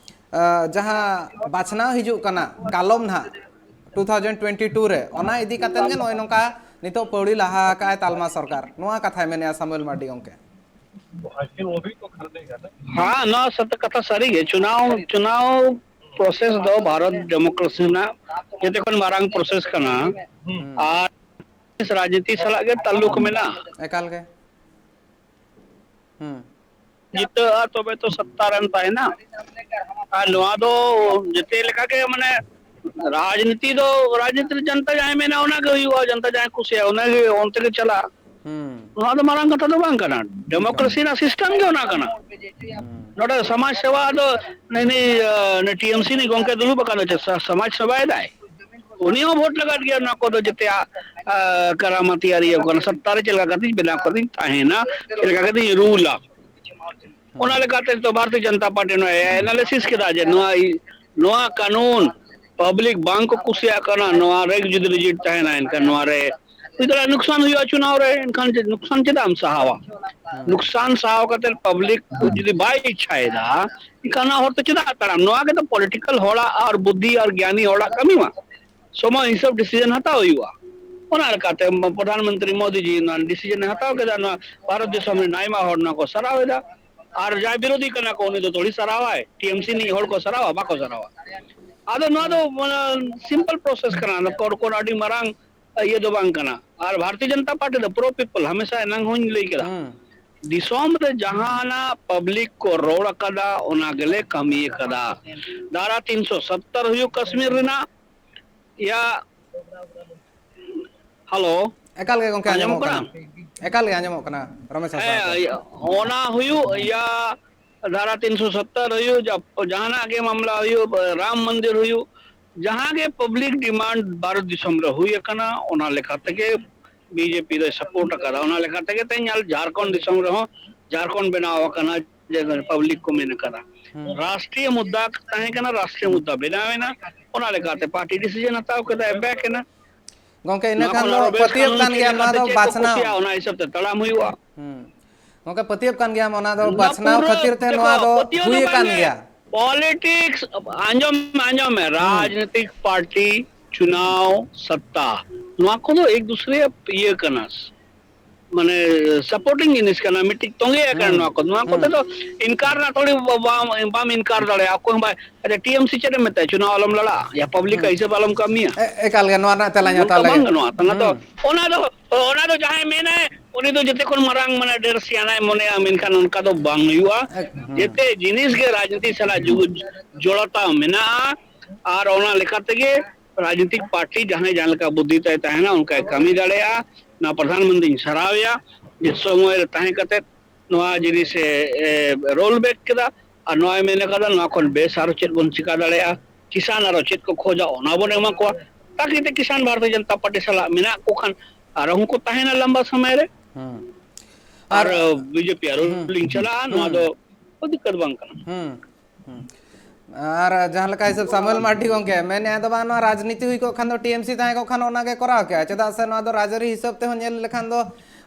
ᱟᱸ, ᱡᱟᱦᱟᱸ ᱵᱟᱪᱷᱱᱟᱣ ᱦᱤᱡᱩᱜ ᱠᱟᱱᱟ ᱠᱟᱞᱚᱢ ᱱᱟᱦᱟᱜ ᱴᱩ ᱛᱷᱟᱣᱡᱮᱱᱰ ᱴᱩᱭᱮᱱᱴᱤ ᱴᱩ ᱨᱮ, ᱚᱱᱟ ᱤᱫᱤ ᱠᱟᱛᱮ ᱜᱮ ᱱᱚᱜᱼᱚᱭ ᱱᱚᱝᱠᱟ ᱱᱤᱛᱚᱜ ᱯᱟᱹᱣᱲᱤ ᱞᱟᱦᱟ ᱟᱠᱟᱫᱼᱟᱭ ᱛᱟᱞᱢᱟ ᱥᱚᱨᱠᱟᱨ, ᱱᱚᱣᱟ ᱠᱟᱛᱷᱟᱭ ᱢᱮᱱᱮᱫᱼᱟ ᱥᱟᱢᱩᱭᱮᱞ ᱢᱟᱨᱰᱤ ᱜᱚᱢᱠᱮ᱾ ᱦᱮᱸ, ᱱᱚᱣᱟ ᱥᱟᱛᱮ ᱠᱟᱛᱷᱟ ᱥᱟᱹᱨᱤ ᱜᱮ᱾ ᱪᱩᱱᱟᱣ, ᱪᱩᱱᱟᱣ ᱯᱨᱚᱥᱮᱥ ᱫᱚ ᱵᱷᱟᱨᱚᱛ ᱰᱮᱢᱳᱠᱨᱮᱥᱤ ᱨᱮᱱᱟᱜ ᱡᱚᱛᱚ ᱠᱷᱚᱱ ᱢᱟᱨᱟᱝ ᱯᱨᱚᱥᱮᱥ ᱠᱟᱱᱟ᱾ ᱦᱩᱸ᱾ ᱟᱨ ᱨᱟᱡᱽᱱᱤᱛᱤ ᱥᱟᱞᱟᱜ ᱜᱮ ᱛᱟᱞᱞᱩᱠ ᱢᱮᱱᱟᱜᱼᱟ᱾ ᱮᱠᱟᱞ ᱜᱮ᱾ ᱦᱩᱸ᱾ ᱡᱤᱛᱟᱹᱜᱼᱟ, ᱛᱚᱵᱮ ᱛᱚ ᱥᱚᱛᱛᱟ ᱨᱮᱢ ᱛᱟᱦᱮᱱᱟ᱾ ᱟᱨ ᱱᱚᱣᱟ ᱫᱚ ᱡᱮᱛᱮ ᱞᱮᱠᱟᱜᱮ, ᱢᱟᱱᱮ, ᱨᱟᱡᱽᱱᱤᱛᱤ ᱫᱚ, ᱨᱟᱡᱽᱱᱤᱛᱤ ᱨᱮ ᱡᱚᱱᱛᱟ ᱡᱟᱦᱟᱸᱭ ᱢᱮᱱᱟ, ᱚᱱᱟᱜᱮ ᱦᱩᱭᱩᱜᱼᱟ᱾ ᱡᱚᱱᱛᱟ ᱡᱟᱦᱟᱸᱭ ᱠᱩᱥᱤᱭᱟᱜᱼᱟ, ᱚᱱᱟᱜᱮ ᱚᱱᱛᱮ ᱜᱮ ᱪᱟᱞᱟᱜᱼᱟ᱾ ᱦᱩᱸ᱾ ᱱᱚᱣᱟ ᱫᱚ ᱢᱟᱨᱟᱝ ᱠᱟᱛᱷᱟ ᱫᱚ ᱵᱟᱝ ᱠᱟᱱᱟ᱾ ᱰᱮᱢᱳᱠᱨᱮᱥᱤ ᱨᱮᱱᱟᱜ ᱥᱤᱥᱴᱮᱢ ᱜᱮ ᱚᱱᱟ ᱠᱟᱱᱟ᱾ ᱦᱩᱸ᱾ ᱱᱚᱰᱮ ᱥᱚᱢᱟᱡᱽ ᱥᱮᱵᱟ ᱫᱚ ᱱᱩᱭ, ᱱᱩᱭ, ᱟᱸ, ᱱᱩᱭ ᱴᱤ ᱮᱢ ᱥᱤ ᱨᱤᱱᱤᱡ ᱜᱚᱝᱠᱮ ᱫᱩᱲᱩᱵ ᱟᱠᱟᱱ ᱫᱚ ᱪᱮᱫ ᱥᱟ-, ᱥᱚᱢᱟᱡᱽ ᱥᱮᱵᱟᱭ ᱫᱟᱭ? ᱩᱱᱤ ᱦᱚᱸ ᱵᱷᱳᱴ ᱞᱟᱜᱟᱜ ᱜᱮᱭᱟ᱾ ᱱᱚᱣᱟ ᱠᱚᱫᱚ ᱡᱮᱛᱮᱭᱟᱜ, ᱟᱸ, ᱠᱟᱨᱟᱢᱟᱛᱤ ᱟᱹᱨᱤ ᱠᱟᱱᱟ᱾ ᱥᱚᱛᱛᱟ ᱨᱮ ᱪᱮᱫ ᱞᱮᱠᱟ ᱠᱟᱛᱮᱧ ᱵᱮᱱᱟᱣ ᱠᱟᱛᱮᱧ ᱛᱟᱦᱮᱱᱟ, ᱪᱮᱫ ᱞᱮᱠᱟ ᱠᱟᱛᱮᱧ ᱨᱩᱞᱟ᱾ ᱚᱱᱟ ᱞᱮᱠᱟᱛᱮ ᱱᱤᱛᱚᱜ ᱵᱷᱟᱨᱚᱛᱤᱭᱚ ᱡᱚᱱᱚᱛᱟ ᱯᱟᱨᱴᱤ ᱱᱚᱣᱟ ᱮᱱᱟᱞᱤᱥᱤᱥ ᱠᱮᱫᱟ ᱡᱮ ᱱᱚᱣᱟ, ᱱᱚᱣᱟ ᱠᱟᱹᱱᱩᱱ ᱯᱟᱵᱽᱞᱤᱠ ᱵᱟᱝ ᱠᱚ ᱠᱩᱥᱤᱭᱟᱜ ᱠᱟᱱᱟ, ᱱᱚᱣᱟ ᱨᱮ ᱡᱩᱫᱤ ᱨᱤᱡᱮᱠᱴ ᱛᱟᱦᱮᱱᱟ, ᱮᱱᱠᱷᱟᱱ ᱱᱚᱣᱟ ᱨᱮ ᱦᱩᱭ ᱫᱟᱲᱮᱭᱟᱜᱼᱟ ᱱᱩᱠᱥᱟᱱ ᱦᱩᱭᱩᱜᱼᱟ ᱪᱩᱱᱟᱣ ᱨᱮ᱾ ᱮᱱᱠᱷᱟᱱ ᱪᱮᱫ ᱱᱩᱠᱥᱟᱱ ᱪᱮᱫᱟᱜ ᱮᱢ ᱥᱟᱦᱟᱣᱟ? ᱦᱮᱸ᱾ ᱱᱩᱠᱥᱟᱱ ᱥᱟᱦᱟᱣ ᱠᱟᱛᱮ ᱯᱟᱵᱽᱞᱤᱠ ᱡᱩᱫᱤ ᱵᱟᱭ ᱤᱪᱪᱷᱟᱭᱮᱫᱟ, ᱮᱱᱠᱷᱟᱱ ᱚᱱᱟ ᱦᱚᱨ ᱛᱮ ᱪᱮᱫᱟᱜ ᱛᱟᱲᱟᱢ? ᱱᱚᱣᱟ ᱜᱮ ᱛᱚ ᱯᱚᱞᱤᱴᱤᱠᱟᱞ ᱦᱚᱲᱟᱜ ᱟᱨ ᱵᱩᱫᱽᱫᱷᱤ ᱟᱨ ᱜᱮᱭᱟᱱᱤ ᱦᱚᱲᱟᱜ ᱠᱟᱹᱢᱤ ᱢᱟ᱾ ᱥᱚᱢᱚᱭ ᱦᱤᱥᱟᱹᱵ ᱰᱤᱥᱤᱡᱚᱱ ᱦᱟᱛᱟᱣ ᱦᱩᱭᱩᱜᱼᱟ᱾ ᱚᱱᱟ ᱞᱮᱠᱟᱛᱮ ᱯᱨᱚᱫᱷᱟᱱ ᱢᱚᱱᱛᱨᱤ ᱢᱳᱫᱤ ᱡᱤ ᱱᱚᱣᱟ ᱰᱤᱥᱤᱡᱚᱱ ᱮ ᱦᱟᱛᱟᱣ ᱠᱮᱫᱟ᱾ ᱱᱚᱣᱟ ᱵᱷᱟᱨᱚᱛ ᱫᱤᱥᱚᱢ ᱨᱮᱱ ᱟᱭᱢᱟ ᱦᱚᱲ ᱱᱚᱣᱟ ᱠᱚ ᱥᱟᱨᱦᱟᱣ ᱮᱫᱟ᱾ ᱟᱨ ᱡᱟᱦᱟᱸᱭ ᱵᱤᱨᱳᱫᱷᱤ ᱠᱟᱱᱟ ᱠᱚ, ᱩᱱᱤ ᱫᱚ ᱛᱷᱚᱲᱤ ᱥᱟᱨᱦᱟᱣᱟᱭ, ᱴᱤ ᱮᱢ ᱥᱤ ᱨᱤᱱᱤᱡ ᱦᱚᱲ ᱠᱚ ᱥᱟᱨᱦᱟᱣᱟ? ᱵᱟᱠᱚ ᱥᱟᱨᱦᱟᱣᱟ᱾ ᱟᱫᱚ ᱱᱚᱣᱟ ᱫᱚ, ᱢᱟᱱᱮ, ᱥᱤᱢᱯᱚᱞ ᱯᱨᱚᱥᱮᱥ ᱠᱟᱱᱟ, ᱱᱚᱣᱟ ᱠᱚ ᱠᱳᱱᱳ ᱟᱹᱰᱤ ᱢᱟᱨᱟᱝ ᱤᱭᱟᱹ ᱫᱚ ᱵᱟᱝ ᱠᱟᱱᱟ᱾ ᱟᱨ ᱵᱷᱟᱨᱚᱛᱤᱭᱚ ᱡᱚᱱᱚᱛᱟ ᱯᱟᱨᱴᱤ ᱫᱚ ᱯᱨᱳ ᱯᱤᱯᱚᱞ, ᱦᱟᱢᱮᱥᱟ ᱮᱱᱟᱝ ᱦᱚᱸᱧ ᱞᱟᱹᱭ ᱠᱮᱫᱟ, ᱦᱩᱸ᱾ ᱫᱤᱥᱚᱢ ᱨᱮ ᱡᱟᱦᱟᱱᱟᱜ ᱯᱟᱵᱽᱞᱤᱠ ᱠᱚ ᱨᱚᱲ ᱟᱠᱟᱫᱟ, ᱚᱱᱟ ᱜᱮᱞᱮ ᱠᱟᱹᱢᱤ ᱟᱠᱟᱫᱟ᱾ ᱫᱷᱟᱨᱟ ᱛᱤᱱᱥᱚ ᱥᱚᱛᱛᱚᱨ ᱦᱩᱭᱩᱜ ᱠᱟᱥᱢᱤᱨ ᱨᱮᱱᱟᱜ, ᱭᱟ, ᱦᱮᱞᱳ, ᱮᱠᱟᱞ ᱜᱮ ᱜᱚᱝᱠᱮ ᱟᱸᱡᱚᱢᱚᱜ ᱟᱸᱡᱚᱢᱚᱜ ᱠᱟᱱᱟ? ᱠᱟᱱᱟ᱾ ᱮᱠᱟᱞ ᱜᱮ ᱟᱸᱡᱚᱢᱚᱜ ᱠᱟᱱᱟ, ᱨᱚᱢᱮᱥ ᱦᱟᱸᱥᱫᱟ ᱦᱮᱸ, ᱜᱚᱝᱠᱮ᱾ ᱤᱭᱟᱹ, ᱚᱱᱟ ᱦᱩᱭᱩᱜ, ᱭᱟ, ᱫᱷᱟᱨᱟ ᱛᱤᱱᱥᱚ ᱥᱚᱛᱛᱚᱨ ᱦᱩᱭᱩᱜ, ᱡᱟ-, ᱡᱟᱦᱟᱱᱟᱜ ᱜᱮ ᱢᱟᱢᱞᱟ ᱦᱩᱭᱩᱜ, ᱨᱟᱢ ᱢᱚᱱᱫᱤᱨ ᱦᱩᱭᱩᱜ, ᱡᱟᱦᱟᱸ ᱜᱮ ᱯᱟᱵᱽᱞᱤᱠ ᱰᱤᱢᱟᱱᱰ ᱵᱷᱟᱨᱚᱛ ᱫᱤᱥᱚᱢ ᱨᱮ ᱦᱩᱭ ᱟᱠᱟᱱᱟ, ᱚᱱᱟ ᱞᱮᱠᱟ ᱛᱮᱜᱮ ᱵᱤ ᱡᱮ ᱯᱤ ᱫᱚᱭ ᱥᱟᱯᱳᱨᱴ ᱟᱠᱟᱫᱟ᱾ ᱚᱱᱟ ᱞᱮᱠᱟ ᱛᱮᱜᱮ ᱛᱮᱦᱮᱧ ᱧᱮᱞ ᱡᱷᱟᱲᱠᱷᱚᱸᱰ ᱫᱤᱥᱚᱢ ᱨᱮᱦᱚᱸ ᱡᱷᱟᱲᱠᱷᱚᱸᱰ ᱵᱮᱱᱟᱣ ᱟᱠᱟᱱᱟ, ᱡᱮ ᱯᱟᱵᱽᱞᱤᱠ ᱠᱚ ᱢᱮᱱ ᱟᱠᱟᱫᱟ᱾ ᱦᱩᱸ᱾ ᱨᱟᱥᱴᱨᱤᱭᱚ ᱢᱩᱫᱽᱫᱟ ᱛᱟᱦᱮᱸ ᱠᱟᱱᱟ, ᱨᱟᱥᱴᱨᱤᱭᱚ ᱢᱩᱫᱽᱫᱟ ᱵᱮᱱᱟᱣ ᱮᱱᱟ, ᱚᱱᱟ ᱞᱮᱠᱟᱛᱮ ᱯᱟᱨᱴᱤ ᱰᱤᱥᱤᱡᱚᱱ ᱦᱟᱛᱟᱣ ᱠᱮᱫᱟᱭ, ᱵᱮᱠ ᱮᱱᱟ᱾ ᱜᱚᱝᱠᱮ, ᱤᱱᱟᱹ ᱱᱚᱣᱟ ᱠᱷᱟᱱ ᱠᱷᱚᱱ ᱫᱚ ᱟᱨᱚ ᱵᱮᱥ ᱯᱟᱹᱛᱭᱟᱹᱜ ᱠᱟᱹᱱᱩᱱ ᱠᱟᱱ ᱪᱮᱫ ᱜᱮᱭᱟ, ᱱᱚᱣᱟ ᱞᱮᱠᱟᱛᱮ ᱫᱚ ᱪᱮᱫ ᱠᱚ ᱵᱟᱪᱷᱱᱟᱣ᱾ ᱠᱩᱥᱤᱭᱟᱜᱼᱟ, ᱚᱱᱟ ᱦᱤᱥᱟᱹᱵ ᱛᱮ ᱛᱟᱲᱟᱢ ᱦᱩᱭᱩᱜᱼᱟ᱾ ᱦᱩᱸ᱾ ᱜᱚᱝᱠᱮ, ᱯᱟᱹᱛᱭᱟᱹᱜ ᱠᱟᱱ ᱜᱮᱭᱟᱢ, ᱚᱱᱟ ᱫᱚ ᱱᱚᱣᱟ ᱵᱟᱪᱷᱱᱟᱣ ᱯᱩᱨᱟᱹ ᱠᱷᱟᱹᱛᱤᱨ ᱛᱮ ᱫᱮᱠᱷᱚ, ᱱᱚᱣᱟ ᱫᱚ ᱯᱟᱹᱛᱭᱟᱹᱣ ᱦᱩᱭ ᱫᱚ ᱟᱠᱟᱱ ᱵᱟᱝ ᱜᱮ᱾ ᱜᱮᱭᱟ᱾ ᱯᱚᱞᱤᱴᱤᱠᱥ, ᱟᱸᱡᱚᱢ ᱢᱮ, ᱟᱸᱡᱚᱢ ᱢᱮ, ᱦᱩᱸ᱾ ᱨᱟᱡᱽᱱᱤᱛᱤᱠ ᱯᱟᱨᱴᱤ, ᱪᱩᱱᱟᱣ, ᱥᱚᱛᱛᱟ, ᱱᱚᱣᱟ ᱠᱚᱫᱚ ᱮᱠ ᱫᱩᱥᱨᱮ ᱤᱭᱟᱹ ᱠᱟᱱᱟ, ᱢᱟᱱᱮ, ᱥᱟᱯᱳᱨᱴᱤᱝ ᱡᱤᱱᱤᱥ ᱠᱟᱱᱟ, ᱢᱤᱫᱴᱤᱡ ᱛᱚᱸᱜᱮ ᱟᱠᱟᱱᱟ ᱦᱩᱸ, ᱱᱚᱣᱟ ᱠᱚ᱾ ᱱᱚᱣᱟ ᱦᱩᱸ᱾ ᱠᱚᱛᱮ ᱫᱚ ᱤᱱᱠᱟᱨ ᱨᱮᱱᱟᱜ ᱛᱷᱚᱲᱤ ᱵᱟ-, ᱵᱟᱢ, ᱵᱟᱢ ᱤᱱᱠᱟᱨ ᱫᱟᱲᱮᱭᱟᱜᱼᱟ᱾ ᱚᱠᱚᱭ ᱦᱚᱸ ᱵᱟᱭ, ᱟᱪᱪᱷᱟ, ᱴᱤ ᱮᱢ ᱥᱤ ᱪᱮᱫ ᱮᱢ ᱢᱮᱛᱟᱭᱟ? ᱪᱩᱱᱟᱣ ᱟᱞᱚᱢ ᱞᱟᱲᱟᱜᱼᱟ, ᱭᱟ ᱯᱟᱵᱽᱞᱤᱠ ᱦᱩᱸ᱾ ᱟᱜ ᱦᱤᱥᱟᱹᱵ ᱟᱞᱚᱢ ᱠᱟᱹᱢᱤᱭᱟ᱾ ᱮ-, ᱮᱠᱟᱞ ᱜᱮ, ᱱᱚᱣᱟ ᱨᱮᱱᱟᱜ ᱛᱮᱞᱟᱧ ᱦᱟᱛᱟᱣ ᱱᱚᱝᱠᱟ ᱞᱮᱜᱮ᱾ ᱵᱟᱝ ᱜᱟᱱᱚᱜᱼᱟ᱾ ᱚᱱᱟ ᱫᱚ, ᱦᱩᱸ᱾ ᱚᱱᱟ ᱫᱚ, ᱚᱱᱟ ᱫᱚ ᱡᱟᱦᱟᱸᱭ ᱢᱮᱱᱟᱭ, ᱩᱱᱤ ᱫᱚ ᱡᱚᱛᱚ ᱠᱷᱚᱱ ᱢᱟᱨᱟᱝ ᱢᱟᱱᱮ ᱰᱷᱮᱨ ᱥᱤᱭᱟᱱᱟᱭ ᱢᱚᱱᱮᱭᱟ, ᱢᱮᱱᱠᱷᱟᱱ ᱚᱱᱠᱟ ᱫᱚ ᱵᱟᱝ ᱦᱩᱭᱩᱜᱼᱟ᱾ ᱮᱠ-, ᱦᱩᱸ᱾ ᱡᱚᱛᱚ ᱡᱤᱱᱤᱥ ᱜᱮ ᱨᱟᱡᱽᱱᱤᱛᱤ ᱥᱟᱞᱟᱜ ᱡᱩᱜᱩ-, ᱡᱚᱲᱟᱣ ᱢᱮᱱᱟᱜᱼᱟ᱾ ᱟᱨ ᱚᱱᱟ ᱞᱮᱠᱟ ᱛᱮᱜᱮ ᱨᱟᱡᱽᱱᱤᱛᱤᱠ ᱯᱟᱨᱴᱤ ᱡᱟᱦᱟᱸᱭ ᱡᱟᱦᱟᱸ ᱞᱮᱠᱟ ᱵᱩᱫᱽᱫᱷᱤ ᱛᱟᱭ ᱛᱟᱦᱮᱱᱟ, ᱚᱱᱠᱟᱭ ᱠᱟᱹᱢᱤ ᱫᱟᱲᱮᱭᱟᱜᱼᱟ᱾ ᱱᱚᱣᱟ ᱯᱨᱚᱫᱷᱟᱱ ᱢᱚᱱᱛᱨᱤᱧ ᱥᱟᱨᱦᱟᱣᱮᱭᱟ ᱡᱮ ᱥᱚᱢᱚᱭ ᱨᱮ ᱛᱟᱦᱮᱸ ᱠᱟᱛᱮ ᱱᱚᱣᱟ ᱡᱤᱱᱤᱥ ᱮ, ᱮ, ᱨᱳᱞ ᱵᱮᱠ ᱠᱮᱫᱟ᱾ ᱟᱨ ᱱᱚᱣᱟᱭ ᱢᱮᱱ ᱠᱟᱫᱟ, ᱱᱚᱣᱟ ᱠᱷᱚᱱ ᱵᱮᱥ ᱟᱨᱚ ᱪᱮᱫ ᱵᱚᱱ ᱪᱤᱠᱟ ᱫᱟᱲᱮᱭᱟᱜᱼᱟ, ᱠᱤᱥᱟᱱ ᱟᱨᱚ ᱪᱮᱫ ᱠᱚ ᱠᱷᱚᱡᱟ, ᱚᱱᱟ ᱵᱚᱱ ᱮᱢᱟ ᱠᱚᱣᱟ᱾ ᱛᱟᱠᱤ ᱛᱮ ᱠᱤᱥᱟᱱ ᱵᱷᱟᱨᱚᱛᱤᱭᱚ ᱡᱚᱱᱚᱛᱟ ᱯᱟᱨᱴᱤ ᱥᱟᱞᱟᱜ ᱢᱮᱱᱟᱜ ᱠᱚ ᱠᱷᱟᱱ ᱟᱨᱚ ᱦᱚᱸᱠᱚ ᱛᱟᱦᱮᱱᱟ ᱞᱟᱢᱵᱟ ᱥᱚᱢᱚᱭ ᱨᱮ᱾ ᱦᱩᱸ᱾ ᱟᱨ ᱟᱨ, ᱵᱤᱡᱮᱯᱤ ᱟᱨᱚ ᱦᱩᱸ, ᱞᱤᱧ ᱪᱟᱞᱟᱜᱼᱟ, ᱱᱚᱣᱟ ᱦᱩᱸ, ᱫᱚ ᱫᱤᱠᱠᱟᱛ ᱵᱟᱝ ᱠᱟᱱᱟ᱾ ᱦᱩᱸ, ᱦᱩᱸ᱾ ᱟᱨ ᱡᱟᱦᱟᱸ ᱞᱮᱠᱟ ᱦᱤᱥᱟᱹᱵ ᱥᱟᱢᱩᱭᱮᱞ ᱢᱟᱨᱰᱤ ᱜᱚᱝᱠᱮ ᱢᱮᱱᱮᱫᱼᱟ, ᱫᱚ ᱵᱟᱝ, ᱱᱚᱣᱟ ᱨᱟᱡᱽᱱᱤᱛᱤ ᱦᱩᱭ ᱠᱚᱜ ᱠᱷᱟᱱ ᱫᱚ, ᱴᱤ ᱮᱢ ᱥᱤ ᱛᱟᱦᱮᱸ ᱠᱚᱜ ᱠᱷᱟᱱ ᱚᱱᱟ ᱜᱮ ᱠᱚᱨᱟᱣ ᱠᱮᱭᱟ᱾ ᱪᱮᱫᱟᱜ ᱥᱮ ᱱᱚᱣᱟ ᱫᱚ ᱨᱟᱡᱽᱟᱹᱨᱤ ᱦᱤᱥᱟᱹᱵ ᱛᱮᱦᱚᱸ ᱧᱮᱞ ᱞᱮᱠᱷᱟᱱ ᱫᱚ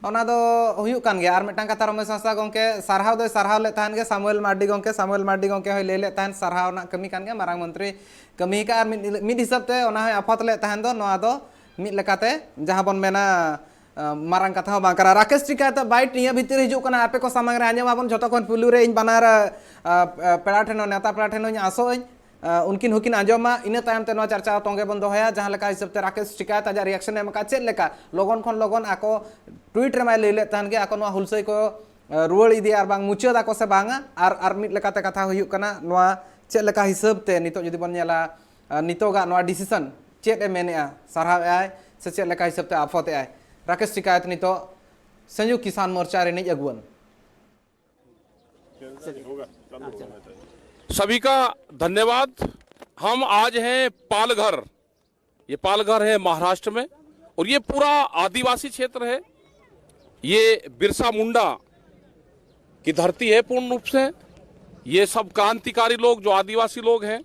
ᱚᱱᱟ ᱫᱚ ᱦᱩᱭᱩᱜ ᱠᱟᱱ ᱜᱮᱭᱟ᱾ ᱟᱨ ᱢᱤᱫᱴᱟᱝ ᱠᱟᱛᱷᱟ, ᱨᱚᱢᱮᱥ ᱦᱟᱸᱥᱫᱟ ᱜᱚᱝᱠᱮ ᱥᱟᱨᱦᱟᱣ ᱫᱚᱭ ᱥᱟᱨᱦᱟᱣ ᱞᱮᱫ ᱛᱟᱦᱮᱱ ᱜᱮ ᱥᱟᱢᱩᱭᱮᱞ ᱢᱟᱨᱰᱤ ᱜᱚᱝᱠᱮ, ᱥᱟᱢᱩᱭᱮᱞ ᱢᱟᱨᱰᱤ ᱜᱚᱝᱠᱮ ᱦᱚᱸᱭ ᱞᱟᱹᱭ ᱞᱮᱫ ᱛᱟᱦᱮᱱ ᱥᱟᱨᱦᱟᱣ ᱨᱮᱱᱟᱜ ᱠᱟᱹᱢᱤ ᱠᱟᱱ ᱜᱮᱭᱟ, ᱢᱟᱨᱟᱝ ᱢᱚᱱᱛᱨᱤ ᱠᱟᱹᱢᱤ ᱠᱟᱜᱼᱟ᱾ ᱟᱨ ᱢᱤᱫ, ᱢᱤᱫ ᱦᱤᱥᱟᱹᱵ ᱛᱮ ᱚᱱᱟ ᱦᱚᱸᱭ ᱟᱯᱷᱚᱛ ᱞᱮᱫ ᱛᱟᱦᱮᱱ ᱫᱚ, ᱱᱚᱣᱟ ᱫᱚ ᱢᱤᱫ ᱞᱮᱠᱟᱛᱮ ᱡᱟᱦᱟᱸ ᱵᱚᱱ ᱢᱮᱱᱟ, ᱟ, ᱢᱟᱨᱟᱝ ᱠᱟᱛᱷᱟ ᱦᱚᱸ ᱵᱟᱝ ᱠᱟᱱᱟ᱾ ᱨᱟᱠᱮᱥ ᱴᱤᱠᱟᱭᱛ ᱵᱟᱭᱤᱴ ᱱᱤᱭᱟᱹ ᱵᱷᱤᱛᱤᱨ ᱦᱤᱡᱩᱜ ᱠᱟᱱᱟ, ᱟᱯᱮ ᱠᱚ ᱥᱟᱢᱟᱝ ᱨᱮ ᱟᱸᱡᱚᱢ ᱟᱵᱚᱱ᱾ ᱡᱷᱚᱛᱚ ᱠᱷᱚᱱ ᱯᱩᱭᱞᱩ ᱨᱮ ᱤᱧ ᱵᱟᱱᱟᱨ, ᱟ, ᱟ, ᱯᱮᱲᱟ ᱴᱷᱮᱱ ᱦᱚᱸ, ᱱᱮᱣᱛᱟ ᱯᱮᱲᱟ ᱴᱷᱮᱱ ᱦᱚᱸᱧ ᱟᱥᱚᱜ ᱟᱹᱧ, ᱟ, ᱩᱱᱠᱤᱱ ᱦᱚᱸᱠᱤᱱ ᱟᱸᱡᱚᱢ ᱢᱟ, ᱤᱱᱟᱹ ᱛᱟᱭᱚᱢ ᱛᱮ ᱱᱚᱣᱟ ᱪᱟᱨᱪᱟ ᱛᱚᱸᱜᱮ ᱵᱚᱱ ᱫᱚᱦᱚᱭᱟ᱾ ᱡᱟᱦᱟᱸ ᱞᱮᱠᱟ ᱦᱤᱥᱟᱹᱵ ᱛᱮ ᱨᱟᱠᱮᱥ ᱴᱤᱠᱟᱭᱛ ᱟᱡᱟᱜ ᱨᱤᱭᱟᱠᱥᱚᱱ ᱮ ᱮᱢ ᱟᱠᱟᱫ, ᱪᱮᱫ ᱞᱮᱠᱟ ᱞᱚᱜᱚᱱ ᱠᱷᱚᱱ ᱞᱚᱜᱚᱱ ᱟᱠᱚ ᱴᱩᱭᱤᱴ ᱨᱮᱢᱟᱭ ᱞᱟᱹᱭ ᱞᱮᱫ ᱛᱟᱦᱮᱱ ᱜᱮ, ᱟᱠᱚ ᱱᱚᱣᱟ ᱦᱩᱞᱥᱟᱹᱭ ᱠᱚ, ᱟ, ᱨᱩᱣᱟᱹᱲ ᱤᱫᱤᱭᱟ ᱟᱨ ᱵᱟᱝ ᱢᱩᱪᱟᱹᱫ ᱟᱠᱚ ᱥᱮ ᱵᱟᱝᱟ᱾ ᱟᱨ, ᱟᱨ ᱢᱤᱫ ᱞᱮᱠᱟᱛᱮ ᱠᱟᱛᱷᱟ ᱦᱩᱭᱩᱜ ᱠᱟᱱᱟ, ᱱᱚᱣᱟ ᱪᱮᱫ ᱞᱮᱠᱟ ᱦᱤᱥᱟᱹᱵ ᱛᱮ ᱱᱤᱛᱚᱜ ᱡᱩᱫᱤ ᱵᱚᱱ ᱧᱮᱞᱟ, ᱟᱨ ᱱᱤᱛᱚᱜᱟᱜ ᱱᱚᱣᱟ decision ᱪᱮᱫ ᱮ ᱢᱮᱱᱮᱜᱼᱟ, ᱥᱟᱨᱦᱟᱣᱮᱜᱼᱟᱭ ᱥᱮ ᱪᱮᱫ ᱞᱮᱠᱟ ᱦᱤᱥᱟᱹᱵ ᱛᱮ ᱟᱯᱷᱚᱛᱮᱜᱼᱟᱭ? ᱨᱟᱠᱮᱥ ᱴᱤᱠᱟᱭᱛ ᱱᱤᱛᱚᱜ ᱥᱚᱸᱭᱩᱠᱛ ᱠᱤᱥᱟᱱ ᱢᱳᱨᱪᱟ ᱨᱤᱱᱤᱡ ᱟᱹᱜᱩᱣᱟᱹᱱ᱾ सभी का धन्यवाद। हम आज हैं पालघर, ये पालघर है महाराष्ट्र में, और ये पूरा आदिवासी क्षेत्र है। ये बिरसा मुंडा की धरती है पूर्ण रूप से। ये सब क्रांतिकारी लोग जो आदिवासी लोग हैं,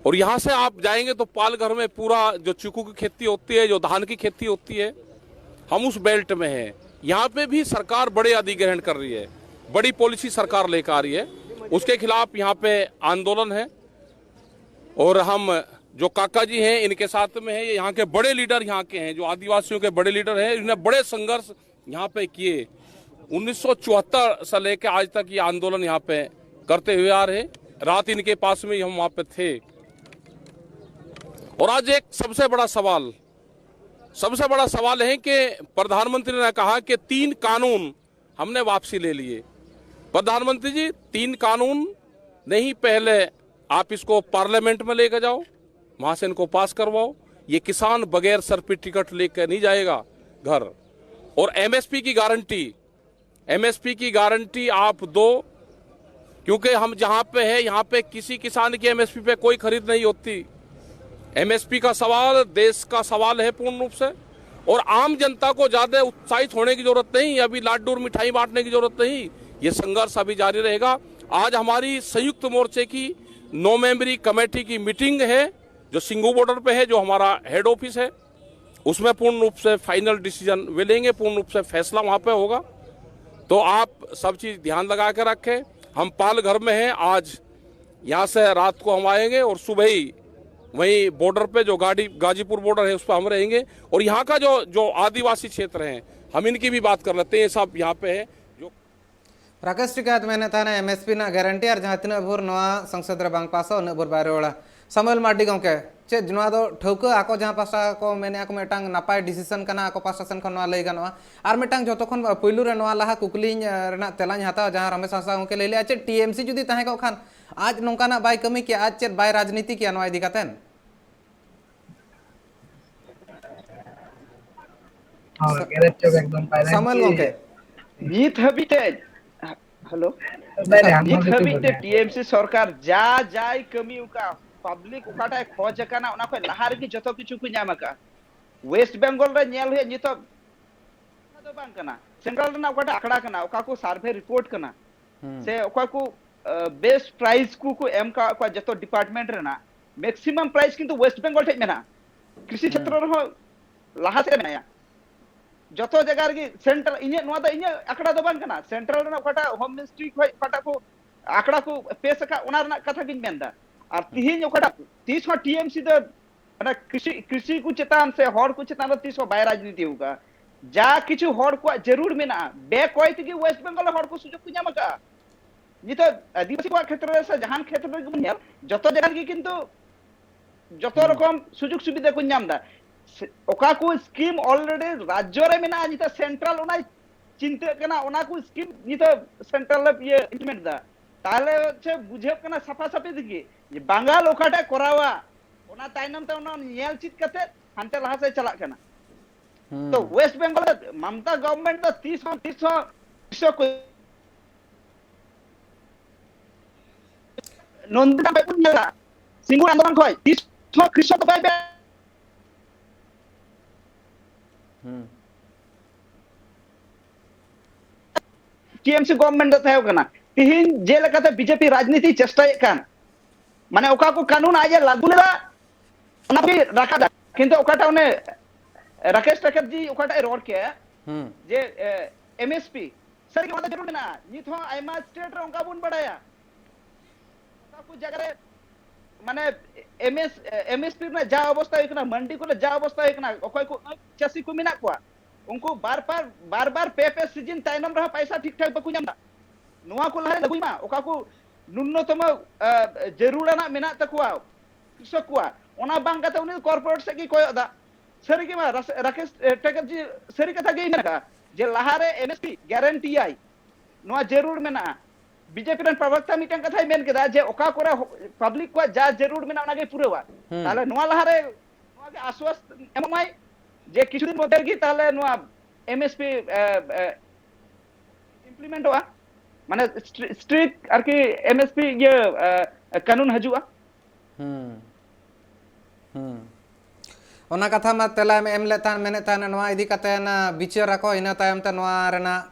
और यहाँ से आप जाएंगे तो पालघर में पूरा जो चीकू की खेती होती है, जो धान की खेती होती है, हम उस बेल्ट में हैं। यहाँ पे भी सरकार बड़े अधिग्रहण कर रही है, बड़ी पॉलिसी सरकार लेकर आ रही है, उसके खिलाफ यहाँ पे आंदोलन है। और हम जो काका जी हैं, इनके साथ में है, ये यहाँ के बड़े लीडर, यहाँ के हैं जो आदिवासियों के बड़े लीडर हैं, इन्होंने बड़े संघर्ष यहाँ पे किए। उन्नीस सौ चौहत्तर से लेकर आज तक ये आंदोलन यहाँ पे करते हुए आ रहे। रात इनके पास में ही हम वहाँ पे थे। और आज एक सबसे बड़ा सवाल, सबसे बड़ा सवाल है कि प्रधानमंत्री ने कहा कि तीन कानून हमने वापसी ले लिए। प्रधानमंत्री जी, तीन कानून नहीं, पहले आप इसको पार्लियामेंट में लेकर जाओ, वहां से इनको पास करवाओ। ये किसान बगैर सर पे टिकट लेकर नहीं जाएगा घर। और एमएसपी की गारंटी, एमएसपी की गारंटी आप दो, क्योंकि हम जहां पे है, यहां पे किसी किसान की एमएसपी पे कोई खरीद नहीं होती। एमएसपी का सवाल देश का सवाल है पूर्ण रूप से, और आम जनता को ज्यादा उत्साहित होने की जरूरत नहीं, अभी लाडू और मिठाई बांटने की जरूरत नहीं। ये संघर्ष अभी जारी रहेगा। आज हमारी संयुक्त मोर्चे की नौ मेंबरी कमेटी की मीटिंग है, जो सिंगू बॉर्डर पे है, जो हमारा हेड ऑफिस है, उसमें पूर्ण रूप से फाइनल डिसीजन वे लेंगे, पूर्ण रूप से फैसला वहां पे होगा। तो आप सब चीज ध्यान लगा के रखें। हम पालघर में हैं, आज यहाँ से रात को हम आएंगे और सुबह ही वहीं बॉर्डर पे, जो गाड़ी गाजीपुर बॉर्डर है, उस पर हम रहेंगे। और यहाँ का जो जो आदिवासी क्षेत्र हैं, हम इनकी भी बात कर लेते हैं। ये सब यहाँ पे है जो ᱨᱟᱠᱮᱥ ᱴᱤᱠᱟᱭᱛ ᱢᱮᱱᱮᱫ ᱛᱟᱦᱮᱱᱟ, ᱮᱢᱮᱥᱯᱤ ᱨᱮᱱᱟᱜ ᱜᱟᱨᱮᱱᱴᱤ ᱟᱨ ᱡᱟᱦᱟᱸ ᱛᱤᱱᱟᱹᱜ ᱵᱷᱳᱨ ᱱᱚᱣᱟ ᱥᱚᱝᱥᱚᱫ ᱨᱮ ᱵᱟᱝ ᱯᱟᱥᱚᱜ, ᱩᱱᱟᱹᱜ ᱵᱷᱳᱨ ᱵᱟᱭ ᱨᱩᱣᱟᱹᱲᱟ᱾ ᱥᱟᱢᱩᱭᱮᱞ ᱢᱟᱨᱰᱤ ᱜᱚᱢᱠᱮ, ᱪᱮᱫ ᱱᱚᱣᱟ ᱫᱚ ᱴᱷᱟᱹᱣᱠᱟᱹ ᱟᱠᱚ ᱡᱟᱦᱟᱸ ᱯᱟᱥᱴᱟ ᱠᱚ ᱢᱮᱱᱮᱫᱼᱟ ᱠᱚ ᱢᱤᱫᱴᱟᱝ ᱱᱟᱯᱟᱭ ᱰᱤᱥᱤᱥᱚᱱ ᱠᱟᱱᱟ, ᱟᱠᱚ ᱯᱟᱥᱴᱟ ᱥᱮᱱ ᱠᱷᱚᱱ ᱱᱚᱣᱟ ᱞᱟᱹᱭ ᱜᱟᱱᱚᱜᱼᱟ? ᱟᱨ ᱢᱤᱫᱴᱟᱝ ᱡᱷᱚᱛᱚ ᱠᱷᱚᱱ ᱯᱩᱭᱞᱩ ᱨᱮ ᱱᱚᱣᱟ ᱞᱟᱦᱟ ᱠᱩᱠᱞᱤᱧ ᱨᱮᱱᱟᱜ ᱛᱮᱞᱟᱧ ᱦᱟᱛᱟᱣᱟ, ᱡᱟᱦᱟᱸ ᱨᱟᱢᱮᱥ ᱦᱟᱸᱥᱫᱟ ᱜᱚᱢᱠᱮ ᱞᱟᱹᱭ ᱞᱮᱫᱼᱟ, ᱪᱮᱫ ᱴᱤᱮᱢᱥᱤ ᱡᱩᱫᱤ ᱛᱟᱦᱮᱸ ᱠᱚᱜ ᱠᱷᱟᱱ ᱟᱡ ᱱᱚᱝᱠᱟᱱᱟᱜ ᱵᱟᱭ ᱠᱟᱹᱢᱤ ᱠᱮᱭᱟ, ᱟᱡ ᱪᱮᱫ ᱵᱟᱭ ᱨᱟᱡᱽᱱᱤᱛᱤ ᱠᱮᱭᱟ ᱱᱚᱣᱟ ᱤᱫᱤ ᱠᱟᱛᱮᱫ? ᱦᱳᱭ, ᱜᱮᱨᱮᱡᱽ ᱪᱚᱠ ᱮᱠᱫᱚᱢ ᱯᱟᱭᱞᱮᱱ ᱥᱟᱢᱩᱭᱮᱞ ᱠᱤ ᱜᱚᱢᱠᱮ, ᱱᱤᱛ ᱦᱟᱹᱵᱤᱡ ᱛᱮ, ᱦᱮᱞᱳ, ᱵᱟᱭ ᱨᱮ, ᱟᱢ ᱱᱤᱛ ᱦᱚᱸ ᱦᱟᱹᱵᱤᱡ ᱛᱮ ᱵᱩᱡᱷᱟᱹᱣ ᱴᱤᱮᱢᱥᱤ ᱥᱚᱨᱠᱟᱨ ᱡᱟ ᱡᱟᱭ ᱠᱟᱹᱢᱤ ᱚᱠᱟ ᱯᱟᱵᱽᱞᱤᱠ ᱚᱠᱟᱴᱟᱜ ᱮ ᱠᱷᱚᱡ ᱟᱠᱟᱱᱟ, ᱚᱱᱟ ᱠᱷᱚᱱ ᱞᱟᱦᱟ ᱨᱮᱜᱮ ᱡᱚᱛᱚ ᱠᱤᱪᱷᱩ ᱠᱚ ᱧᱟᱢ ᱟᱠᱟᱫᱼᱟ᱾ ᱳᱭᱮᱥᱴ ᱵᱮᱝᱜᱚᱞ ᱨᱮ ᱧᱮᱞ ᱦᱩᱭᱩᱜᱼᱟ, ᱱᱤᱛᱚᱜ ᱫᱚ ᱵᱟᱝ ᱠᱟᱱᱟ, ᱥᱮᱱᱴᱨᱟᱞ ᱨᱮᱱᱟᱜ ᱚᱠᱟᱴᱟᱜ ᱟᱠᱷᱲᱟ ᱠᱟᱱᱟ, ᱚᱠᱟ ᱠᱚ ᱥᱟᱨᱵᱷᱮ ᱨᱤᱯᱳᱨᱴ ᱠᱟᱱᱟ, ᱥᱮ ᱚᱠᱟ ᱠᱚ ᱵᱮᱥᱴ ᱯᱨᱟᱭᱤᱡᱽ ᱠᱚ ᱠᱚ ᱮᱢ ᱠᱟᱜ ᱠᱚᱣᱟ ᱡᱚᱛᱚ ᱰᱤᱯᱟᱨᱴᱢᱮᱱᱴ ᱨᱮᱱᱟᱜ, ᱢᱮᱠᱥᱤᱢᱟᱢ ᱯᱨᱟᱭᱤᱡᱽ ᱠᱤᱱᱛᱩ ᱳᱭᱮᱥᱴ ᱵᱮᱝᱜᱚᱞ ᱴᱷᱮᱡ ᱢᱮᱱᱟᱜᱼᱟ᱾ ᱠᱨᱤᱥᱤ ᱠᱷᱮᱛᱨᱚ ᱨᱮᱦᱚᱸ ᱞᱟᱦᱟ ᱥᱮᱫ ᱢᱮᱱᱟᱭᱟ᱾ ᱡᱚᱛᱚ ᱡᱟᱭᱜᱟ ᱨᱮᱜᱮ ᱥᱮᱱᱴᱨᱟᱞ, ᱤᱧᱟᱹᱜ, ᱱᱚᱣᱟ ᱫᱚ ᱤᱧᱟᱹᱜ ᱟᱠᱷᱲᱟ ᱫᱚ ᱵᱟᱝ ᱠᱟᱱᱟ, ᱥᱮᱱᱴᱨᱟᱞ ᱨᱮᱱᱟᱜ ᱚᱠᱟᱴᱟᱜ ᱦᱳᱢ ᱢᱤᱱᱤᱥᱴᱨᱤ ᱠᱷᱚᱡ ᱚᱠᱟᱴᱟᱜ ᱠᱚ ᱟᱠᱷᱲᱟ ᱠᱚ ᱯᱮᱥ ᱟᱠᱟᱫ, ᱚᱱᱟ ᱨᱮᱱᱟᱜ ᱠᱟᱛᱷᱟ ᱜᱤᱧ ᱢᱮᱱᱫᱟ᱾ ᱟᱨ ᱛᱤᱦᱤᱧ ᱚᱠᱟᱴᱟᱜ ᱛᱤᱥ ᱦᱚᱸ ᱴᱤᱮᱢᱥᱤ ᱫᱚ ᱚᱱᱟ ᱠᱨᱤᱥᱤ, ᱠᱨᱤᱥᱤ ᱠᱚ ᱪᱮᱛᱟᱱ ᱥᱮ ᱦᱚᱲ ᱠᱚ ᱪᱮᱛᱟᱱ ᱨᱮ ᱛᱤᱥ ᱦᱚᱸ ᱵᱟᱭ ᱨᱟᱡᱽᱱᱤᱛᱤ ᱟᱠᱟᱫᱼᱟ᱾ ᱡᱟ ᱠᱤᱪᱷᱩ ᱦᱚᱲ ᱠᱚᱣᱟᱜ ᱡᱟᱹᱨᱩᱲ ᱢᱮᱱᱟᱜᱼᱟ, ᱵᱮᱠᱚᱭ ᱛᱮᱜᱮ ᱳᱭᱮᱥᱴ ᱵᱮᱝᱜᱚᱞ ᱨᱮ ᱦᱚᱲ ᱠᱚ ᱥᱩᱡᱳᱜᱽ ᱠᱚ ᱧᱟᱢ ᱟᱠᱟᱫᱼᱟ᱾ ᱱᱤᱛᱚᱜ ᱟᱹᱫᱤᱵᱟᱹᱥᱤ ᱠᱚᱣᱟᱜ ᱠᱷᱮᱛᱨᱚ ᱨᱮ ᱥᱮ ᱡᱟᱦᱟᱱ ᱠᱷᱮᱛᱨᱚ ᱨᱮᱜᱮ ᱵᱚᱱ ᱧᱮᱞ, ᱡᱚᱛᱚ ᱡᱟᱭᱜᱟ ᱨᱮᱜᱮ ᱠᱤᱱᱛᱩ ᱡᱚᱛᱚ ᱨᱚᱠᱚᱢ ᱥᱩᱡᱳᱜᱽ ᱥᱩᱵᱤᱫᱷᱟ ᱠᱚ ᱧᱟᱢ ᱮᱫᱟ᱾ ᱚᱠᱟ ᱠᱚ ᱥᱠᱤᱢ ᱚᱞᱨᱮᱰᱤ ᱨᱟᱡᱽᱡᱚ ᱨᱮ ᱢᱮᱱᱟᱜᱼᱟ, ᱱᱤᱛᱚᱜ ᱥᱮᱱᱴᱨᱟᱞ ᱚᱱᱟᱭ ᱪᱤᱱᱛᱟᱹᱜ ᱠᱟᱱᱟ, ᱚᱱᱟ ᱠᱚ ᱥᱠᱤᱢ ᱱᱤᱛᱚᱜ ᱥᱮᱱᱴᱨᱟᱞ ᱞᱮ ᱤᱭᱟᱹ ᱤᱢᱯᱞᱤᱢᱮᱱᱴ ᱮᱫᱟ᱾ ᱛᱟᱦᱚᱞᱮ ᱦᱚᱪᱪᱷᱮ ᱵᱩᱡᱷᱟᱹᱜ ᱠᱟᱱᱟ ᱥᱟᱯᱷᱟ ᱥᱟᱯᱷᱤ ᱛᱮᱜᱮ ᱡᱮ ᱵᱟᱝᱜᱟᱞ ᱚᱠᱟᱴᱟᱜ ᱠᱚᱨᱟᱣᱟ, ᱚᱱᱟ ᱛᱟᱭᱱᱚᱢ ᱛᱮ ᱚᱱᱟ ᱧᱮᱞ ᱪᱮᱫ ᱠᱟᱛᱮ ᱦᱟᱱᱛᱮ ᱞᱟᱦᱟ ᱥᱮᱫ ᱪᱟᱞᱟᱜ ᱠᱟᱱᱟ᱾ ᱛᱚ ᱦᱩᱸ᱾ ᱳᱭᱮᱥᱴ ᱵᱮᱝᱜᱚᱞ ᱨᱮ ᱢᱚᱢᱚᱛᱟ ᱜᱚᱵᱷᱚᱨᱱᱢᱮᱱᱴ ᱫᱚ ᱛᱤᱥ ᱦᱚᱸ, ᱛᱤᱥ ᱦᱚᱸ ᱠᱨᱤᱥᱚᱠ ᱠᱚ ᱱᱚᱱᱫᱤᱜᱨᱟᱢ ᱵᱟᱭ ᱧᱮᱞᱟ, ᱥᱤᱝᱜᱩᱨ ᱟᱱᱫᱳᱞᱚᱱ ᱠᱷᱚᱡ ᱛᱤᱥ ᱦᱚᱸ ᱠᱨᱤᱥᱚᱠ ᱫᱚ ᱵᱟᱭ ᱵᱮ- ᱦᱩᱸ᱾ ᱴᱤ ᱮᱢ ᱥᱤ ᱜᱚᱵᱷᱚᱨᱱᱢᱮᱱᱴ ᱫᱚ ᱛᱟᱦᱮᱸ ᱠᱟᱱᱟ᱾ ᱛᱤᱦᱤᱧ ᱡᱮᱞᱮᱠᱟᱛᱮ ᱵᱤᱡᱮᱯᱤ ᱨᱟᱡᱽᱱᱤᱛᱤ ᱪᱮᱥᱴᱟᱭᱮᱫ ᱠᱟᱱ, ᱢᱟᱱᱮ ᱚᱠᱟ ᱠᱚ ᱠᱟᱹᱱᱩᱱ ᱟᱡ ᱮ ᱞᱟᱹᱜᱩ ᱞᱮᱫᱟ, ᱚᱱᱟ ᱠᱚ ᱨᱟᱠᱟᱵ ᱫᱟ᱾ ᱠᱤᱱᱛᱩ ᱚᱠᱟᱴᱟᱜ ᱚᱱᱮ ᱨᱟᱠᱮᱥ ᱴᱟᱠᱮᱛ ᱡᱤ ᱚᱠᱟᱴᱟᱜ ᱮ ᱨᱚᱲ ᱠᱮᱫ ᱦᱩᱸ᱾ ᱡᱮ ᱮᱢ ᱮᱥ ᱯᱤ, ᱥᱟᱹᱨᱤᱜᱮ ᱚᱱᱟ ᱫᱚ ᱡᱟᱹᱨᱩᱲ ᱢᱮᱱᱟᱜᱼᱟ᱾ ᱱᱤᱛ ᱦᱚᱸ ᱟᱭᱢᱟ ᱥᱴᱮᱴ ᱨᱮ ᱚᱱᱠᱟ ᱵᱚᱱ ᱵᱟᱲᱟᱭᱟ, ᱚᱠᱟ ᱠᱚ ᱡᱟᱭᱜᱟ ᱨᱮ ᱢᱟᱱᱮ M S, M S P ᱨᱮᱱᱟᱜ ᱡᱟ ᱚᱵᱚᱥᱛᱟ ᱦᱩᱭᱩᱜ ᱠᱟᱱᱟ, ᱢᱟᱱᱰᱤ ᱠᱚᱨᱮ ᱡᱟ ᱚᱵᱚᱥᱛᱟ ᱦᱩᱭᱩᱜ ᱠᱟᱱᱟ, ᱚᱠᱚᱭ ᱠᱚ ᱪᱟᱹᱥᱤ ᱠᱚ ᱢᱮᱱᱟᱜ ᱠᱚᱣᱟ, ᱩᱱᱠᱩ ᱵᱟᱨ ᱵᱟᱨ, ᱵᱟᱨ ᱵᱟᱨ ᱯᱮ ᱯᱮ ᱥᱤᱡᱤᱱ ᱛᱟᱭᱱᱚᱢ ᱨᱮᱦᱚᱸ ᱯᱟᱭᱥᱟ ᱴᱷᱤᱠ ᱴᱷᱟᱠ ᱵᱟᱠᱚ ᱧᱟᱢ ᱮᱫᱟ᱾ ᱱᱚᱣᱟ ᱠᱚ ᱞᱟᱦᱟᱨᱮ ᱞᱟᱹᱜᱩᱭ ᱢᱟ, ᱚᱠᱟ ᱠᱚ ᱱᱩᱱᱱᱚᱛᱚᱢ ᱡᱟᱹᱨᱩᱲᱟᱱᱟᱜ ᱢᱮᱱᱟᱜ ᱛᱟᱠᱚᱣᱟ ᱠᱨᱤᱥᱚᱠ ᱠᱚᱣᱟᱜ, ᱚᱱᱟ ᱵᱟᱝ ᱠᱟᱛᱮ ᱩᱱᱤ ᱫᱚ ᱠᱚᱨᱯᱳᱨᱮᱴ ᱥᱮᱫ ᱜᱮ ᱠᱚᱭᱚᱜ ᱮᱫᱟ᱾ ᱥᱟᱹᱨᱤ ᱜᱮ ᱢᱟ ᱨᱟᱥ-, ᱨᱟᱠᱮᱥ ᱮ, ᱴᱮᱠᱮᱛ ᱡᱤ ᱥᱟᱹᱨᱤ ᱠᱟᱛᱷᱟ ᱜᱮᱭ ᱢᱮᱱ ᱠᱟᱜᱼᱟ ᱡᱮ ᱞᱟᱦᱟᱨᱮ ᱮᱢ ᱮᱥ ᱯᱤ ᱜᱟᱨᱮᱱᱴᱤᱭᱟᱭ, ᱱᱚᱣᱟ ᱡᱟᱹᱨᱩᱲ ᱢᱮᱱᱟᱜᱼᱟ᱾ ᱵᱤᱡᱮᱯᱤ ᱨᱮᱱ ᱯᱨᱚᱵᱚᱠᱛᱟ ᱢᱤᱫᱴᱟᱝ ᱠᱟᱛᱷᱟᱭ ᱢᱮᱱ ᱠᱮᱫᱟ ᱡᱮ ᱚᱠᱟ ᱠᱚᱨᱮ ᱯᱟᱵᱽᱞᱤᱠ ᱠᱚᱣᱟᱜ ᱡᱟ ᱡᱟᱹᱨᱩᱲ ᱢᱮᱱᱟᱜᱼᱟ ᱚᱱᱟᱜᱮ ᱯᱩᱨᱟᱹᱣᱟ᱾ ᱦᱩᱸ᱾ ᱛᱟᱦᱞᱮ ᱱᱚᱣᱟ ᱞᱟᱦᱟᱨᱮ ᱱᱚᱣᱟ ᱜᱮ ᱟᱥᱣᱟᱥ ᱮᱢᱚᱜ ᱢᱟᱭ ᱡᱮ ᱠᱤᱪᱷᱩ ᱫᱤᱱ ᱢᱚᱫᱽᱫᱷᱮ ᱨᱮᱜᱮ ᱛᱟᱦᱞᱮ ᱱᱚᱣᱟ ᱮᱢ ᱮᱥ ᱯᱤ ᱤᱢᱯᱞᱤᱢᱮᱱᱴᱚᱜᱼᱟ, ᱢᱟᱱᱮ ᱥᱴᱨᱤᱠᱴ ᱟᱨᱠᱤ ᱮᱢ ᱮᱥ ᱯᱤ ᱤᱭᱟᱹ ᱮ, ᱠᱟᱹᱱᱩᱱ ᱦᱤᱡᱩᱜᱼᱟ᱾ ᱦᱩᱸ᱾ ᱦᱩᱸ᱾ ᱚᱱᱟ ᱠᱟᱛᱷᱟ ᱢᱟ ᱛᱮᱞᱟᱢ ᱮᱢ ᱞᱮᱫ ᱛᱟᱦᱮᱸᱫ, ᱢᱮᱱᱮᱫ ᱛᱟᱦᱮᱸᱫ ᱱᱚᱣᱟ ᱤᱫᱤ ᱠᱟᱛᱮ ᱵᱤᱪᱟᱹᱨ ᱟᱠᱚ, ᱤᱱᱟᱹ ᱛᱟᱭᱚᱢ ᱛᱮ ᱱᱚᱣᱟ ᱨᱮᱱᱟᱜ,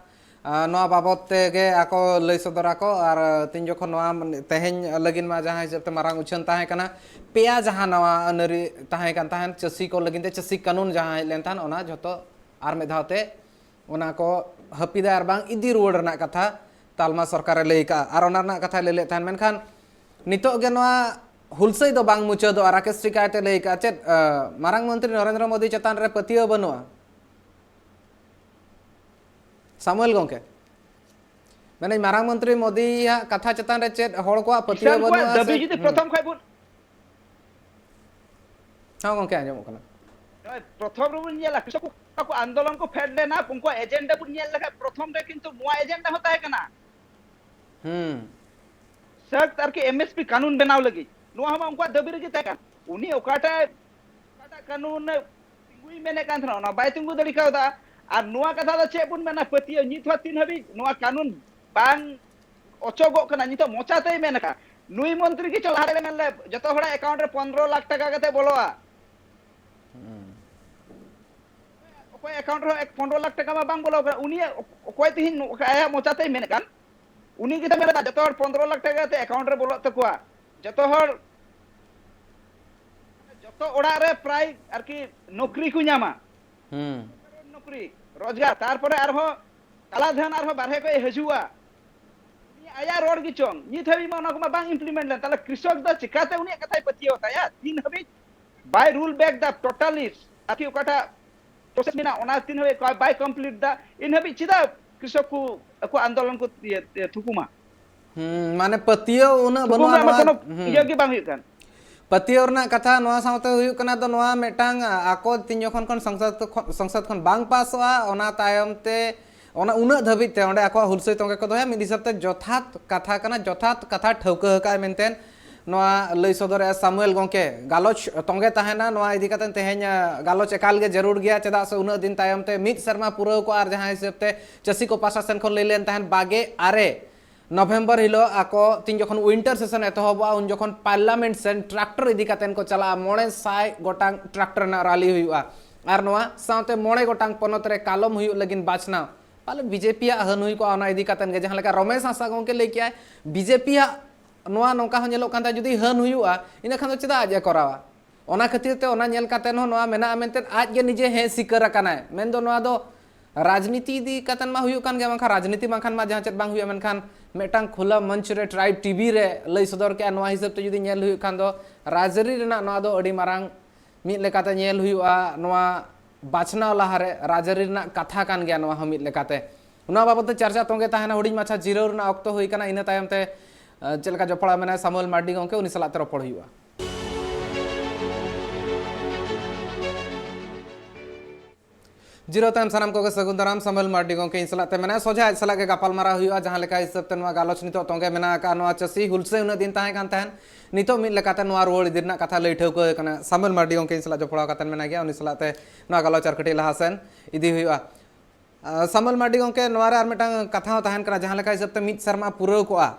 ᱟ, ᱱᱚᱣᱟ ᱵᱟᱵᱚᱛ ᱛᱮᱜᱮ ᱟᱠᱚ ᱞᱟᱹᱭ ᱥᱚᱫᱚᱨ ᱟᱠᱚ᱾ ᱟᱨ ᱛᱤᱱ ᱡᱚᱠᱷᱚᱱ ᱱᱚᱣᱟ ᱛᱮᱦᱮᱧ ᱞᱟᱹᱜᱤᱫ ᱢᱟ ᱡᱟᱦᱟᱸ ᱦᱤᱥᱟᱹᱵ ᱛᱮ ᱢᱟᱨᱟᱝ ᱩᱪᱷᱟᱹᱱ ᱛᱟᱦᱮᱸ ᱠᱟᱱᱟ, ᱯᱮᱭᱟ ᱡᱟᱦᱟᱸ ᱱᱟᱣᱟ ᱟᱹᱱ ᱟᱹᱨᱤ ᱛᱟᱦᱮᱸ ᱠᱟᱱ ᱛᱟᱦᱮᱸᱫ ᱪᱟᱹᱥᱤ ᱠᱚ ᱞᱟᱹᱜᱤᱫ ᱛᱮ, ᱪᱟᱹᱥᱤ ᱠᱟᱹᱱᱩᱱ ᱡᱟᱦᱟᱸ ᱦᱮᱡ ᱞᱮᱱ ᱛᱟᱦᱮᱸᱫ, ᱚᱱᱟ ᱡᱷᱚᱛᱚ ᱟᱨ ᱢᱤᱫ ᱫᱷᱟᱣ ᱛᱮ ᱚᱱᱟ ᱠᱚ ᱦᱟᱹᱯᱤᱫᱟ ᱟᱨ ᱵᱟᱝ ᱤᱫᱤ ᱨᱩᱣᱟᱹᱲ ᱨᱮᱱᱟᱜ ᱠᱟᱛᱷᱟ ᱛᱟᱞᱢᱟ ᱥᱚᱨᱠᱟᱨᱮ ᱞᱟᱹᱭ ᱠᱟᱜᱼᱟ᱾ ᱟᱨ ᱚᱱᱟ ᱨᱮᱱᱟᱜ ᱠᱟᱛᱷᱟᱭ ᱞᱟᱹᱭ ᱞᱮᱫ ᱛᱟᱦᱮᱸᱫ, ᱢᱮᱱᱠᱷᱟᱱ ᱱᱤᱛᱚᱜ ᱜᱮ ᱱᱚᱣᱟ ᱦᱩᱞᱥᱟᱹᱭ ᱫᱚ ᱵᱟᱝ ᱢᱩᱪᱟᱹᱫᱚᱜᱼᱟ᱾ ᱨᱟᱠᱮᱥ ᱥᱨᱤ ᱠᱟᱭᱛᱮ ᱞᱟᱹᱭ ᱠᱟᱜᱼᱟ, ᱪᱮᱫ, ᱟ, ᱢᱟᱨᱟᱝ ᱢᱚᱱᱛᱨᱤ ᱱᱚᱨᱮᱱᱫᱨᱚ ᱢᱳᱫᱤ ᱪᱮᱛᱟᱱ ᱨᱮ ᱯᱟᱹᱛᱭᱟᱹᱣ ᱵᱟᱹᱱᱩᱜᱼᱟ? ᱥᱟᱢᱩᱭᱮᱞ ᱜᱚᱝᱠᱮ, ᱢᱮᱱᱟᱹᱧ ᱢᱟᱨᱟᱝ ᱢᱚᱱᱛᱨᱤ ᱢᱳᱫᱤᱭᱟᱜ ᱠᱟᱛᱷᱟ ᱪᱮᱛᱟᱱ ᱨᱮ ᱪᱮᱫ ᱦᱚᱲ ᱠᱚᱣᱟᱜ ᱯᱟᱹᱛᱭᱟᱹᱣ ᱠᱤᱥᱟᱱ ᱠᱚᱣᱟᱜ ᱵᱟᱹᱱᱩᱜᱼᱟ ᱥᱮ? ᱫᱟᱹᱵᱤ ᱡᱩᱫᱤ ᱦᱩᱸ᱾ ᱯᱨᱚᱛᱷᱚᱢ ᱠᱷᱚᱱ ᱵᱚᱱ ᱦᱚᱸ ᱜᱚᱝᱠᱮ, ᱟᱸᱡᱚᱢᱚᱜ ᱠᱟᱱᱟ᱾ ᱱᱚᱜᱼᱚᱭ ᱯᱨᱚᱛᱷᱚᱢ ᱨᱮᱵᱚᱱ ᱧᱮᱞᱟ, ᱠᱨᱤᱥᱚᱠ ᱠᱚ ᱟᱱᱫᱳᱞᱚᱱ ᱠᱚ ᱯᱷᱮᱰ ᱞᱮᱱᱟ, ᱩᱱᱠᱩᱣᱟᱜ ᱮᱡᱮᱱᱰᱟ ᱵᱚᱱ ᱧᱮᱞ ᱞᱮᱠᱷᱟᱱ ᱯᱨᱚᱛᱷᱚᱢ ᱨᱮ ᱠᱤᱱᱛᱩ ᱱᱚᱣᱟ ᱮᱡᱮᱱᱰᱟ ᱦᱚᱸ ᱛᱟᱦᱮᱸ ᱠᱟᱱᱟ᱾ ᱦᱩᱸ ᱥᱟᱠᱛ ᱟᱨᱠᱤ ᱮᱢ ᱮᱥ ᱯᱤ ᱠᱟᱹᱱᱩᱱ ᱵᱮᱱᱟᱣ ᱞᱟᱹᱜᱤᱫ, ᱱᱚᱣᱟ ᱦᱚᱸ ᱩᱱᱠᱩᱣᱟᱜ ᱫᱟᱹᱵᱤ ᱨᱮᱜᱮ ᱛᱟᱦᱮᱸ ᱠᱟᱱᱟ᱾ ᱩᱱᱤ ᱚᱠᱟᱴᱟᱜ ᱚᱠᱟᱴᱟᱜ ᱠᱟᱹᱱᱩᱱ ᱛᱤᱸᱜᱩᱭ ᱢᱮᱱᱮᱫ ᱠᱟᱱ ᱛᱟᱦᱮᱱᱟ, ᱚᱱᱟ ᱵᱟᱭ ᱛᱤᱸᱜᱩ ᱫᱟᱲᱮ ᱠᱟᱣᱫᱟ᱾ ᱟᱨ ᱱᱚᱣᱟ ᱠᱟᱛᱷᱟ ᱫᱚ ᱪᱮᱫ ᱵᱚᱱ ᱢᱮᱱᱟ, ᱯᱟᱹᱛᱭᱟᱹᱣ ᱱᱤᱛ ᱦᱚᱸ ᱛᱤᱱ ᱦᱟᱹᱵᱤᱡ ᱱᱚᱣᱟ ᱠᱟᱹᱱᱩᱱ ᱵᱟᱝ ᱚᱪᱚᱜᱚᱜ ᱠᱟᱱᱟ, ᱱᱤᱛᱚᱜ ᱢᱚᱪᱟᱛᱮᱭ ᱢᱮᱱ ᱟᱠᱟᱫ᱾ ᱱᱩᱭ ᱢᱚᱱᱛᱨᱤ ᱜᱮ ᱪᱚ ᱞᱟᱦᱟ ᱨᱮ ᱢᱮᱱ ᱞᱮᱫ, ᱡᱚᱛᱚ ᱦᱚᱲᱟᱜ ᱮᱠᱟᱣᱩᱱᱴ ᱨᱮ ᱯᱚᱱᱨᱚ ᱞᱟᱠᱷ ᱴᱟᱠᱟ ᱠᱟᱛᱮ ᱵᱚᱞᱚᱜᱼᱟ᱾ ᱚᱠᱚᱭ ᱮᱠᱟᱣᱩᱱᱴ ᱨᱮᱦᱚᱸ ᱮᱠ ᱯᱚᱱᱨᱚ ᱞᱟᱠᱷ ᱴᱟᱠᱟ ᱢᱟ ᱵᱟᱝ ᱵᱚᱞᱚ ᱠᱟᱱᱟ᱾ ᱩᱱᱤᱭᱟᱜ ᱚᱠᱚᱭ ᱛᱮᱦᱮᱧ ᱟᱭᱟᱜ ᱢᱚᱪᱟᱛᱮᱭ ᱢᱮᱱᱮᱫ ᱠᱟᱱ, ᱩᱱᱤ ᱜᱮᱛᱚ ᱢᱮᱱ ᱮᱫᱟ ᱡᱚᱛᱚ ᱦᱚᱲ ᱯᱚᱱᱨᱚ ᱞᱟᱠᱷ ᱴᱟᱠᱟ ᱠᱟᱛᱮ ᱮᱠᱟᱣᱩᱱᱴ ᱨᱮ ᱵᱚᱞᱚᱜ ᱛᱟᱠᱚᱣᱟ᱾ ᱡᱚᱛᱚ ᱦᱚᱲ, ᱡᱚᱛᱚ ᱚᱲᱟᱜ ᱨᱮ ᱯᱨᱟᱭ ᱟᱨᱠᱤ ᱱᱚᱠᱨᱤ ᱠᱚ ᱧᱟᱢᱟ᱾ ᱦᱩᱸ ᱱᱚᱠᱨᱤ, ᱨᱳᱡᱽᱜᱟᱨ, ᱛᱟᱨᱯᱚᱨᱮ ᱟᱨᱦᱚᱸ ᱠᱟᱞᱟ ᱫᱷᱟᱱ ᱟᱨᱦᱚᱸ ᱵᱟᱨᱦᱮ ᱠᱷᱚᱱ ᱦᱤᱡᱩᱜᱼᱟ᱾ ᱩᱱᱤ ᱟᱭᱟᱜ ᱨᱚᱲ ᱜᱮ ᱪᱚᱝ, ᱱᱤᱛ ᱦᱟᱹᱵᱤᱡ ᱢᱟ ᱚᱱᱟ ᱠᱚᱢᱟ ᱵᱟᱝ ᱤᱢᱯᱞᱤᱢᱮᱱᱴ ᱞᱮᱱ, ᱛᱟᱦᱞᱮ ᱠᱨᱤᱥᱚᱠ ᱫᱚ ᱪᱤᱠᱟᱛᱮ ᱩᱱᱤᱭᱟᱜ ᱠᱟᱛᱷᱟᱭ ᱯᱟᱹᱛᱭᱟᱹᱣ ᱛᱟᱭᱟ? ᱛᱤᱱ ᱦᱟᱹᱵᱤᱡ ᱵᱟᱭ ᱨᱩᱞ ᱵᱮᱠ ᱫᱟ ᱴᱳᱴᱟᱞᱤ, ᱟᱨᱠᱤ ᱚᱠᱟᱴᱟᱜ ᱯᱨᱚᱥᱮᱥ ᱢᱮᱱᱟᱜᱼᱟ, ᱚᱱᱟ ᱛᱤᱱ ᱦᱟᱹᱵᱤᱡ ᱵᱟᱭ ᱠᱚᱢᱯᱞᱤᱴ ᱫᱟ, ᱤᱱ ᱦᱟᱹᱵᱤᱡ ᱪᱮᱫᱟᱜ ᱠᱨᱤᱥᱚᱠ ᱠᱚ ᱟᱠᱚ ᱟᱱᱫᱳᱞᱚᱱ ᱠᱚ ᱤᱭᱟᱹ, ᱤᱭᱟᱹ, ᱛᱷᱩᱠᱩᱢᱟ? ᱦᱩᱸ, ᱢᱟᱱᱮ ᱯᱟᱹᱛᱭᱟᱹᱣ ᱩᱱᱟᱹᱜ ᱛᱷᱩᱠᱩᱢ ᱨᱮᱱᱟᱜ ᱨᱮᱱᱟᱜ ᱢᱟ ᱱᱚᱣᱟ, ᱠᱳᱱᱳ ᱦᱩᱸ᱾ ᱤᱭᱟᱹ ᱜᱮ ᱵᱟᱝ ᱦᱩᱭᱩᱜ ᱠᱟᱱ᱾ ᱯᱟᱹᱛᱭᱟᱹᱣ ᱨᱮᱱᱟᱜ ᱠᱟᱛᱷᱟ ᱱᱚᱣᱟ ᱥᱟᱶᱛᱮ ᱦᱩᱭᱩᱜ ᱠᱟᱱᱟ ᱫᱚ, ᱱᱚᱣᱟ ᱢᱤᱫᱴᱟᱝ ᱟᱠᱚ ᱛᱤᱱ ᱡᱚᱠᱷᱚᱱ ᱠᱷᱚᱱ ᱥᱚᱝᱥᱚᱫ ᱠᱷᱚᱱ, ᱥᱚᱝᱥᱚᱫ ᱠᱷᱚᱱ ᱵᱟᱝ ᱯᱟᱥᱚᱜᱼᱟ, ᱚᱱᱟ ᱛᱟᱭᱚᱢ ᱛᱮ, ᱚᱱᱟ ᱩᱱᱟᱹᱜ ᱫᱷᱟᱹᱵᱤᱡ ᱛᱮ ᱚᱸᱰᱮ ᱟᱠᱚᱣᱟᱜ ᱦᱩᱞᱥᱟᱹᱭ ᱛᱚᱸᱜᱮ ᱠᱚ ᱫᱚᱦᱚᱭᱟ᱾ ᱢᱤᱫ ᱦᱤᱥᱟᱹᱵ ᱛᱮ ᱡᱚᱛᱷᱟᱛ ᱠᱟᱛᱷᱟ ᱠᱟᱱᱟ, ᱡᱚᱛᱷᱟᱛ ᱠᱟᱛᱷᱟ ᱴᱷᱟᱹᱣᱠᱟᱹ ᱟᱠᱟᱫᱼᱟᱭ ᱢᱮᱱᱛᱮ ᱱᱚᱣᱟ ᱞᱟᱹᱭ ᱥᱚᱫᱚᱨᱮᱜᱼᱟ ᱥᱟᱢᱩᱭᱮᱞ ᱜᱚᱢᱠᱮ᱾ ᱜᱟᱞᱚᱪ ᱛᱚᱸᱜᱮ ᱛᱟᱦᱮᱱᱟ᱾ ᱱᱚᱣᱟ ᱤᱫᱤ ᱠᱟᱛᱮ ᱛᱮᱦᱮᱧ, ᱟ, ᱜᱟᱞᱚᱪ ᱮᱠᱟᱞ ᱜᱮ ᱡᱟᱹᱨᱩᱲ ᱜᱮᱭᱟ, ᱪᱮᱫᱟᱜ ᱥᱮ ᱩᱱᱟᱹᱜ ᱫᱤᱱ ᱛᱟᱭᱚᱢ ᱛᱮ ᱢᱤᱫ ᱥᱮᱨᱢᱟ ᱯᱩᱨᱟᱹᱣ ᱠᱚᱜᱼᱟ᱾ ᱟᱨ ᱡᱟᱦᱟᱸ ᱦᱤᱥᱟᱹᱵ ᱛᱮ ᱪᱟᱹᱥᱤ ᱠᱚ ᱯᱟᱥᱴᱟ ᱥᱮᱱ ᱠᱷᱚᱱ ᱞᱟᱹᱭ ᱞᱮᱱ ᱛᱟᱦᱮᱸᱫ, ᱵᱟᱜᱮ ᱟᱨᱮ ᱱᱚᱵᱷᱮᱢᱵᱚᱨ ᱦᱤᱞᱳᱜ ᱟᱠᱚ ᱛᱤᱱ ᱡᱚᱠᱷᱚᱱ ᱩᱭᱤᱱᱴᱟᱨ ᱥᱮᱥᱚᱱ ᱮᱛᱚᱦᱚᱵᱚᱜᱼᱟ, ᱩᱱ ᱡᱚᱠᱷᱚᱱ ᱯᱟᱨᱞᱟᱢᱮᱱᱴ ᱥᱮᱱ ᱴᱨᱟᱠᱴᱚᱨ ᱤᱫᱤ ᱠᱟᱛᱮ ᱠᱚ ᱪᱟᱞᱟᱜᱼᱟ᱾ ᱢᱚᱬᱮ ᱥᱟᱭ ᱜᱚᱴᱟᱝ ᱴᱨᱟᱠᱴᱚᱨ ᱨᱮᱱᱟᱜ ᱨᱟᱞᱤ ᱦᱩᱭᱩᱜᱼᱟ᱾ ᱟᱨ ᱱᱚᱣᱟ ᱥᱟᱶᱛᱮ ᱢᱚᱬᱮ ᱜᱚᱴᱟᱝ ᱯᱚᱱᱚᱛ ᱨᱮ ᱠᱟᱞᱚᱢ ᱦᱩᱭᱩᱜ ᱞᱟᱹᱜᱤᱫ ᱵᱟᱪᱷᱱᱟᱣ᱾ ᱯᱟᱞᱮ ᱵᱤᱡᱮᱯᱤᱭᱟᱜ ᱦᱟᱹᱱ ᱦᱩᱭ ᱠᱚᱜᱼᱟ ᱚᱱᱟ ᱤᱫᱤ ᱠᱟᱛᱮ ᱜᱮ, ᱡᱟᱦᱟᱸ ᱞᱮᱠᱟ ᱨᱚᱢᱮᱥ ᱦᱟᱸᱥᱫᱟ ᱜᱚᱢᱠᱮ ᱞᱟᱹᱭ ᱠᱮᱜᱼᱟᱭ, ᱵᱤᱡᱮᱯᱤᱭᱟᱜ ᱱᱚᱣᱟ ᱱᱚᱝᱠᱟ ᱦᱚᱸ ᱧᱮᱞᱚᱜ ᱠᱟᱱ ᱛᱟᱭᱟ, ᱡᱩᱫᱤ ᱦᱟᱹᱱ ᱦᱩᱭᱩᱜᱼᱟ, ᱤᱱᱟᱹ ᱠᱷᱟᱱ ᱫᱚ ᱪᱮᱫᱟᱜ ᱟᱡ ᱮ ᱠᱚᱨᱟᱣᱟ? ᱚᱱᱟ ᱠᱷᱟᱹᱛᱤᱨ ᱛᱮ ᱚᱱᱟ ᱧᱮᱞ ᱠᱟᱛᱮ ᱦᱚᱸ ᱱᱚᱣᱟ ᱢᱮᱱᱟᱜᱼᱟ ᱢᱮᱱᱛᱮ ᱟᱡ ᱜᱮ ᱱᱤᱡᱮ ᱦᱮᱸ ᱥᱤᱠᱟᱹᱨ ᱟᱠᱟᱱᱟᱭ᱾ ᱢᱮᱱᱫᱚ ᱱᱚᱣᱟ ᱫᱚ ᱨᱟᱡᱽᱱᱤᱛᱤ ᱤᱫᱤ ᱠᱟᱛᱮ ᱢᱟ ᱦᱩᱭᱩᱜ ᱠᱟᱱ ᱜᱮᱭᱟ, ᱵᱟᱝᱠᱷᱟᱱ ᱨᱟᱡᱽᱱᱤᱛᱤ ᱵᱟᱝᱠᱷᱟᱱ ᱢᱟ ᱡᱟᱦᱟᱸ ᱪᱮᱫ ᱵᱟᱝ ᱦᱩᱭᱩᱜᱼᱟ᱾ ᱢᱮᱱᱠᱷᱟᱱ ᱢᱤᱫᱴᱟᱝ ᱠᱷᱩᱞᱟᱹ ᱢᱚᱧᱪ ᱨᱮ ᱴᱨᱟᱭᱤᱵᱽ ᱴᱤᱵᱷᱤ ᱨᱮ ᱞᱟᱹᱭ ᱥᱚᱫᱚᱨ ᱠᱮᱜᱼᱟ, ᱱᱚᱣᱟ ᱦᱤᱥᱟᱹᱵ ᱛᱮ ᱡᱩᱫᱤ ᱧᱮᱞ ᱦᱩᱭᱩᱜ ᱠᱷᱟᱱ ᱫᱚ ᱨᱟᱡᱽᱟᱹᱨᱤ ᱨᱮᱱᱟᱜ ᱱᱚᱣᱟ ᱫᱚ ᱟᱹᱰᱤ ᱢᱟᱨᱟᱝ ᱢᱤᱫ ᱞᱮᱠᱟᱛᱮ ᱧᱮᱞ ᱦᱩᱭᱩᱜᱼᱟ᱾ ᱱᱚᱣᱟ ᱵᱟᱪᱷᱱᱟᱣ ᱞᱟᱦᱟᱨᱮ ᱨᱟᱡᱽᱟᱹᱨᱤ ᱨᱮᱱᱟᱜ ᱠᱟᱛᱷᱟ ᱠᱟᱱ ᱜᱮᱭᱟ ᱱᱚᱣᱟ ᱦᱚᱸ ᱢᱤᱫ ᱞᱮᱠᱟᱛᱮ᱾ ᱱᱚᱣᱟ ᱵᱟᱵᱚᱛ ᱛᱮ ᱪᱟᱨᱪᱟ ᱛᱚᱸᱜᱮ ᱛᱟᱦᱮᱱᱟ᱾ ᱦᱩᱰᱤᱧ ᱢᱟᱪᱷᱟ ᱡᱤᱨᱟᱹᱣ ᱨᱮᱱᱟᱜ ᱚᱠᱛᱚ ᱦᱩᱭ ᱠᱟᱱᱟ, ᱤᱱᱟᱹ ᱛᱟᱭᱚᱢ ᱛᱮ, ᱟᱸ, ᱪᱮᱫ ᱞᱮᱠᱟ ᱡᱚᱯᱲᱟᱣ ᱢᱮᱱᱟᱭᱟ ᱥᱟᱢᱩᱭᱮᱞ ᱢᱟᱨᱰᱤ ᱜᱚᱢᱠᱮ, ᱩᱱᱤ ᱥᱟᱞᱟᱜ ᱛᱮ ᱨᱚᱯᱚᱲ ᱦᱩᱭᱩᱜᱼᱟ᱾ ᱡᱤᱨᱟᱹᱣ ᱛᱟᱭᱚᱢ ᱥᱟᱱᱟᱢ ᱠᱚᱜᱮ ᱥᱟᱹᱜᱩᱱ ᱫᱟᱨᱟᱢ᱾ ᱥᱟᱢᱩᱭᱮᱞ ᱢᱟᱨᱰᱤ ᱜᱚᱢᱠᱮ ᱤᱧ ᱥᱟᱞᱟᱜ ᱛᱮ ᱢᱮᱱᱟᱭᱟ᱾ ᱥᱚᱡᱷᱮ ᱟᱡ ᱥᱟᱞᱟᱜ ᱜᱮ ᱜᱟᱯᱟᱞ ᱢᱟᱨᱟᱣ ᱦᱩᱭᱩᱜᱼᱟ᱾ ᱡᱟᱦᱟᱸ ᱞᱮᱠᱟ ᱦᱤᱥᱟᱹᱵ ᱛᱮ ᱱᱚᱣᱟ ᱜᱟᱞᱚᱪ ᱱᱤᱛᱚᱜ ᱛᱚᱸᱜᱮ ᱢᱮᱱᱟᱜ ᱟᱠᱟᱫ, ᱱᱚᱣᱟ ᱪᱟᱹᱥᱤ ᱦᱩᱞᱥᱟᱹᱭ ᱩᱱᱟᱹᱜ ᱫᱤᱱ ᱛᱟᱦᱮᱸ ᱠᱟᱱ ᱛᱟᱦᱮᱸᱱ, ᱱᱤᱛᱚᱜ ᱢᱤᱫ ᱞᱮᱠᱟᱛᱮ ᱱᱚᱣᱟ ᱨᱩᱣᱟᱹᱲ ᱤᱫᱤ ᱨᱮᱱᱟᱜ ᱠᱟᱛᱷᱟ ᱞᱟᱹᱭ ᱴᱷᱟᱹᱣᱠᱟᱹ ᱟᱠᱟᱱᱟ᱾ ᱥᱟᱢᱩᱭᱮᱞ ᱢᱟᱨᱰᱤ ᱜᱚᱢᱠᱮ ᱤᱧ ᱥᱟᱞᱟᱜ ᱡᱚᱯᱲᱟᱣ ᱠᱟᱛᱮ ᱢᱮᱱᱟᱭ ᱜᱮᱭᱟ, ᱩᱱᱤ ᱥᱟᱞᱟᱜ ᱛᱮ ᱱᱚᱣᱟ ᱜᱟᱞᱚᱪ ᱟᱨ ᱠᱟᱹᱴᱤᱡ ᱞᱟᱦᱟ ᱥᱮᱱ ᱤᱫᱤ ᱦᱩᱭᱩᱜᱼᱟ᱾ ᱟᱸ, ᱥᱟᱢᱩᱭᱮᱞ ᱢᱟᱨᱰᱤ ᱜᱚᱢᱠᱮ, ᱱᱚᱣᱟ ᱨᱮ ᱟᱨ ᱢᱤᱫᱴᱟᱝ ᱠᱟᱛᱷᱟ ᱦᱚᱸ ᱛᱟᱦᱮᱱ ᱠᱟᱱᱟ, ᱡᱟᱦᱟᱸ ᱞᱮᱠᱟ ᱦᱤᱥᱟᱹᱵ ᱛᱮ ᱢᱤᱫ ᱥᱮᱨᱢᱟ ᱯᱩᱨᱟᱹᱣ ᱠᱚᱜᱼᱟ,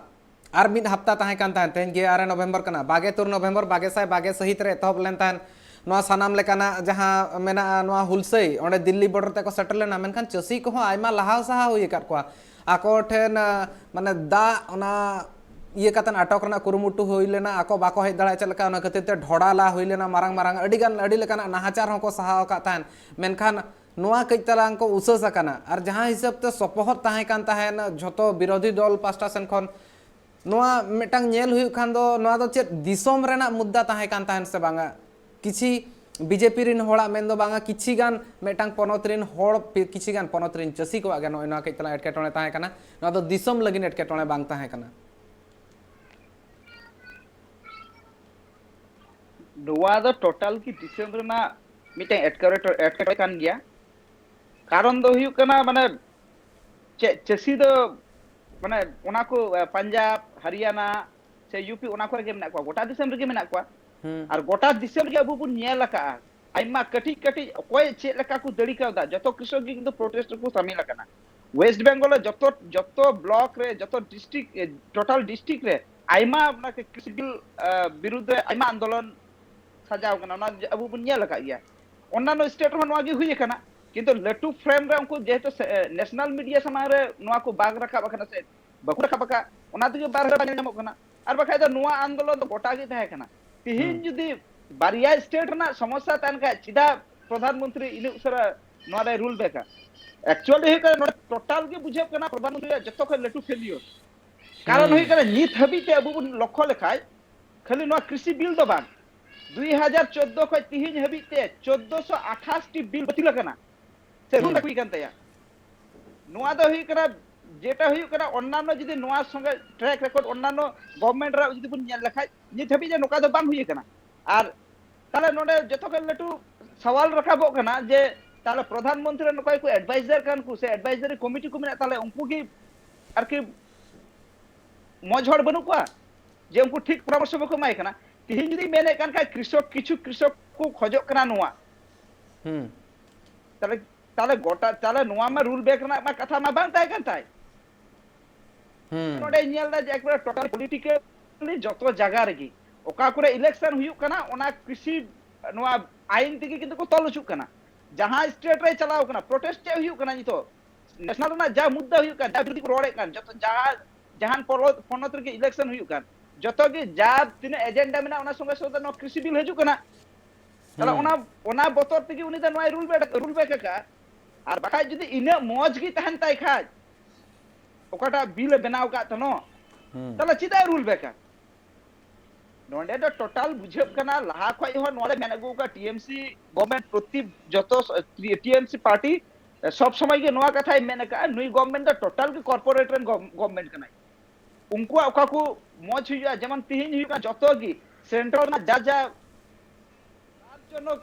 ᱟᱨ ᱢᱤᱫ ᱦᱟᱯᱛᱟ ᱛᱟᱦᱮᱸ ᱠᱟᱱ ᱛᱟᱦᱮᱸᱱ, ᱛᱮᱦᱮᱧ ᱜᱮ ᱟᱨᱮ ᱱᱚᱵᱷᱮᱢᱵᱚᱨ ᱠᱟᱱᱟ, ᱵᱟᱜᱮ ᱛᱩᱨ ᱱᱚᱵᱷᱮᱢᱵᱚᱨ ᱵᱟᱜᱮ ᱥᱟᱭ ᱵᱟᱜᱮ ᱥᱟᱹᱦᱤᱛ ᱨᱮ ᱮᱛᱚᱦᱚᱵ ᱞᱮᱱ ᱛᱟᱦᱮᱸᱱ ᱱᱚᱣᱟ ᱥᱟᱱᱟᱢ ᱞᱮᱠᱟᱱᱟᱜ ᱡᱟᱦᱟᱸ ᱢᱮᱱᱟᱜᱼᱟ, ᱱᱚᱣᱟ ᱦᱩᱞᱥᱟᱹᱭ ᱚᱸᱰᱮ ᱫᱤᱞᱞᱤ ᱵᱚᱨᱰᱟᱨ ᱛᱮᱠᱚ ᱥᱮᱴᱮᱨ ᱞᱮᱱᱟ, ᱢᱮᱱᱠᱷᱟᱱ ᱪᱟᱹᱥᱤ ᱠᱚᱦᱚᱸ ᱟᱭᱢᱟ ᱞᱟᱦᱟ ᱥᱟᱦᱟ ᱦᱩᱭ ᱟᱠᱟᱫ ᱠᱚᱣᱟ᱾ ᱟᱠᱚ ᱴᱷᱮᱱ, ᱟᱸ, ᱢᱟᱱᱮ ᱫᱟᱜ ᱚᱱᱟ ᱤᱭᱟᱹ ᱠᱟᱛᱮᱱ ᱟᱴᱚᱠ ᱨᱮᱱᱟᱜ ᱠᱩᱨᱩᱢᱩᱴᱩ ᱦᱩᱭ ᱞᱮᱱᱟ, ᱟᱠᱚ ᱵᱟᱠᱚ ᱦᱮᱡ ᱫᱟᱲᱮᱭᱟᱜ ᱪᱮᱫ ᱞᱮᱠᱟ, ᱚᱱᱟ ᱠᱷᱟᱹᱛᱤᱨ ᱛᱮ ᱰᱷᱚᱰᱟ ᱞᱟ ᱦᱩᱭ ᱞᱮᱱᱟ, ᱢᱟᱨᱟᱝ ᱢᱟᱨᱟᱝ ᱟᱹᱰᱤ ᱜᱟᱱ, ᱟᱹᱰᱤ ᱞᱮᱠᱟᱱᱟᱜ ᱱᱟᱦᱟᱪᱟᱨ ᱦᱚᱸᱠᱚ ᱥᱟᱦᱟᱣ ᱟᱠᱟᱫ ᱛᱟᱦᱮᱸᱱ᱾ ᱢᱮᱱᱠᱷᱟᱱ ᱱᱚᱣᱟ ᱠᱟᱹᱡ ᱛᱟᱞᱟᱝ ᱠᱚ ᱩᱥᱟᱹᱥ ᱟᱠᱟᱱᱟ᱾ ᱟᱨ ᱡᱟᱦᱟᱸ ᱦᱤᱥᱟᱹᱵ ᱛᱮ ᱥᱚᱯᱚᱦᱚᱫ ᱛᱟᱦᱮᱸ ᱠᱟᱱ ᱛᱟᱦᱮᱸᱱ ᱡᱷᱚᱛᱚ ᱵᱤᱨᱳᱫᱷᱤ ᱫᱚᱞ ᱯᱟᱥᱴᱟ ᱥᱮᱱ ᱠᱷᱚᱱ, ᱱᱚᱣᱟ ᱢᱤᱫᱴᱟᱝ ᱧᱮᱞ ᱦᱩᱭᱩᱜ ᱠᱷᱟᱱ ᱫᱚ, ᱱᱚᱣᱟ ᱫᱚ ᱪᱮᱫ ᱫᱤᱥᱚᱢ ᱨᱮᱱᱟᱜ ᱢᱩᱫᱽᱫᱟ ᱛᱟᱦᱮᱸ ᱠᱟᱱ ᱛᱟᱦᱮᱸᱱ ᱥᱮ ᱵᱟᱝᱟ? ᱠᱤᱪᱷᱤ ᱵᱤᱡᱮᱯᱤ ᱨᱤᱱ ᱦᱚᱲᱟᱜ ᱢᱮᱱ ᱫᱚ ᱵᱟᱝᱟ, ᱠᱤᱪᱷᱤ ᱜᱟᱱ ᱢᱤᱫᱴᱟᱝ ᱯᱚᱱᱚᱛ ᱨᱤᱱ ᱦᱚᱲ, ᱯᱤ-, ᱠᱤᱪᱷᱤ ᱜᱟᱱ ᱯᱚᱱᱚᱛ ᱨᱤᱱ ᱪᱟᱹᱥᱤ ᱠᱚᱣᱟᱜ ᱜᱮ ᱱᱚᱜᱼᱚᱭ ᱱᱚᱣᱟ ᱠᱟᱹᱡ ᱛᱟᱞᱟᱝ ᱮᱴᱠᱮᱴᱚᱬᱮ ᱛᱟᱦᱮᱸ ᱠᱟᱱᱟ᱾ ᱱᱚᱣᱟ ᱫᱚ ᱫᱤᱥᱚᱢ ᱞᱟᱹᱜᱤᱫ ᱮᱴᱠᱮᱴᱚᱬᱮ ᱵᱟᱝ ᱛᱟᱦᱮᱸ ᱠᱟᱱᱟ᱾ ᱱᱚᱣᱟ ᱫᱚ ᱴᱳᱴᱟᱞ ᱜᱮ ᱫᱤᱥᱚᱢ ᱨᱮᱱᱟᱜ ᱢᱤᱫᱴᱮᱱ ᱮᱴᱠᱮᱴᱚᱬᱮ, ᱮᱴᱠᱮᱴᱚᱬᱮ ᱠᱟᱱ ᱜᱮᱭᱟ᱾ ᱠᱟᱨᱚᱱ ᱫᱚ ᱦᱩᱭᱩᱜ ᱠᱟᱱᱟ, ᱢᱟᱱᱮ, ᱪᱮᱫ ᱪᱟᱹᱥᱤ ᱫᱚ, ᱢᱟᱱᱮ, ᱚᱱᱟ ᱠᱚ, ᱮ, ᱯᱟᱧᱡᱟᱵᱽ, ᱦᱟᱨᱤᱭᱟᱱᱟ ᱥᱮ ᱤᱭᱩ ᱯᱤ, ᱚᱱᱟ ᱠᱚᱨᱮ ᱜᱮ ᱢᱮᱱᱟᱜ ᱠᱚᱣᱟ, ᱜᱚᱴᱟ ᱫᱤᱥᱚᱢ ᱨᱮᱜᱮ ᱢᱮᱱᱟᱜ ᱠᱚᱣᱟ᱾ ᱦᱩᱸ᱾ ᱟᱨ ᱜᱚᱴᱟ ᱫᱤᱥᱚᱢ ᱨᱮᱜᱮ ᱟᱵᱚ ᱵᱚᱱ ᱧᱮᱞ ᱟᱠᱟᱫᱼᱟ, ᱟᱭᱢᱟ ᱠᱟᱹᱴᱤᱡ ᱠᱟᱹᱴᱤᱡ ᱚᱠᱚᱭ ᱪᱮᱫ ᱞᱮᱠᱟ ᱠᱚ ᱫᱟᱲᱮ ᱠᱟᱣᱫᱟ, ᱡᱚᱛᱚ ᱠᱨᱤᱥᱚᱠ ᱜᱮ ᱠᱤᱱᱛᱩ ᱯᱨᱚᱴᱮᱥᱴ ᱨᱮᱠᱚ ᱥᱟᱢᱤᱞ ᱟᱠᱟᱱᱟ᱾ ᱳᱭᱮᱥᱴ ᱵᱮᱝᱜᱚᱞ ᱨᱮ ᱡᱚᱛᱚ, ᱡᱚᱛᱚ ᱵᱞᱚᱠ ᱨᱮ, ᱡᱚᱛᱚ ᱰᱤᱥᱴᱨᱤᱠᱴ, ᱮ, ᱴᱳᱴᱟᱞ ᱰᱤᱥᱴᱨᱤᱠᱴ ᱨᱮ ᱟᱭᱢᱟ ᱚᱱᱟ ᱠᱨᱤᱥᱤ ᱵᱤᱞ, ᱮ, ᱵᱤᱨᱩᱫᱽ ᱨᱮ ᱟᱭᱢᱟ ᱟᱱᱫᱳᱞᱚᱱ ᱥᱟᱡᱟᱣ ᱠᱟᱱᱟ, ᱚᱱᱟ ᱟᱵᱚ ᱵᱚᱱ ᱧᱮᱞ ᱟᱠᱟᱫ ᱜᱮᱭᱟ᱾ ᱚᱱᱱᱟᱱᱚ ᱥᱴᱮᱴ ᱨᱮᱦᱚᱸ ᱱᱚᱣᱟ ᱜᱮ ᱦᱩᱭ ᱟᱠᱟᱱᱟ, ᱠᱤᱱᱛᱩ ᱞᱟᱹᱴᱩ ᱯᱷᱨᱮᱢ ᱨᱮ ᱩᱱᱠᱩ ᱡᱮᱦᱮᱛᱩ ᱥᱮ-, ᱮ, ᱱᱮᱥᱱᱟᱞ ᱢᱤᱰᱤᱭᱟ ᱥᱟᱢᱟᱝ ᱨᱮ ᱱᱚᱣᱟ ᱠᱚ ᱵᱟᱝ ᱨᱟᱠᱟᱵ ᱟᱠᱟᱱᱟ ᱥᱮ ᱵᱟᱠᱚ ᱨᱟᱠᱟᱵ ᱟᱠᱟᱫ, ᱚᱱᱟ ᱛᱮᱜᱮ ᱵᱟᱨ ᱦᱚᱲ ᱵᱟᱝ ᱧᱮᱞ ᱧᱟᱢᱚᱜ ᱠᱟᱱᱟ᱾ ᱟᱨ ᱵᱟᱠᱷᱟᱡ ᱫᱚ ᱱᱚᱣᱟ ᱟᱱᱫᱳᱞᱚᱱ ᱫᱚ ᱜᱚᱴᱟ ᱜᱮ ᱛᱟᱦᱮᱸ ᱠᱟᱱᱟ᱾ ᱛᱤᱦᱤᱧ ᱦᱩᱸ᱾ ᱡᱩᱫᱤ ᱵᱟᱨᱭᱟ ᱥᱴᱮᱴ ᱨᱮᱱᱟᱜ ᱥᱚᱢᱚᱥᱥᱟ ᱛᱟᱦᱮᱱ ᱠᱷᱟᱡ, ᱪᱮᱫᱟᱜ ᱯᱨᱚᱫᱷᱟᱱ ᱢᱚᱱᱛᱨᱤ ᱤᱱᱟᱹᱜ ᱩᱥᱟᱹᱨᱟ ᱱᱚᱣᱟ ᱨᱮ ᱨᱩᱞ ᱵᱮᱠᱟ? ᱮᱠᱪᱩᱭᱟᱞᱤ ᱦᱩᱭᱩᱜ ᱠᱟᱱᱟ, ᱱᱚᱰᱮ ᱴᱳᱴᱟᱞ ᱜᱮ ᱵᱩᱡᱷᱟᱹᱜ ᱠᱟᱱᱟ ᱯᱨᱚᱫᱷᱟᱱ ᱢᱚᱱᱛᱨᱤᱭᱟᱜ ᱡᱚᱛᱚ ᱠᱷᱚᱱ ᱞᱟᱹᱴᱩ ᱯᱷᱮᱞᱤᱭᱚᱨ᱾ ᱠᱟᱨᱚᱱ ᱦᱩᱭᱩᱜ ᱦᱩᱸ᱾ ᱠᱟᱱᱟ, ᱱᱤᱛ ᱦᱟᱹᱵᱤᱡ ᱛᱮ ᱟᱵᱚ ᱵᱚᱱ ᱞᱚᱠᱠᱷᱚ ᱞᱮᱠᱷᱟᱡ, ᱠᱷᱟᱹᱞᱤ ᱱᱚᱣᱟ ᱠᱨᱤᱥᱤ ᱵᱤᱞ ᱫᱚ ᱵᱟᱝ, ᱫᱩᱭ ᱦᱟᱡᱟᱨ ᱪᱳᱫᱽᱫᱳ ᱠᱷᱚᱱ ᱛᱤᱦᱤᱧ ᱦᱟᱹᱵᱤᱡ ᱛᱮ ᱪᱳᱫᱽᱫᱳᱥᱚ ᱟᱴᱷᱟᱥ ᱴᱤ ᱵᱤᱞ ᱵᱟᱹᱛᱤᱞ ᱟᱠᱟᱱᱟ ᱥᱮ ᱨᱩᱞ ᱦᱩᱸ᱾ ᱵᱮᱠ ᱦᱩᱭ ᱠᱟᱱ ᱛᱟᱭᱟ᱾ ᱱᱚᱣᱟ ᱫᱚ ᱦᱩᱭᱩᱜ ᱠᱟᱱᱟ, ᱡᱮᱴᱟ ᱦᱩᱭᱩᱜ ᱠᱟᱱᱟ, ᱚᱱᱱᱟᱱᱚ ᱡᱩᱫᱤ ᱱᱚᱣᱟ ᱥᱚᱸᱜᱮ ᱴᱨᱮᱠ ᱨᱮᱠᱚᱨᱰ ᱚᱱᱱᱟᱱᱚ ᱜᱚᱵᱷᱢᱮᱱᱴ ᱨᱮ ᱡᱩᱫᱤ ᱵᱚᱱ ᱧᱮᱞ ᱞᱮᱠᱷᱟᱡ, ᱱᱤᱛ ᱦᱟᱹᱵᱤᱡ ᱛᱮ ᱱᱚᱝᱠᱟ ᱫᱚ ᱵᱟᱝ ᱦᱩᱭ ᱟᱠᱟᱱᱟ᱾ ᱟᱨ ᱛᱟᱦᱞᱮ ᱱᱚᱰᱮ ᱡᱚᱛᱚ ᱠᱷᱚᱱ ᱞᱟᱹᱴᱩ ᱥᱟᱣᱟᱞ ᱨᱟᱠᱟᱵᱚᱜ ᱠᱟᱱᱟ ᱡᱮ ᱛᱟᱦᱞᱮ ᱯᱨᱚᱫᱷᱟᱱ ᱢᱚᱱᱛᱨᱤ ᱨᱮᱱ ᱚᱠᱚᱭ ᱠᱚ ᱮᱰᱵᱟᱭᱡᱟᱨ ᱠᱟᱱ ᱠᱚ ᱥᱮ ᱮᱰᱵᱟᱭᱡᱟᱨᱤ ᱠᱚᱢᱤᱴᱤ ᱠᱚ ᱢᱮᱱᱟᱜ, ᱛᱟᱦᱞᱮ ᱩᱱᱠᱩ ᱜᱮ ᱟᱨᱠᱤ ᱢᱚᱡᱽ ᱦᱚᱲ ᱵᱟᱹᱱᱩᱜ ᱠᱚᱣᱟ ᱡᱮ ᱩᱱᱠᱩ ᱴᱷᱤᱠ ᱯᱚᱨᱟᱢᱚᱨᱥᱚ ᱵᱟᱠᱚ ᱮᱢᱟᱭ ᱠᱟᱱᱟ? ᱛᱤᱦᱤᱧ ᱡᱩᱫᱤ ᱢᱮᱱᱮᱫ ᱠᱟᱱ ᱠᱷᱟᱡ ᱠᱨᱤᱥᱚᱠ, ᱠᱤᱪᱷᱩ ᱠᱨᱤᱥᱚᱠ ᱠᱚ ᱠᱷᱚᱡᱚᱜ ᱠᱟᱱᱟ ᱱᱚᱣᱟ, ᱦᱩᱸ ᱛᱟᱦᱞᱮ ᱛᱟᱦᱞᱮ ᱜᱚᱴᱟ, ᱛᱟᱦᱞᱮ ᱱᱚᱣᱟ ᱢᱟ ᱨᱩᱞ ᱵᱮᱠ ᱨᱮᱱᱟᱜ ᱢᱟ ᱠᱟᱛᱷᱟ ᱢᱟ ᱵᱟᱝ ᱛᱟᱦᱮᱸ ᱠᱟᱱ ᱛᱟᱭ᱾ ᱦᱩᱸ ᱱᱚᱰᱮ ᱧᱮᱞ ᱫᱟ ᱡᱮ ᱮᱠᱵᱟᱨᱮ ᱴᱳᱴᱟᱞ ᱯᱚᱞᱤᱴᱤᱠᱟᱞᱤ ᱡᱚᱛᱚ ᱡᱟᱭᱜᱟ ᱨᱮᱜᱮ ᱚᱠᱟ ᱠᱚᱨᱮ ᱤᱞᱮᱠᱥᱚᱱ ᱦᱩᱭᱩᱜ ᱠᱟᱱᱟ, ᱚᱱᱟ ᱠᱨᱤᱥᱤ ᱱᱚᱣᱟ ᱟᱭᱤᱱ ᱛᱮᱜᱮ ᱠᱤᱱᱛᱩ ᱠᱚ ᱛᱚᱞ ᱦᱚᱪᱚᱜ ᱠᱟᱱᱟ᱾ ᱡᱟᱦᱟᱸ ᱥᱴᱮᱴ ᱨᱮ ᱪᱟᱞᱟᱣ ᱠᱟᱱᱟ, ᱯᱨᱚᱴᱮᱥᱴ ᱪᱮᱫ ᱦᱩᱭᱩᱜ ᱠᱟᱱᱟ ᱱᱤᱛᱚᱜ, ᱱᱮᱥᱱᱟᱞ ᱨᱮᱱᱟᱜ ᱡᱟ ᱢᱩᱫᱽᱫᱟ ᱦᱩᱭᱩᱜ ᱠᱟᱱ, ᱡᱟ ᱵᱤᱨᱳᱫᱷᱤ ᱠᱚ ᱨᱚᱲᱮᱫ ᱠᱟᱱ, ᱡᱚᱛᱚ ᱡᱟᱦᱟᱸ ᱡᱟᱦᱟᱱ ᱯᱚᱱᱚᱛ, ᱯᱚᱱᱚᱛ ᱨᱮᱜᱮ ᱤᱞᱮᱠᱥᱚᱱ ᱦᱩᱭᱩᱜ ᱠᱟᱱ, ᱡᱚᱛᱚ ᱜᱮ ᱡᱟ ᱛᱤᱱᱟᱹᱜ ᱮᱡᱮᱱᱰᱟ ᱢᱮᱱᱟᱜᱼᱟ, ᱚᱱᱟ ᱥᱚᱸᱜᱮ ᱥᱚᱸᱜᱮ ᱱᱚᱣᱟ ᱠᱨᱤᱥᱤ ᱵᱤᱞ ᱦᱤᱡᱩᱜ ᱠᱟᱱᱟ᱾ ᱛᱟᱦᱞᱮ ᱦᱩᱸ ᱚᱱᱟ, ᱚᱱᱟ ᱵᱚᱛᱚᱨ ᱛᱮᱜᱮ ᱩᱱᱤ ᱫᱚ ᱱᱚᱣᱟᱭ ᱨᱩᱞ ᱵᱮᱠ, ᱨᱩᱞ ᱵᱮᱠ ᱟᱠᱟᱫᱼᱟ᱾ ᱟᱨ ᱵᱟᱠᱷᱟᱡ ᱡᱩᱫᱤ ᱤᱱᱟᱹᱜ ᱢᱚᱡᱽ ᱜᱮ ᱛᱟᱦᱮᱱ ᱛᱟᱭ ᱠᱷᱟᱡ, ᱚᱠᱟᱴᱟᱜ ᱵᱤᱞ ᱮ ᱵᱮᱱᱟᱣ ᱟᱠᱟᱫ ᱛᱟᱦᱮᱱᱚ, ᱦᱩᱸ ᱛᱟᱦᱞᱮ ᱪᱮᱫᱟᱜ ᱮ ᱨᱩᱞ ᱵᱮᱠᱟ? ᱱᱚᱰᱮ ᱫᱚ ᱴᱳᱴᱟᱞ ᱵᱩᱡᱷᱟᱹᱜ ᱠᱟᱱᱟ, ᱞᱟᱦᱟ ᱠᱷᱚᱡ ᱦᱚᱸ ᱱᱚᱰᱮ ᱢᱮᱱ ᱟᱹᱜᱩ ᱟᱠᱟᱫ ᱴᱤ ᱮᱢ ᱥᱤ ᱜᱚᱵᱷᱢᱮᱱᱴ ᱯᱨᱚᱛᱤ ᱡᱚᱛᱚ ᱴᱤ ᱮᱢ ᱥᱤ ᱯᱟᱨᱴᱤ ᱥᱚᱵ ᱥᱚᱢᱚᱭ ᱜᱮ ᱱᱚᱣᱟ ᱠᱟᱛᱷᱟᱭ ᱢᱮᱱ ᱟᱠᱟᱫᱼᱟ, ᱱᱩᱭ ᱜᱚᱵᱷᱢᱮᱱᱴ ᱫᱚ ᱴᱳᱴᱟᱞ ᱜᱮ ᱠᱚᱨᱯᱳᱨᱮᱴ ᱨᱮᱱ ᱜᱚᱵᱷᱢᱮᱱᱴ ᱠᱟᱱᱟᱭ᱾ ᱩᱱᱠᱩᱣᱟᱜ ᱚᱠᱟ ᱠᱚ ᱢᱚᱡᱽ ᱦᱩᱭᱩᱜᱼᱟ, ᱡᱮᱢᱚᱱ ᱛᱤᱦᱤᱧ ᱦᱩᱭᱩᱜ ᱠᱟᱱᱟ ᱡᱚᱛᱚ ᱜᱮ ᱥᱮᱱᱴᱨᱟᱞ ᱨᱮᱱᱟᱜ ᱡᱟ ᱡᱟ ᱞᱟᱵᱷᱡᱚᱱᱚᱠ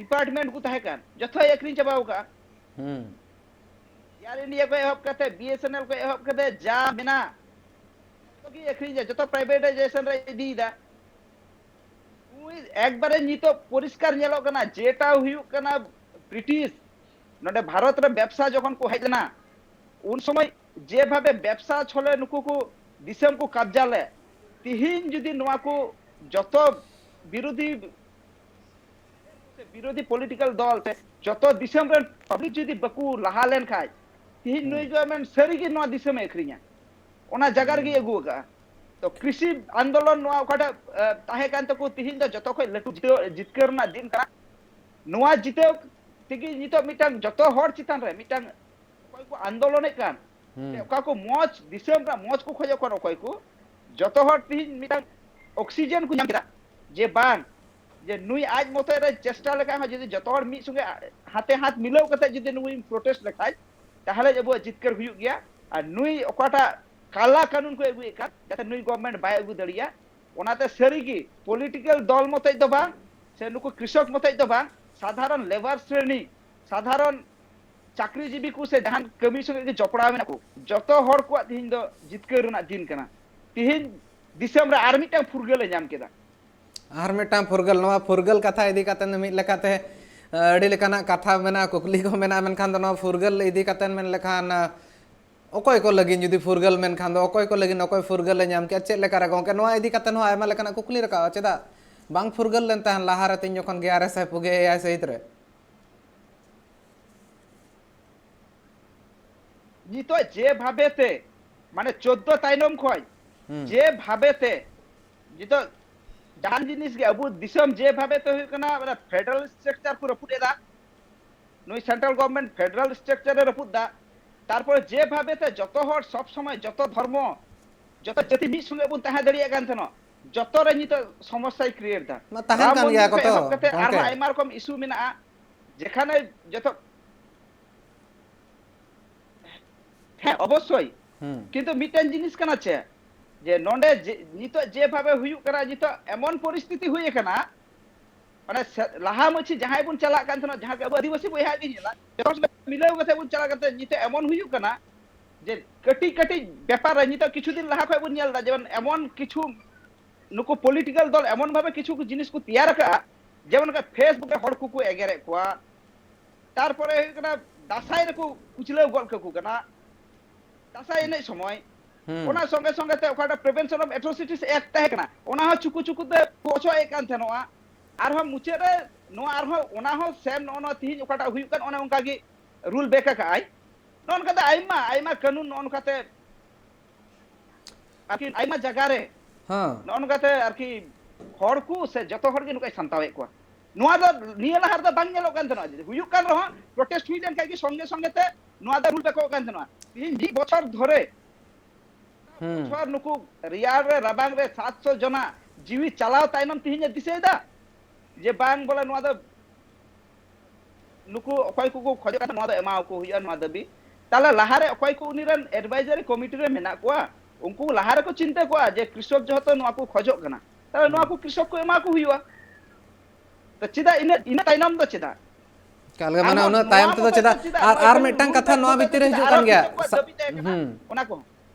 ᱰᱤᱯᱟᱨᱴᱢᱮᱱᱴ ᱠᱚ ᱛᱟᱦᱮᱸ ᱠᱟᱱ, ᱡᱚᱛᱚᱭ ᱟᱹᱠᱷᱨᱤᱧ ᱪᱟᱵᱟᱣ ᱠᱟᱜᱼᱟ᱾ ᱦᱩᱸ ᱮᱭᱟᱨ ᱤᱱᱰᱤᱭᱟ ᱠᱷᱚᱱ ᱮᱦᱚᱵ ᱠᱟᱛᱮ, ᱵᱤ ᱮᱥ ᱮᱱ ᱮᱞ ᱠᱷᱚᱱ ᱮᱦᱚᱵ ᱠᱟᱛᱮ ᱡᱟ ᱢᱮᱱᱟᱜ, ᱡᱚᱛᱚ ᱜᱮ ᱟᱹᱠᱷᱨᱤᱧ ᱮᱫᱟ, ᱡᱚᱛᱚ ᱯᱨᱟᱭᱵᱷᱮᱴᱟᱭᱡᱮᱥᱚᱱ ᱨᱮ ᱤᱫᱤᱭᱮᱫᱟ᱾ ᱩᱱᱤ ᱮᱠᱵᱟᱨᱮ ᱱᱤᱛᱚᱜ ᱯᱚᱨᱤᱥᱠᱟᱨ ᱧᱮᱞᱚᱜ ᱠᱟᱱᱟ, ᱡᱮᱴᱟ ᱦᱩᱭᱩᱜ ᱠᱟᱱᱟ ᱵᱨᱤᱴᱤᱥ ᱱᱚᱰᱮ ᱵᱷᱟᱨᱚᱛ ᱨᱮ ᱵᱮᱵᱽᱥᱟ ᱡᱚᱠᱷᱚᱱ ᱠᱚ ᱦᱮᱡ ᱞᱮᱱᱟ, ᱩᱱ ᱥᱚᱢᱚᱭ ᱡᱮᱵᱷᱟᱵᱮ ᱵᱮᱵᱽᱥᱟ ᱪᱷᱚᱞᱮ ᱱᱩᱠᱩ ᱠᱚ ᱫᱤᱥᱚᱢ ᱠᱚ ᱠᱟᱵᱽᱡᱟ ᱞᱮᱫ, ᱛᱤᱦᱤᱧ ᱡᱩᱫᱤ ᱱᱚᱣᱟ ᱠᱚ ᱡᱚᱛᱚ ᱵᱤᱨᱳᱫᱷᱤ ᱥᱮ ᱵᱤᱨᱳᱫᱷᱤ ᱯᱚᱞᱤᱴᱤᱠᱟᱞ ᱫᱚᱞ ᱥᱮ ᱡᱚᱛᱚ ᱫᱤᱥᱚᱢ ᱨᱮᱱ ᱯᱟᱵᱽᱞᱤᱠ ᱡᱩᱫᱤ ᱵᱟᱠᱚ ᱞᱟᱦᱟ ᱞᱮᱱ ᱠᱷᱟᱡ, ᱛᱤᱦᱤᱧ ᱦᱩᱸ ᱱᱩᱭ ᱜᱚᱵᱷᱢᱮᱱᱴ ᱥᱟᱹᱨᱤᱜᱮ ᱱᱚᱣᱟ ᱫᱤᱥᱚᱢᱮ ᱟᱹᱠᱷᱨᱤᱧᱟ, ᱚᱱᱟ ᱡᱟᱭᱜᱟ ᱨᱮᱜᱮᱭ ᱦᱩᱸ ᱟᱹᱜᱩ ᱟᱠᱟᱫᱼᱟ᱾ ᱛᱚ ᱠᱨᱤᱥᱤ ᱟᱱᱫᱳᱞᱚᱱ ᱱᱚᱣᱟ ᱚᱠᱟᱴᱟᱜ ᱮ, ᱛᱟᱦᱮᱸ ᱠᱟᱱ ᱛᱟᱠᱚ, ᱛᱤᱦᱤᱧ ᱫᱚ ᱡᱚᱛᱚ ᱠᱷᱚᱱ ᱞᱟᱹᱴᱩ ᱡᱤᱛᱟᱹᱣ, ᱡᱤᱛᱠᱟᱹᱨ ᱨᱮᱱᱟᱜ ᱫᱤᱱ ᱠᱟᱱᱟ᱾ ᱱᱚᱣᱟ ᱡᱤᱛᱟᱹᱣ ᱛᱮᱜᱮ ᱱᱤᱛᱚᱜ ᱢᱤᱫᱴᱟᱝ ᱡᱚᱛᱚ ᱦᱚᱲ ᱪᱮᱛᱟᱱ ᱨᱮ ᱢᱤᱫᱴᱟᱝ ᱚᱠᱚᱭ ᱠᱚ ᱟᱱᱫᱳᱞᱚᱱᱮᱫ ᱠᱟᱱ, ᱥᱮ ᱦᱩᱸ ᱚᱠᱟ ᱠᱚ ᱢᱚᱡᱽ ᱫᱤᱥᱚᱢ ᱨᱮᱱᱟᱜ ᱢᱚᱡᱽ ᱠᱚ ᱠᱷᱚᱡᱚᱜ ᱠᱟᱱ, ᱚᱠᱚᱭ ᱠᱚ ᱡᱚᱛᱚ ᱦᱚᱲ ᱛᱤᱦᱤᱧ ᱢᱤᱫᱴᱟᱝ ᱚᱠᱥᱤᱡᱮᱱ ᱠᱚ ᱧᱟᱢ ᱠᱮᱫᱟ, ᱡᱮ ᱵᱟᱝ, ᱡᱮ ᱱᱩᱭ ᱟᱡ ᱢᱚᱛᱚᱡ ᱨᱮ ᱪᱮᱥᱴᱟ ᱞᱮᱠᱷᱟᱱ ᱦᱚᱸ, ᱡᱩᱫᱤ ᱡᱚᱛᱚ ᱦᱚᱲ ᱢᱤᱫ ᱥᱚᱸᱜᱮ ᱦᱟᱛᱮ ᱦᱟᱛ ᱢᱤᱞᱟᱹᱣ ᱠᱟᱛᱮ ᱡᱩᱫᱤ ᱱᱩᱭ ᱯᱨᱚᱴᱮᱥᱴ ᱞᱮᱠᱷᱟᱡ, ᱛᱟᱦᱞᱮ ᱟᱵᱚᱣᱟᱜ ᱡᱤᱛᱠᱟᱹᱨ ᱦᱩᱭᱩᱜ ᱜᱮᱭᱟ᱾ ᱟᱨ ᱱᱩᱭ ᱚᱠᱟᱴᱟᱜ ᱠᱟᱞᱟ ᱠᱟᱹᱱᱩᱱ ᱠᱚ ᱟᱹᱜᱩᱭᱮᱫ ᱠᱟᱱ, ᱡᱟᱛᱮ ᱱᱩᱭ ᱜᱚᱵᱷᱢᱮᱱᱴ ᱵᱟᱭ ᱟᱹᱜᱩ ᱫᱟᱲᱮᱭᱟᱜ, ᱚᱱᱟᱛᱮ ᱥᱟᱹᱨᱤᱜᱮ ᱯᱚᱞᱤᱴᱤᱠᱟᱞ ᱫᱚᱞ ᱢᱚᱛᱚᱡ ᱫᱚ ᱵᱟᱝ, ᱥᱮ ᱱᱩᱠᱩ ᱠᱨᱤᱥᱚᱠ ᱢᱚᱛᱚᱡ ᱫᱚ ᱵᱟᱝ, ᱥᱟᱫᱷᱟᱨᱚᱱ ᱞᱮᱵᱟᱨ ᱥᱨᱮᱱᱤ, ᱥᱟᱫᱷᱟᱨᱚᱱ ᱪᱟᱹᱠᱨᱤᱡᱤᱵᱤ ᱠᱚ ᱥᱮ ᱡᱟᱦᱟᱱ ᱠᱟᱹᱢᱤ ᱥᱚᱸᱜᱮ ᱜᱮ ᱡᱚᱯᱲᱟᱣ ᱢᱮᱱᱟᱜ ᱠᱚ, ᱡᱚᱛᱚ ᱦᱚᱲ ᱠᱚᱣᱟᱜ ᱛᱤᱦᱤᱧ ᱫᱚ ᱡᱤᱛᱠᱟᱹᱨ ᱨᱮᱱᱟᱜ ᱫᱤᱱ ᱠᱟᱱᱟ᱾ ᱛᱤᱦᱤᱧ ᱫᱤᱥᱚᱢ ᱨᱮ ᱟᱨ ᱢᱤᱫᱴᱟᱝ ᱯᱷᱩᱨᱜᱟᱹᱞ ᱮ ᱧᱟᱢ ᱠᱮᱫᱟ᱾ ᱟᱨ ᱢᱤᱫᱴᱟᱝ ᱯᱷᱩᱨᱜᱟᱹᱞ, ᱱᱚᱣᱟ ᱯᱷᱩᱨᱜᱟᱹᱞ ᱠᱟᱛᱷᱟ ᱤᱫᱤ ᱠᱟᱛᱮ ᱢᱤᱫ ᱞᱮᱠᱟᱛᱮ, ᱟᱹᱰᱤ ᱞᱮᱠᱟᱱᱟᱜ ᱠᱟᱛᱷᱟ ᱢᱮᱱᱟᱜᱼᱟ, ᱠᱩᱠᱞᱤ ᱠᱚ ᱢᱮᱱᱟᱜᱼᱟ, ᱢᱮᱱᱠᱷᱟᱱ ᱫᱚ ᱱᱚᱣᱟ ᱯᱷᱩᱨᱜᱟᱹᱞ ᱤᱫᱤ ᱠᱟᱛᱮ ᱢᱮᱱ ᱞᱮᱠᱷᱟᱱ, ᱚᱠᱚᱭ ᱠᱚ ᱞᱟᱹᱜᱤᱫ ᱡᱩᱫᱤ ᱯᱷᱩᱨᱜᱟᱹᱞ ᱢᱮᱱᱠᱷᱟᱱ ᱫᱚ ᱚᱠᱚᱭ ᱠᱚ ᱞᱟᱹᱜᱤᱫ ᱚᱠᱚᱭ ᱯᱷᱩᱨᱜᱟᱹᱞ ᱮ ᱧᱟᱢ ᱠᱮᱜᱼᱟ, ᱪᱮᱫ ᱞᱮᱠᱟ ᱨᱮ ᱜᱚᱢᱠᱮ? ᱱᱚᱣᱟ ᱤᱫᱤ ᱠᱟᱛᱮ ᱦᱚᱸ ᱟᱭᱢᱟ ᱞᱮᱠᱟᱱᱟᱜ ᱠᱩᱠᱞᱤ ᱨᱟᱠᱟᱵᱼᱟ᱾ ᱪᱮᱫᱟᱜ ᱵᱟᱝ ᱯᱷᱩᱨᱜᱟᱹᱞ ᱞᱮᱱ ᱛᱟᱦᱮᱸᱱ ᱞᱟᱦᱟ ᱨᱮ, ᱛᱤᱧ ᱡᱚᱠᱷᱚᱱ ᱜᱮ ᱟᱨ ᱮᱥ ᱟᱭ ᱯᱩᱜᱮ ᱮᱭᱟᱭ ᱥᱟᱹᱦᱤᱛ ᱨᱮ? ᱱᱤᱛᱚᱜ ᱡᱮ ᱵᱷᱟᱵᱮ ᱛᱮ, ᱢᱟᱱᱮ ᱪᱳᱫᱽᱫᱳ ᱛᱟᱭᱱᱚᱢ ᱠᱷᱚᱱ ᱦᱩᱸ᱾ ᱡᱮ ᱵᱷᱟᱵᱮ ᱛᱮ ᱱᱤᱛᱚᱜ ᱡᱟᱦᱟᱱ ᱡᱤᱱᱤᱥ ᱜᱮ ᱟᱵᱚ ᱫᱤᱥᱚᱢ ᱡᱮ ᱵᱷᱟᱵᱮ ᱛᱮ ᱦᱩᱭᱩᱜ ᱠᱟᱱᱟ, ᱢᱟᱱᱮ ᱯᱷᱮᱰᱟᱨᱟᱞ ᱥᱴᱨᱟᱠᱪᱟᱨ ᱠᱚ ᱨᱟᱹᱯᱩᱫ ᱮᱫᱟ, ᱱᱩᱭ ᱥᱮᱱᱴᱨᱟᱞ ᱜᱚᱵᱷᱚᱨᱱᱢᱮᱱᱴ ᱯᱷᱮᱰᱟᱨᱟᱞ ᱥᱴᱨᱟᱠᱪᱟᱨ ᱮ ᱨᱟᱹᱯᱩᱫ ᱫᱟ᱾ ᱛᱟᱨᱯᱚᱨ ᱡᱮ ᱵᱷᱟᱵᱮ ᱛᱮ ᱡᱚᱛᱚ ᱦᱚᱲ ᱥᱚᱵ ᱥᱚᱢᱚᱭ, ᱡᱚᱛᱚ ᱫᱷᱚᱨᱢᱚ, ᱡᱚᱛᱚ ᱡᱟᱹᱛᱤ ᱢᱤᱫ ᱥᱚᱸᱜᱮ ᱵᱚᱱ ᱛᱟᱦᱮᱸ ᱫᱟᱲᱮᱭᱟᱜ ᱠᱟᱱ ᱛᱟᱦᱮᱱᱟ, ᱡᱚᱛᱚ ᱨᱮ ᱱᱤᱛᱚᱜ ᱥᱚᱢᱚᱥᱥᱟᱭ ᱠᱨᱤᱭᱮᱴ ᱫᱟ᱾ ᱢᱟ ᱛᱟᱦᱮᱱ ᱨᱟᱢ ᱠᱟᱱ ᱢᱚᱱᱫᱤᱨ ᱜᱮᱭᱟ ᱠᱚ ᱠᱷᱚᱱ ᱛᱚ, ᱮᱦᱚᱵ ᱠᱟᱛᱮ ᱜᱚᱝᱠᱮ᱾ ᱟᱨᱦᱚᱸ ᱟᱭᱢᱟ ᱨᱚᱠᱚᱢ ᱤᱥᱩ ᱢᱮᱱᱟᱜᱼᱟ, ᱡᱮᱠᱷᱟᱱᱮ ᱡᱚᱛᱚ, ᱦᱮᱸ, ᱚᱵᱚᱥᱥᱳᱭ᱾ ᱦᱩᱸ᱾ ᱠᱤᱱᱛᱩ ᱢᱤᱫᱴᱮᱱ ᱡᱤᱱᱤᱥ ᱠᱟᱱᱟ ᱪᱮ, ᱡᱮ ᱱᱚᱰᱮ ᱡᱮ, ᱱᱤᱛᱚᱜ ᱡᱮ ᱵᱷᱟᱵᱮ ᱦᱩᱭᱩᱜ ᱠᱟᱱᱟ, ᱱᱤᱛᱚᱜ ᱮᱢᱚᱱ ᱯᱚᱨᱤᱥᱛᱷᱤᱛᱤ ᱦᱩᱭ ᱟᱠᱟᱱᱟ, ᱢᱟᱱᱮ ᱥᱮ-, ᱞᱟᱦᱟ ᱢᱟᱹᱪᱷᱤ ᱡᱟᱦᱟᱸᱭ ᱵᱚᱱ ᱪᱟᱞᱟᱜ ᱠᱟᱱ ᱛᱟᱦᱮᱱᱟ, ᱡᱟᱦᱟᱸ ᱜᱮ ᱟᱵᱚ ᱟᱹᱫᱤᱵᱟᱹᱥᱤ ᱵᱚᱭᱦᱟ ᱜᱮ ᱧᱮᱞᱟ, ᱡᱚᱛᱚ ᱦᱚᱲ ᱥᱟᱞᱟᱜ ᱢᱤᱞᱟᱹᱣ ᱠᱟᱛᱮ ᱵᱚᱱ ᱪᱟᱞᱟᱜ ᱠᱟᱱ ᱛᱟᱦᱮᱸ, ᱱᱤᱛᱚᱜ ᱮᱢᱚᱱ ᱦᱩᱭᱩᱜ ᱠᱟᱱᱟ ᱡᱮ ᱠᱟᱹᱴᱤᱡ ᱠᱟᱹᱴᱤᱡ ᱵᱮᱯᱟᱨ ᱨᱮ ᱱᱤᱛᱚᱜ ᱠᱤᱪᱷᱩ ᱫᱤᱱ ᱞᱟᱦᱟ ᱠᱷᱚᱱ ᱵᱚᱱ ᱧᱮᱞ ᱮᱫᱟ, ᱡᱮᱢᱚᱱ ᱮᱢᱚᱱ ᱠᱤᱪᱷᱩ ᱱᱩᱠᱩ ᱯᱚᱞᱤᱴᱤᱠᱟᱞ ᱫᱚᱞ ᱮᱢᱚᱱ ᱵᱷᱟᱵᱮ ᱠᱤᱪᱷᱩ ᱡᱤᱱᱤᱥ ᱠᱚ ᱛᱮᱭᱟᱨ ᱟᱠᱟᱫᱼᱟ, ᱡᱮᱢᱚᱱ ᱚᱱᱠᱟ Facebook ᱨᱮ ᱦᱚᱲ ᱠᱚᱠᱚ ᱮᱜᱮᱨᱮᱫ ᱠᱚᱣᱟ, ᱛᱟᱨᱯᱚᱨᱮ ᱦᱩᱭᱩᱜ ᱠᱟᱱᱟ ᱫᱟᱸᱥᱟᱭ ᱨᱮᱠᱚ ᱠᱩᱪᱞᱟᱹᱣ ᱜᱚᱫ ᱠᱟᱠᱚ ᱠᱟᱱᱟ, ᱫᱟᱸᱥᱟᱭ ᱮᱱᱮᱡ ᱥᱚᱢᱚᱭ᱾ ᱦᱩᱸ᱾ ᱚᱱᱟ ᱥᱚᱸᱜᱮ ᱥᱚᱸᱜᱮ ᱛᱮ ᱚᱠᱟᱴᱟᱜ Prevention of Atrocities Act ᱛᱟᱦᱮᱸ ᱠᱟᱱᱟ, ᱚᱱᱟ ᱦᱚᱸ ᱪᱩᱠᱩ ᱪᱩᱠᱩ ᱛᱮ ᱠᱚ ᱚᱪᱚᱜ ᱮᱫ ᱠᱟᱱ ᱛᱟᱦᱮᱱᱚᱜᱼᱟ᱾ ᱟᱨᱦᱚᱸ ᱢᱩᱪᱟᱹᱫ ᱨᱮ ᱱᱚᱣᱟ ᱟᱨᱦᱚᱸ, ᱚᱱᱟ ᱦᱚᱸ ᱥᱮᱢ ᱱᱚᱜᱼᱚ ᱱᱚᱣᱟ ᱛᱤᱦᱤᱧ ᱚᱠᱟᱴᱟᱜ ᱦᱩᱭᱩᱜ ᱠᱟᱱ, ᱚᱱᱮ ᱚᱱᱠᱟ ᱜᱮ ᱨᱩᱞ ᱵᱮᱠ ᱟᱠᱟᱜᱼᱟᱭ᱾ ᱱᱚᱜᱼᱚ ᱱᱚᱝᱠᱟ ᱫᱚ ᱟᱭᱢᱟ, ᱟᱭᱢᱟ ᱠᱟᱹᱱᱩᱱ ᱱᱚᱜᱼᱚ ᱱᱚᱝᱠᱟᱛᱮ ᱟᱨᱠᱤ ᱟᱭᱢᱟ ᱡᱟᱭᱜᱟ ᱨᱮ ᱦᱮᱸ᱾ ᱱᱚᱜᱼᱚ ᱱᱚᱝᱠᱟᱛᱮ ᱟᱨᱠᱤ ᱦᱚᱲ ᱠᱚ ᱥᱮ ᱡᱚᱛᱚ ᱦᱚᱲ ᱜᱮ ᱱᱚᱝᱠᱟᱭ ᱥᱟᱢᱴᱟᱣᱮᱫ ᱠᱚᱣᱟ᱾ ᱱᱚᱣᱟ ᱫᱚ ᱱᱤᱭᱟᱹ ᱞᱟᱦᱟ ᱨᱮᱫᱚ ᱵᱟᱝ ᱧᱮᱞᱚᱜ ᱠᱟᱱ ᱛᱟᱦᱮᱱᱟ, ᱡᱩᱫᱤ ᱦᱩᱭᱩᱜ ᱠᱟᱱ ᱨᱮᱦᱚᱸ, ᱯᱨᱚᱴᱮᱥᱴ ᱦᱩᱭ ᱞᱮᱱᱠᱷᱟᱱ ᱜᱮ ᱥᱚᱸᱜᱮ ᱥᱚᱸᱜᱮ ᱛᱮ ᱱᱚᱣᱟ ᱫᱚ ᱨᱩᱞ ᱵᱮᱠᱚᱜ ᱠᱟᱱ ᱛᱟᱦᱮᱱᱟ᱾ ᱛᱤᱦᱤᱧ ᱢᱤᱫ ᱵᱚᱪᱷᱚᱨ ᱫᱷᱚᱨᱮ ᱦᱩᱸ᱾ ᱵᱚᱪᱷᱚᱨ ᱱᱩᱠᱩ ᱨᱮᱭᱟᱲ ᱨᱮ, ᱨᱟᱵᱟᱝ ᱨᱮ ᱥᱟᱛᱥᱚ ᱡᱚᱱᱟ ᱡᱤᱣᱤ ᱪᱟᱞᱟᱣ ᱛᱟᱭᱱᱚᱢ ᱛᱤᱦᱤᱧ ᱮ ᱫᱤᱥᱟᱹᱭᱮᱫᱟ ᱡᱮ ᱵᱟᱝ ᱵᱚᱞᱮ ᱱᱚᱣᱟ ᱫᱚ ᱱᱩᱠᱩ ᱚᱠᱚᱭ ᱠᱚᱠᱚ ᱠᱷᱚᱡᱚᱜ ᱠᱟᱱᱟ, ᱱᱚᱣᱟ ᱫᱚ ᱮᱢᱟᱣᱟᱠᱚ ᱦᱩᱭᱩᱜᱼᱟ, ᱱᱚᱣᱟ ᱫᱟᱹᱵᱤ᱾ ᱛᱟᱦᱞᱮ ᱞᱟᱦᱟᱨᱮ ᱚᱠᱚᱭ ᱠᱚ ᱩᱱᱤ ᱨᱮᱱ advisory committee ᱨᱮ ᱢᱮᱱᱟᱜ ᱠᱚᱣᱟ, ᱩᱱᱠᱩ ᱞᱟᱦᱟ ᱨᱮᱠᱚ ᱪᱤᱱᱛᱟᱹ ᱠᱚᱣᱟ ᱡᱮ ᱠᱨᱤᱥᱚᱠ ᱡᱮᱦᱮᱛᱩ ᱱᱚᱣᱟ ᱠᱚ ᱠᱷᱚᱡᱚᱜ ᱠᱟᱱᱟ, ᱛᱟᱦᱞᱮ ᱱᱚᱣᱟ ᱦᱩᱸ᱾ ᱠᱚ ᱠᱨᱤᱥᱚᱠ ᱠᱚ ᱮᱢᱟ ᱠᱚ ᱦᱩᱭᱩᱜᱼᱟ᱾ ᱛᱚ ᱪᱮᱫᱟᱜ ᱤᱱᱟᱹ ᱤᱱᱟᱹ ᱛᱟᱭᱱᱚᱢ ᱫᱚ ᱪᱮᱫᱟᱜ? ᱮᱠᱟᱞ ᱜᱮ, ᱢᱟᱱᱮ ᱩᱱᱟᱹᱜ ᱛᱟᱭᱚᱢ ᱛᱮᱫᱚ ᱪᱮᱫᱟᱜ? ᱟᱨ ᱟᱨ ᱢᱤᱫᱴᱟᱝ ᱠᱟᱛᱷᱟ ᱱᱚᱣᱟ ᱵᱷᱤᱛᱤᱨ ᱨᱮ ᱦᱤᱡᱩᱜ ᱠᱟᱱ ᱜᱮᱭᱟ᱾ ᱦᱩᱸ᱾ ᱚᱱᱟ ᱠᱚ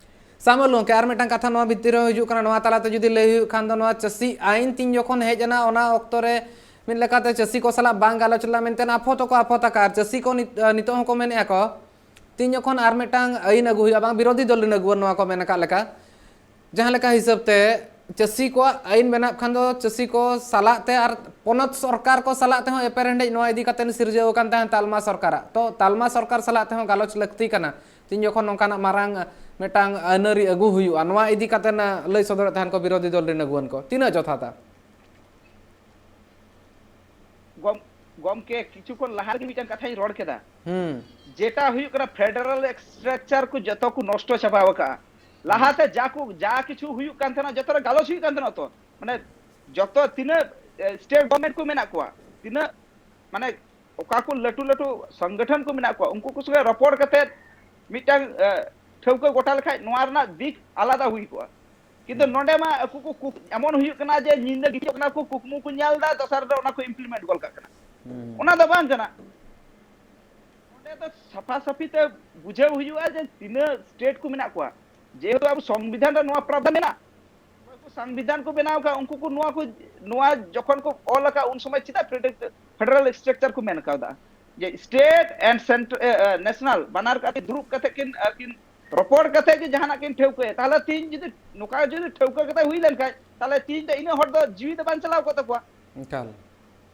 ᱥᱟᱢᱩᱞ ᱜᱚᱢᱠᱮ, ᱟᱨ ᱢᱤᱫᱴᱟᱝ ᱠᱟᱛᱷᱟ ᱱᱚᱣᱟ ᱵᱷᱤᱛᱤᱨ ᱨᱮ ᱦᱤᱡᱩᱜ ᱠᱟᱱᱟ, ᱱᱚᱣᱟ ᱛᱟᱞᱟᱛᱮ ᱡᱩᱫᱤ ᱞᱟᱹᱭ ᱦᱩᱭᱩᱜ ᱠᱷᱟᱱ ᱫᱚ, ᱱᱚᱣᱟ ᱪᱟᱹᱥᱤ ᱟᱭᱤᱱ ᱛᱤᱧ ᱡᱚᱠᱷᱚᱱ ᱦᱮᱡ ᱮᱱᱟ, ᱚᱱᱟ ᱚᱠᱛᱚ ᱨᱮ ᱢᱤᱫ ᱞᱮᱠᱟᱛᱮ ᱪᱟᱹᱥᱤ ᱠᱚ ᱥᱟᱞᱟᱜ ᱵᱟᱝ ᱜᱟᱞᱚᱪ ᱞᱮᱱᱟ ᱢᱮᱱᱛᱮ ᱟᱯᱷᱚᱛ ᱦᱚᱸᱠᱚ ᱟᱯᱷᱚᱛ ᱟᱠᱟᱫᱼᱟ᱾ ᱟᱨ ᱪᱟᱹᱥᱤ ᱠᱚ ᱱᱤᱛ-, ᱱᱤᱛᱚᱜ ᱦᱚᱸᱠᱚ ᱢᱮᱱᱮᱫᱼᱟ ᱠᱚ, ᱛᱤᱧ ᱡᱚᱠᱷᱚᱱ ᱟᱨ ᱢᱤᱫᱴᱟᱝ ᱟᱹᱭᱤᱱ ᱟᱹᱜᱩ ᱦᱩᱭᱩᱜᱼᱟ, ᱵᱟᱝ ᱵᱤᱨᱳᱫᱷᱤ ᱫᱚᱞ ᱨᱮᱱ ᱟᱹᱜᱩᱣᱟᱹᱱ ᱱᱚᱣᱟ ᱠᱚ ᱢᱮᱱ ᱟᱠᱟᱫ ᱞᱮᱠᱟ, ᱡᱟᱦᱟᱸ ᱞᱮᱠᱟ ᱦᱤᱥᱟᱹᱵ ᱛᱮ ᱪᱟᱹᱥᱤ ᱠᱚᱣᱟᱜ ᱟᱹᱭᱤᱱ ᱢᱮᱱᱟᱜ ᱠᱷᱟᱱ ᱫᱚ ᱪᱟᱹᱥᱤ ᱠᱚ ᱥᱟᱞᱟᱜ ᱛᱮ ᱟᱨ ᱯᱚᱱᱚᱛ ᱥᱚᱨᱠᱟᱨ ᱠᱚ ᱥᱟᱞᱟᱜ ᱛᱮᱦᱚᱸ ᱮᱯᱮᱨᱦᱮᱸᱰᱮᱡ ᱱᱚᱣᱟ ᱤᱫᱤ ᱠᱟᱛᱮ ᱥᱤᱨᱡᱟᱹᱣ ᱟᱠᱟᱱ ᱛᱟᱦᱮᱸᱫ ᱛᱟᱞᱢᱟ ᱥᱚᱨᱠᱟᱨᱟᱜ᱾ ᱛᱚ ᱛᱟᱞᱢᱟ ᱥᱚᱨᱠᱟᱨ ᱥᱟᱞᱟᱜ ᱛᱮᱦᱚᱸ ᱜᱟᱞᱚᱪ ᱞᱟᱹᱠᱛᱤ ᱠᱟᱱᱟ, ᱛᱤᱧ ᱡᱚᱠᱷᱚᱱ ᱱᱚᱝᱠᱟᱱᱟᱜ ᱢᱟᱨᱟᱝ ᱢᱤᱫᱴᱟᱝ ᱟᱹᱱᱟᱹᱨᱤ ᱟᱹᱜᱩ ᱦᱩᱭᱩᱜᱼᱟ, ᱱᱚᱣᱟ ᱤᱫᱤ ᱠᱟᱛᱮ ᱞᱟᱹᱭ ᱥᱚᱫᱚᱨᱮᱫ ᱛᱟᱦᱮᱱ ᱠᱚ ᱵᱤᱨᱳᱫᱷᱤ ᱫᱚᱞ ᱨᱮᱱ ᱟᱹᱜᱩᱣᱟᱹᱱ ᱠᱚ, ᱛᱤᱱᱟᱹᱜ ᱡᱚᱛᱷᱟᱛᱟ? ᱜᱚᱢ- ᱜᱚᱢᱠᱮ, ᱠᱤᱪᱷᱩ ᱠᱷᱚᱱ ᱞᱟᱦᱟ ᱨᱮᱜᱮ ᱢᱤᱫᱴᱟᱝ ᱠᱟᱛᱷᱟᱧ ᱨᱚᱲ ᱠᱮᱫᱟ, ᱦᱩᱸ᱾ ᱡᱮᱴᱟ ᱦᱩᱭᱩᱜ ᱠᱟᱱᱟ ᱯᱷᱮᱰᱟᱨᱟᱞ ᱥᱴᱨᱟᱠᱪᱟᱨ ᱠᱚ ᱡᱚᱛᱚ ᱠᱚ ᱱᱚᱥᱴᱚ ᱪᱟᱵᱟ ᱟᱠᱟᱫᱼᱟ᱾ ᱞᱟᱦᱟᱛᱮ ᱡᱟ ᱠᱚ ᱡᱟ ᱠᱤᱪᱷᱩ ᱦᱩᱭᱩᱜ ᱠᱟᱱ ᱛᱟᱦᱮᱱᱟ, ᱡᱚᱛᱚ ᱨᱮ ᱜᱟᱞᱚᱪ ᱦᱩᱭᱩᱜ ᱠᱟᱱ ᱛᱟᱦᱮᱱᱟ ᱛᱚ, ᱢᱟᱱᱮ ᱡᱚᱛᱚ ᱛᱤᱱᱟᱹᱜ ᱥᱴᱮᱴ ᱜᱚᱵᱷᱢᱮᱱᱴ ᱠᱚ ᱢᱮᱱᱟᱜ ᱠᱚᱣᱟ, ᱛᱤᱱᱟᱹᱜ ᱢᱟᱱᱮ ᱚᱠᱟ ᱠᱚ ᱞᱟᱹᱴᱩ ᱞᱟᱹᱴᱩ ᱥᱚᱝᱜᱚᱴᱷᱚᱱ ᱠᱚ ᱢᱮᱱᱟᱜ ᱠᱚᱣᱟ, ᱩᱱᱠᱩ ᱠᱚ ᱥᱚᱸᱜᱮ ᱨᱚᱯᱚᱲ ᱠᱟᱛᱮ ᱢᱤᱫᱴᱟᱝ ᱮ, ᱴᱷᱟᱹᱣᱠᱟᱹ ᱜᱚᱴᱟ ᱞᱮᱠᱷᱟᱡ ᱱᱚᱣᱟ ᱨᱮᱱᱟᱜ ᱫᱤᱠ ᱟᱞᱟᱫᱟ ᱦᱩᱭ ᱠᱚᱜᱼᱟ᱾ ᱠᱤᱱᱛᱩ ᱱᱚᱰᱮ ᱢᱟ ᱟᱠᱚ ᱠᱚ ᱠᱩᱠ- ᱮᱢᱚᱱ ᱦᱩᱭᱩᱜ ᱠᱟᱱᱟ ᱡᱮ ᱧᱤᱫᱟᱹ ᱜᱤᱛᱤᱡᱚᱜ ᱠᱟᱱᱟ ᱠᱚ, ᱠᱩᱠᱢᱩ ᱠᱚ ᱧᱮᱞ ᱮᱫᱟ, ᱫᱚᱥᱟᱨ ᱨᱮ ᱚᱱᱟ ᱠᱚ ᱤᱢᱯᱞᱤᱢᱮᱱᱴ ᱜᱚᱫ ᱠᱟᱜ ᱠᱟᱱᱟ᱾ ᱚᱱᱟ ᱫᱚ ᱵᱟᱝ ᱠᱟᱱᱟ᱾ ᱚᱸᱰᱮ ᱫᱚ ᱥᱟᱯᱷᱟ ᱥᱟᱯᱷᱤ ᱛᱮ ᱵᱩᱡᱷᱟᱹᱣ ᱦᱩᱭᱩᱜᱼᱟ ᱡᱮ ᱛᱤᱱᱟᱹᱜ ᱥᱴᱮᱴ ᱠᱚ ᱢᱮᱱᱟᱜ ᱠᱚᱣᱟ, ᱡᱮᱦᱮᱛᱩ ᱟᱵᱚ ᱥᱚᱝᱵᱤᱫᱷᱟᱱ ᱨᱮ ᱱᱚᱣᱟ ᱯᱨᱟᱣᱫᱷᱟᱱ ᱢᱮᱱᱟᱜᱼᱟ᱾ ᱚᱠᱚᱭ ᱠᱚ ᱥᱚᱝᱵᱤᱫᱷᱟᱱ ᱠᱚ ᱵᱮᱱᱟᱣ ᱟᱠᱟᱫ, ᱩᱱᱠᱩ ᱠᱚ ᱱᱚᱣᱟ ᱠᱚ ᱱᱚᱣᱟ ᱡᱚᱠᱷᱚᱱ ᱠᱚ ᱚᱞ ᱟᱠᱟᱫ, ᱩᱱ ᱥᱚᱢᱚᱭ ᱪᱮᱫᱟᱜ ᱯᱷᱮᱰᱟᱨᱮᱞ ᱥᱴᱨᱟᱠᱪᱟᱨ ᱠᱚ ᱢᱮᱱ ᱠᱟᱣᱫᱟ? ᱡᱮ ᱥᱴᱮᱴ ᱮᱱᱰ ᱥᱮᱱᱴᱨᱟᱞ ᱵᱟᱱᱟᱨ ᱠᱟᱛᱮ ᱫᱩᱲᱩᱵ ᱠᱟᱛᱮ ᱠᱤᱱ ᱟᱹᱠᱤᱱ ᱨᱚᱯᱚᱲ ᱠᱟᱛᱮ ᱜᱮ ᱡᱟᱦᱟᱱᱟᱜ ᱠᱤᱱ ᱴᱷᱟᱹᱣᱠᱟᱹᱭᱟ᱾ ᱛᱟᱦᱚᱞᱮ ᱛᱤᱦᱤᱧ ᱡᱩᱫᱤ ᱱᱚᱝᱠᱟ ᱡᱩᱫᱤ ᱴᱷᱟᱹᱣᱠᱟᱹ ᱠᱟᱛᱮ ᱦᱩᱭ ᱞᱮᱱᱠᱷᱟᱱ, ᱛᱟᱦᱚᱞᱮ ᱛᱤᱦᱤᱧ ᱫᱚ ᱤᱱᱟᱹᱜ ᱦᱚᱲ ᱫᱚ ᱡᱤᱣᱤ ᱫᱚ ᱵᱟᱝ ᱪᱟᱞᱟᱣ ᱠᱚᱜ ᱛᱟᱠᱚᱣᱟ᱾ ᱮᱠᱟᱞ᱾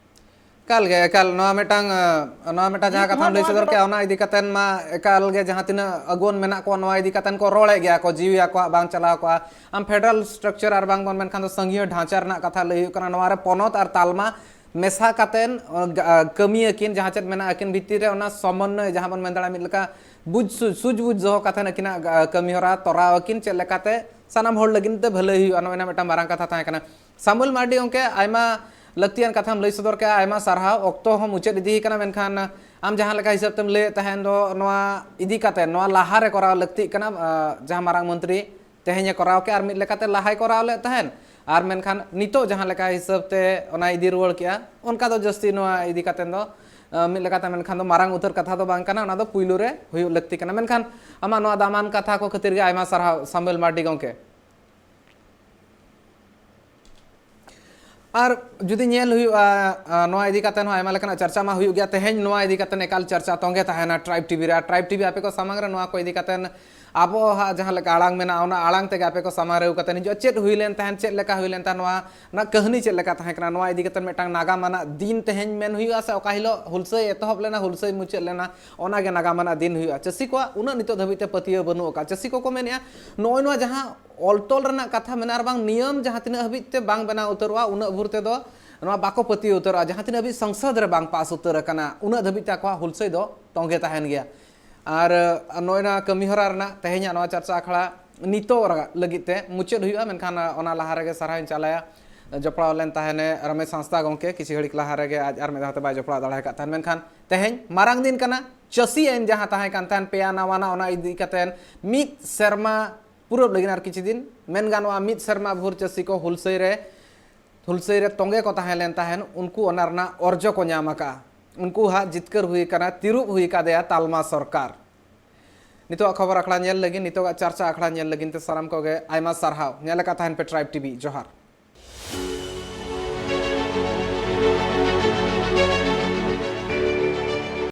ᱮᱠᱟᱞ ᱜᱮ, ᱮᱠᱟᱞ᱾ ᱱᱚᱣᱟ ᱢᱤᱫᱴᱟᱝ, ᱟᱸ, ᱱᱚᱣᱟ ᱢᱤᱫᱴᱟᱝ ᱡᱟᱦᱟᱸ ᱱᱤᱛ ᱠᱟᱛᱷᱟᱢ ᱦᱚᱸ ᱞᱟᱹᱭ ᱱᱚᱣᱟ ᱥᱚᱫᱚᱨ ᱫᱚ ᱠᱮᱜᱼᱟ, ᱚᱱᱟ ᱤᱫᱤ ᱠᱟᱛᱮᱫ ᱢᱟ ᱮᱠᱟᱞ ᱜᱮ ᱡᱟᱦᱟᱸ ᱛᱤᱱᱟᱹᱜ ᱟᱹᱜᱩᱣᱟᱹᱱ ᱢᱮᱱᱟᱜ ᱠᱚᱣᱟ, ᱱᱚᱣᱟ ᱤᱫᱤ ᱠᱟᱛᱮᱫ ᱠᱚ ᱨᱚᱲᱮᱫ ᱜᱮᱭᱟ ᱠᱚ, ᱡᱤᱣᱤ ᱟᱠᱚᱣᱟᱜ ᱵᱟᱝ ᱪᱟᱞᱟᱣ ᱠᱚᱜᱼᱟ᱾ ᱟᱢ ᱯᱷᱮᱰᱟᱨᱟᱞ ᱥᱴᱨᱟᱠᱪᱟᱨ ᱟᱨ ᱵᱟᱝ ᱵᱚᱱ ᱢᱮᱱᱠᱷᱟᱱ ᱫᱚ ᱥᱚᱝᱜᱷᱤᱭᱚ ᱰᱷᱟᱸᱪᱟ ᱨᱮᱱᱟᱜ ᱠᱟᱛᱷᱟ ᱞᱟᱹᱭ ᱦᱩᱭᱩᱜ ᱠᱟᱱᱟ, ᱱᱚᱣᱟ ᱨᱮ ᱯᱚᱱᱚᱛ ᱟᱨ ᱛᱟᱞᱢᱟ ᱢᱮᱥᱟ ᱠᱟᱛᱮᱫ, ᱚ, ᱜᱟ-, ᱠᱟᱹᱢᱤᱭᱟᱹᱠᱤᱱ, ᱡᱟᱦᱟᱸ ᱪᱮᱫ ᱢᱮᱱᱟᱜᱼᱟ, ᱟᱹᱠᱤᱱ ᱵᱷᱤᱛᱤᱨ ᱨᱮ ᱚᱱᱟ ᱥᱚᱢᱚᱱᱱᱚᱭ, ᱡᱟᱦᱟᱸ ᱵᱚᱱ ᱢᱮᱱ ᱫᱟᱲᱮᱭᱟᱜᱼᱟ, ᱢᱤᱫ ᱞᱮᱠᱟ ᱵᱩᱡᱽ ᱥᱩ-, ᱥᱩᱡᱽᱵᱩᱡᱽ ᱫᱚᱦᱚ ᱠᱟᱛᱮᱫ ᱟᱹᱠᱤᱱᱟᱜ, ᱜᱟ-, ᱠᱟᱹᱢᱤ ᱦᱚᱨᱟ ᱛᱚᱨᱟᱣ ᱟᱹᱠᱤᱱ, ᱪᱮᱫ ᱞᱮᱠᱟᱛᱮ ᱥᱟᱱᱟᱢ ᱦᱚᱲ ᱞᱟᱹᱜᱤᱫ ᱛᱮ ᱵᱷᱟᱹᱞᱟᱹᱭ ᱦᱩᱭᱩᱜᱼᱟ, ᱱᱚᱜᱼᱚᱭ ᱱᱟ ᱢᱤᱫᱴᱟᱝ ᱢᱟᱨᱟᱝ ᱠᱟᱛᱷᱟ ᱛᱟᱦᱮᱸ ᱠᱟᱱᱟ᱾ ᱥᱟᱢᱩᱭᱮᱞ ᱢᱟᱨᱰᱤ, ᱜᱚᱢᱠᱮ, ᱟᱭᱢᱟ ᱞᱟᱹᱠᱛᱤᱭᱟᱱ ᱠᱟᱛᱷᱟᱢ ᱞᱟᱹᱭ ᱥᱚᱫᱚᱨ ᱠᱮᱜᱼᱟ, ᱟᱭᱢᱟ ᱥᱟᱨᱦᱟᱣ᱾ ᱚᱠᱛᱚ ᱦᱚᱸ ᱢᱩᱪᱟᱹᱫ ᱤᱫᱤ ᱠᱟᱱᱟ, ᱢᱮᱱᱠᱷᱟᱱ ᱟᱢ ᱡᱟᱦᱟᱸ ᱞᱮᱠᱟ ᱦᱤᱥᱟᱹᱵ ᱛᱮᱢ ᱞᱟᱹᱭᱮᱫ ᱛᱟᱦᱮᱸᱱ ᱫᱚ, ᱱᱚᱣᱟ ᱤᱫᱤ ᱠᱟᱛᱮ, ᱱᱚᱣᱟ ᱞᱟᱦᱟ ᱨᱮ ᱠᱚᱨᱟᱣ ᱞᱟᱹᱠᱛᱤᱜ ᱠᱟᱱᱟ, ᱟᱸ, ᱡᱟᱦᱟᱸ ᱢᱟᱨᱟᱝ ᱢᱚᱱᱛᱨᱤ ᱛᱮᱦᱮᱧ ᱮ ᱠᱚᱨᱟᱣ ᱠᱮᱜᱼᱟ ᱟᱨ ᱢᱤᱫ ᱞᱮᱠᱟᱛᱮ ᱞᱟᱦᱟᱭ ᱠᱚᱨᱟᱣ ᱞᱮᱫ ᱛᱟᱦᱮᱸᱱ, ᱟᱨ ᱢᱮᱱᱠᱷᱟᱱ ᱱᱤᱛᱚᱜ ᱡᱟᱦᱟᱸ ᱞᱮᱠᱟ ᱦᱤᱥᱟᱹᱵ ᱛᱮ ᱚᱱᱟ ᱤᱫᱤ ᱨᱩᱣᱟᱹᱲ ᱠᱮᱜᱼᱟ, ᱚᱱᱠᱟ ᱫᱚ ᱡᱟᱹᱥᱛᱤ ᱱᱚᱣᱟ ᱤᱫᱤ ᱠᱟᱛᱮ ᱫᱚ, ᱟᱸ, ᱢᱤᱫ ᱞᱮᱠᱟᱛᱮ ᱢᱮᱱᱠᱷᱟᱱ ᱫᱚ ᱢᱟᱨᱟᱝ ᱩᱛᱟᱹᱨ ᱠᱟᱛᱷᱟ ᱫᱚ ᱵᱟᱝ ᱠᱟᱱᱟ, ᱚᱱᱟ ᱫᱚ ᱯᱩᱭᱞᱩ ᱨᱮ ᱦᱩᱭᱩᱜ ᱞᱟᱹᱠᱛᱤ ᱠᱟᱱᱟ᱾ ᱢᱮᱱᱠᱷᱟᱱ ᱟᱢᱟᱜ ᱱᱚᱣᱟ ᱫᱟᱢᱟᱱ ᱠᱟᱛᱷᱟ ᱠᱚ ᱠᱷᱟᱹᱛᱤᱨ ᱜᱮ ᱟᱭᱢᱟ ᱥᱟᱨᱦᱟᱣ ᱥᱟᱢᱵᱮᱞ ᱢᱟᱨᱰᱤ ᱜᱚᱢᱠᱮ᱾ ᱟᱨ ᱡᱩᱫᱤ ᱧᱮᱞ ᱦᱩᱭᱩᱜᱼᱟ, ᱟᱸ, ᱱᱚᱣᱟ ᱤᱫᱤ ᱠᱟᱛᱮ ᱦᱚᱸ ᱟᱭᱢᱟ ᱞᱮᱠᱟᱱᱟᱜ ᱪᱟᱨᱪᱟ ᱢᱟ ᱦᱩᱭᱩᱜ ᱜᱮᱭᱟ᱾ ᱛᱮᱦᱮᱧ ᱱᱚᱣᱟ ᱤᱫᱤ ᱠᱟᱛᱮ ᱮᱠᱟᱞ ᱪᱟᱨᱪᱟ ᱛᱚᱸᱜᱮ ᱛᱟᱦᱮᱱᱟ ᱴᱨᱟᱭᱤᱵᱽ ᱴᱤᱵᱷᱤ ᱨᱮ᱾ ᱟᱨ ᱴᱨᱟᱭᱤᱵᱽ ᱴᱤᱵᱷᱤ ᱟᱯᱮ ᱠᱚ ᱥᱟᱢᱟᱝ ᱨᱮ ᱱᱚᱣᱟ ᱠᱚ ᱤᱫᱤ ᱠᱟᱛᱮ ᱟᱵᱚᱣᱟᱜ ᱡᱟᱦᱟᱸ ᱞᱮᱠᱟ ᱟᱲᱟᱝ ᱢᱮᱱᱟᱜᱼᱟ, ᱚᱱᱟ ᱟᱲᱟᱝ ᱛᱮᱜᱮ ᱟᱯᱮ ᱠᱚ ᱥᱟᱢᱟᱝ ᱨᱮ ᱟᱹᱜᱩ ᱠᱟᱛᱮ ᱦᱤᱡᱩᱜᱼᱟ᱾ ᱪᱮᱫ ᱦᱩᱭ ᱞᱮᱱ ᱛᱟᱦᱮᱸᱱ, ᱪᱮᱫ ᱞᱮᱠᱟ ᱦᱩᱭ ᱞᱮᱱ ᱛᱟᱦᱮᱸᱱ, ᱱᱚᱣᱟ ᱨᱮᱱᱟᱜ ᱠᱟᱹᱦᱱᱤ ᱪᱮᱫ ᱞᱮᱠᱟ ᱛᱟᱦᱮᱸ ᱠᱟᱱᱟ, ᱱᱚᱣᱟ ᱤᱫᱤ ᱠᱟᱛᱮ ᱢᱤᱫᱴᱟᱝ ᱱᱟᱜᱟᱢ ᱟᱱᱟᱜ ᱫᱤᱱ ᱛᱮᱦᱮᱧ ᱢᱮᱱ ᱦᱩᱭᱩᱜᱼᱟ, ᱥᱮ ᱚᱠᱟ ᱦᱤᱞᱳᱜ ᱦᱩᱞᱥᱟᱹᱭ ᱮᱛᱚᱦᱚᱵ ᱞᱮᱱᱟ, ᱦᱩᱞᱥᱟᱹᱭ ᱢᱩᱪᱟᱹᱫ ᱞᱮᱱᱟ, ᱚᱱᱟ ᱜᱮ ᱱᱟᱜᱟᱢ ᱟᱱᱟᱜ ᱫᱤᱱ ᱦᱩᱭᱩᱜᱼᱟ᱾ ᱪᱟᱹᱥᱤ ᱠᱚᱣᱟᱜ ᱩᱱᱟᱹᱜ ᱱᱤᱛᱚᱜ ᱫᱷᱟᱹᱵᱤᱡ ᱛᱮ ᱯᱟᱹᱛᱭᱟᱹᱣ ᱵᱟᱹᱱᱩᱜ ᱟᱠᱟᱫ᱾ ᱪᱟᱹᱥᱤ ᱠᱚᱠᱚ ᱢᱮᱱᱮᱫᱼᱟ, ᱱᱚᱜᱼᱚᱭ ᱱᱚᱣᱟ ᱡᱟᱦᱟᱸ ᱚᱞ ᱛᱚᱞ ᱨᱮᱱᱟᱜ ᱠᱟᱛᱷᱟ ᱢᱮᱱᱟᱜᱼᱟ, ᱟᱨ ᱵᱟᱝ ᱱᱤᱭᱚᱢ ᱡᱟᱦᱟᱸ ᱛᱤᱱᱟᱹᱜ ᱦᱟᱹᱵᱤᱡ ᱛᱮ ᱵᱟᱝ ᱵᱮᱱᱟᱣ ᱩᱛᱟᱹᱨᱚᱜᱼᱟ, ᱩᱱᱟᱹᱜ ᱵᱷᱳᱨ ᱛᱮᱫᱚ ᱱᱚᱣᱟ ᱵᱟᱠᱚ ᱯᱟᱹᱛᱭᱟᱹᱣ ᱩᱛᱟᱹᱨᱚᱜᱼᱟ᱾ ᱡᱟᱦᱟᱸ ᱛᱤᱱᱟᱹᱜ ᱦᱟᱹᱵᱤᱡ ᱥᱚᱝᱥᱚᱫ ᱨᱮ ᱵᱟᱝ ᱯᱟᱥ ᱩᱛᱟᱹᱨ ᱟᱠᱟᱱᱟ, ᱩᱱᱟᱹᱜ ᱫᱷᱟᱹᱵᱤᱡ ᱛᱮ ᱟᱠᱚᱣᱟᱜ ᱦᱩᱞᱥᱟᱹᱭ ᱫᱚ ᱛᱚᱸᱜᱮ ᱛᱟᱦᱮᱱ ᱜᱮᱭᱟ᱾ ᱟᱨ, ᱟᱨ ᱱᱚᱜᱼᱚᱭ ᱱᱚᱣᱟ ᱠᱟᱹᱢᱤ ᱦᱚᱨᱟ ᱨᱮᱱᱟᱜ ᱛᱮᱦᱮᱧᱟᱜ ᱱᱚᱣᱟ ᱪᱟᱨᱪᱟ ᱟᱠᱷᱲᱟ ᱱᱤᱛᱚᱜ ᱞᱟᱹᱜᱤᱫ ᱛᱮ ᱢᱩᱪᱟᱹᱫ ᱦᱩᱭᱩᱜᱼᱟ, ᱢᱮᱱᱠᱷᱟᱱ ᱚᱱᱟ ᱞᱟᱦᱟ ᱨᱮᱜᱮ ᱥᱟᱨᱦᱟᱣᱤᱧ ᱪᱟᱞᱟᱭᱟ ᱡᱚᱯᱲᱟᱣ ᱞᱮᱱ ᱛᱟᱦᱮᱱᱮ ᱨᱚᱢᱮᱥ ᱦᱟᱸᱥᱫᱟ ᱜᱚᱢᱠᱮ᱾ ᱠᱤᱪᱷᱩ ᱜᱷᱟᱹᱲᱤᱡ ᱞᱟᱦᱟ ᱨᱮᱜᱮ ᱟᱡ ᱟᱨ ᱢᱤᱫ ᱫᱷᱟᱣ ᱛᱮ ᱵᱟᱭ ᱡᱚᱯᱲᱟᱣ ᱫᱟᱲᱮ ᱟᱠᱟᱫ ᱛᱟᱦᱮᱱ, ᱢᱮᱱᱠᱷᱟᱱ ᱛᱮᱦᱮᱧ ᱢᱟᱨᱟᱝ ᱫᱤᱱ ᱠᱟᱱᱟ᱾ ᱪᱟᱹᱥᱤ ᱟᱹᱭᱤᱱ ᱡᱟᱦᱟᱸ ᱛᱟᱦᱮᱸ ᱠᱟᱱ ᱛᱟᱦᱮᱱ ᱯᱮᱭᱟ ᱱᱟᱣᱟᱱᱟᱜ, ᱚᱱᱟ ᱤᱫᱤ ᱠᱟᱛᱮ ᱢᱤᱫ ᱥᱮᱨᱢᱟ ᱯᱩᱨᱟᱹᱣ ᱞᱟᱹᱜᱤᱫ ᱟᱨ ᱠᱤᱪᱷᱩ ᱫᱤᱱ, ᱢᱮᱱ ᱜᱟᱱᱚᱜᱼᱟ ᱢᱤᱫ ᱥᱮᱨᱢᱟ ᱵᱷᱳᱨ ᱪᱟᱹᱥᱤ ᱠᱚ ᱦᱩᱞᱥᱟᱹᱭ ᱨᱮ, ᱦᱩᱞᱥᱟᱹᱭ ᱨᱮ ᱛᱚᱸᱜᱮ ᱠᱚ ᱛᱟᱦᱮᱸ ᱞᱮᱱ ᱛᱟᱦᱮᱱ, ᱩᱱᱠᱩ ᱚᱱᱟ ᱨᱮᱱᱟᱜ ᱚᱨᱡᱚ ᱠᱚ ᱧᱟᱢ ᱟᱠᱟᱫᱼᱟ᱾ ᱩᱱᱠᱩ ᱦᱟᱸᱜ ᱡᱤᱛᱠᱟᱹᱨ ᱦᱩᱭ ᱟᱠᱟᱱᱟ, ᱛᱤᱨᱩᱵ ᱦᱩᱭ ᱟᱠᱟᱫᱮᱭᱟ ᱛᱟᱞᱢᱟ ᱥᱚᱨᱠᱟᱨ᱾ ᱱᱤᱛᱚᱜ ᱠᱷᱚᱵᱚᱨ ᱟᱠᱷᱲᱟ ᱧᱮᱞ ᱞᱟᱹᱜᱤᱫ, ᱱᱤᱛᱚᱜᱟᱜ ᱪᱟᱨᱪᱟ ᱟᱠᱷᱲᱟ ᱧᱮᱞ ᱞᱟᱹᱜᱤᱫ ᱛᱮ ᱥᱟᱱᱟᱢ ᱠᱚᱜᱮ ᱟᱭᱢᱟ ᱥᱟᱨᱦᱟᱣ᱾ ᱧᱮᱞ ᱟᱠᱟᱫ ᱛᱟᱦᱮᱱ ᱯᱮ ᱴᱨᱟᱭᱤᱵᱽ ᱴᱤᱵᱷᱤ᱾ ᱡᱚᱦᱟᱨ᱾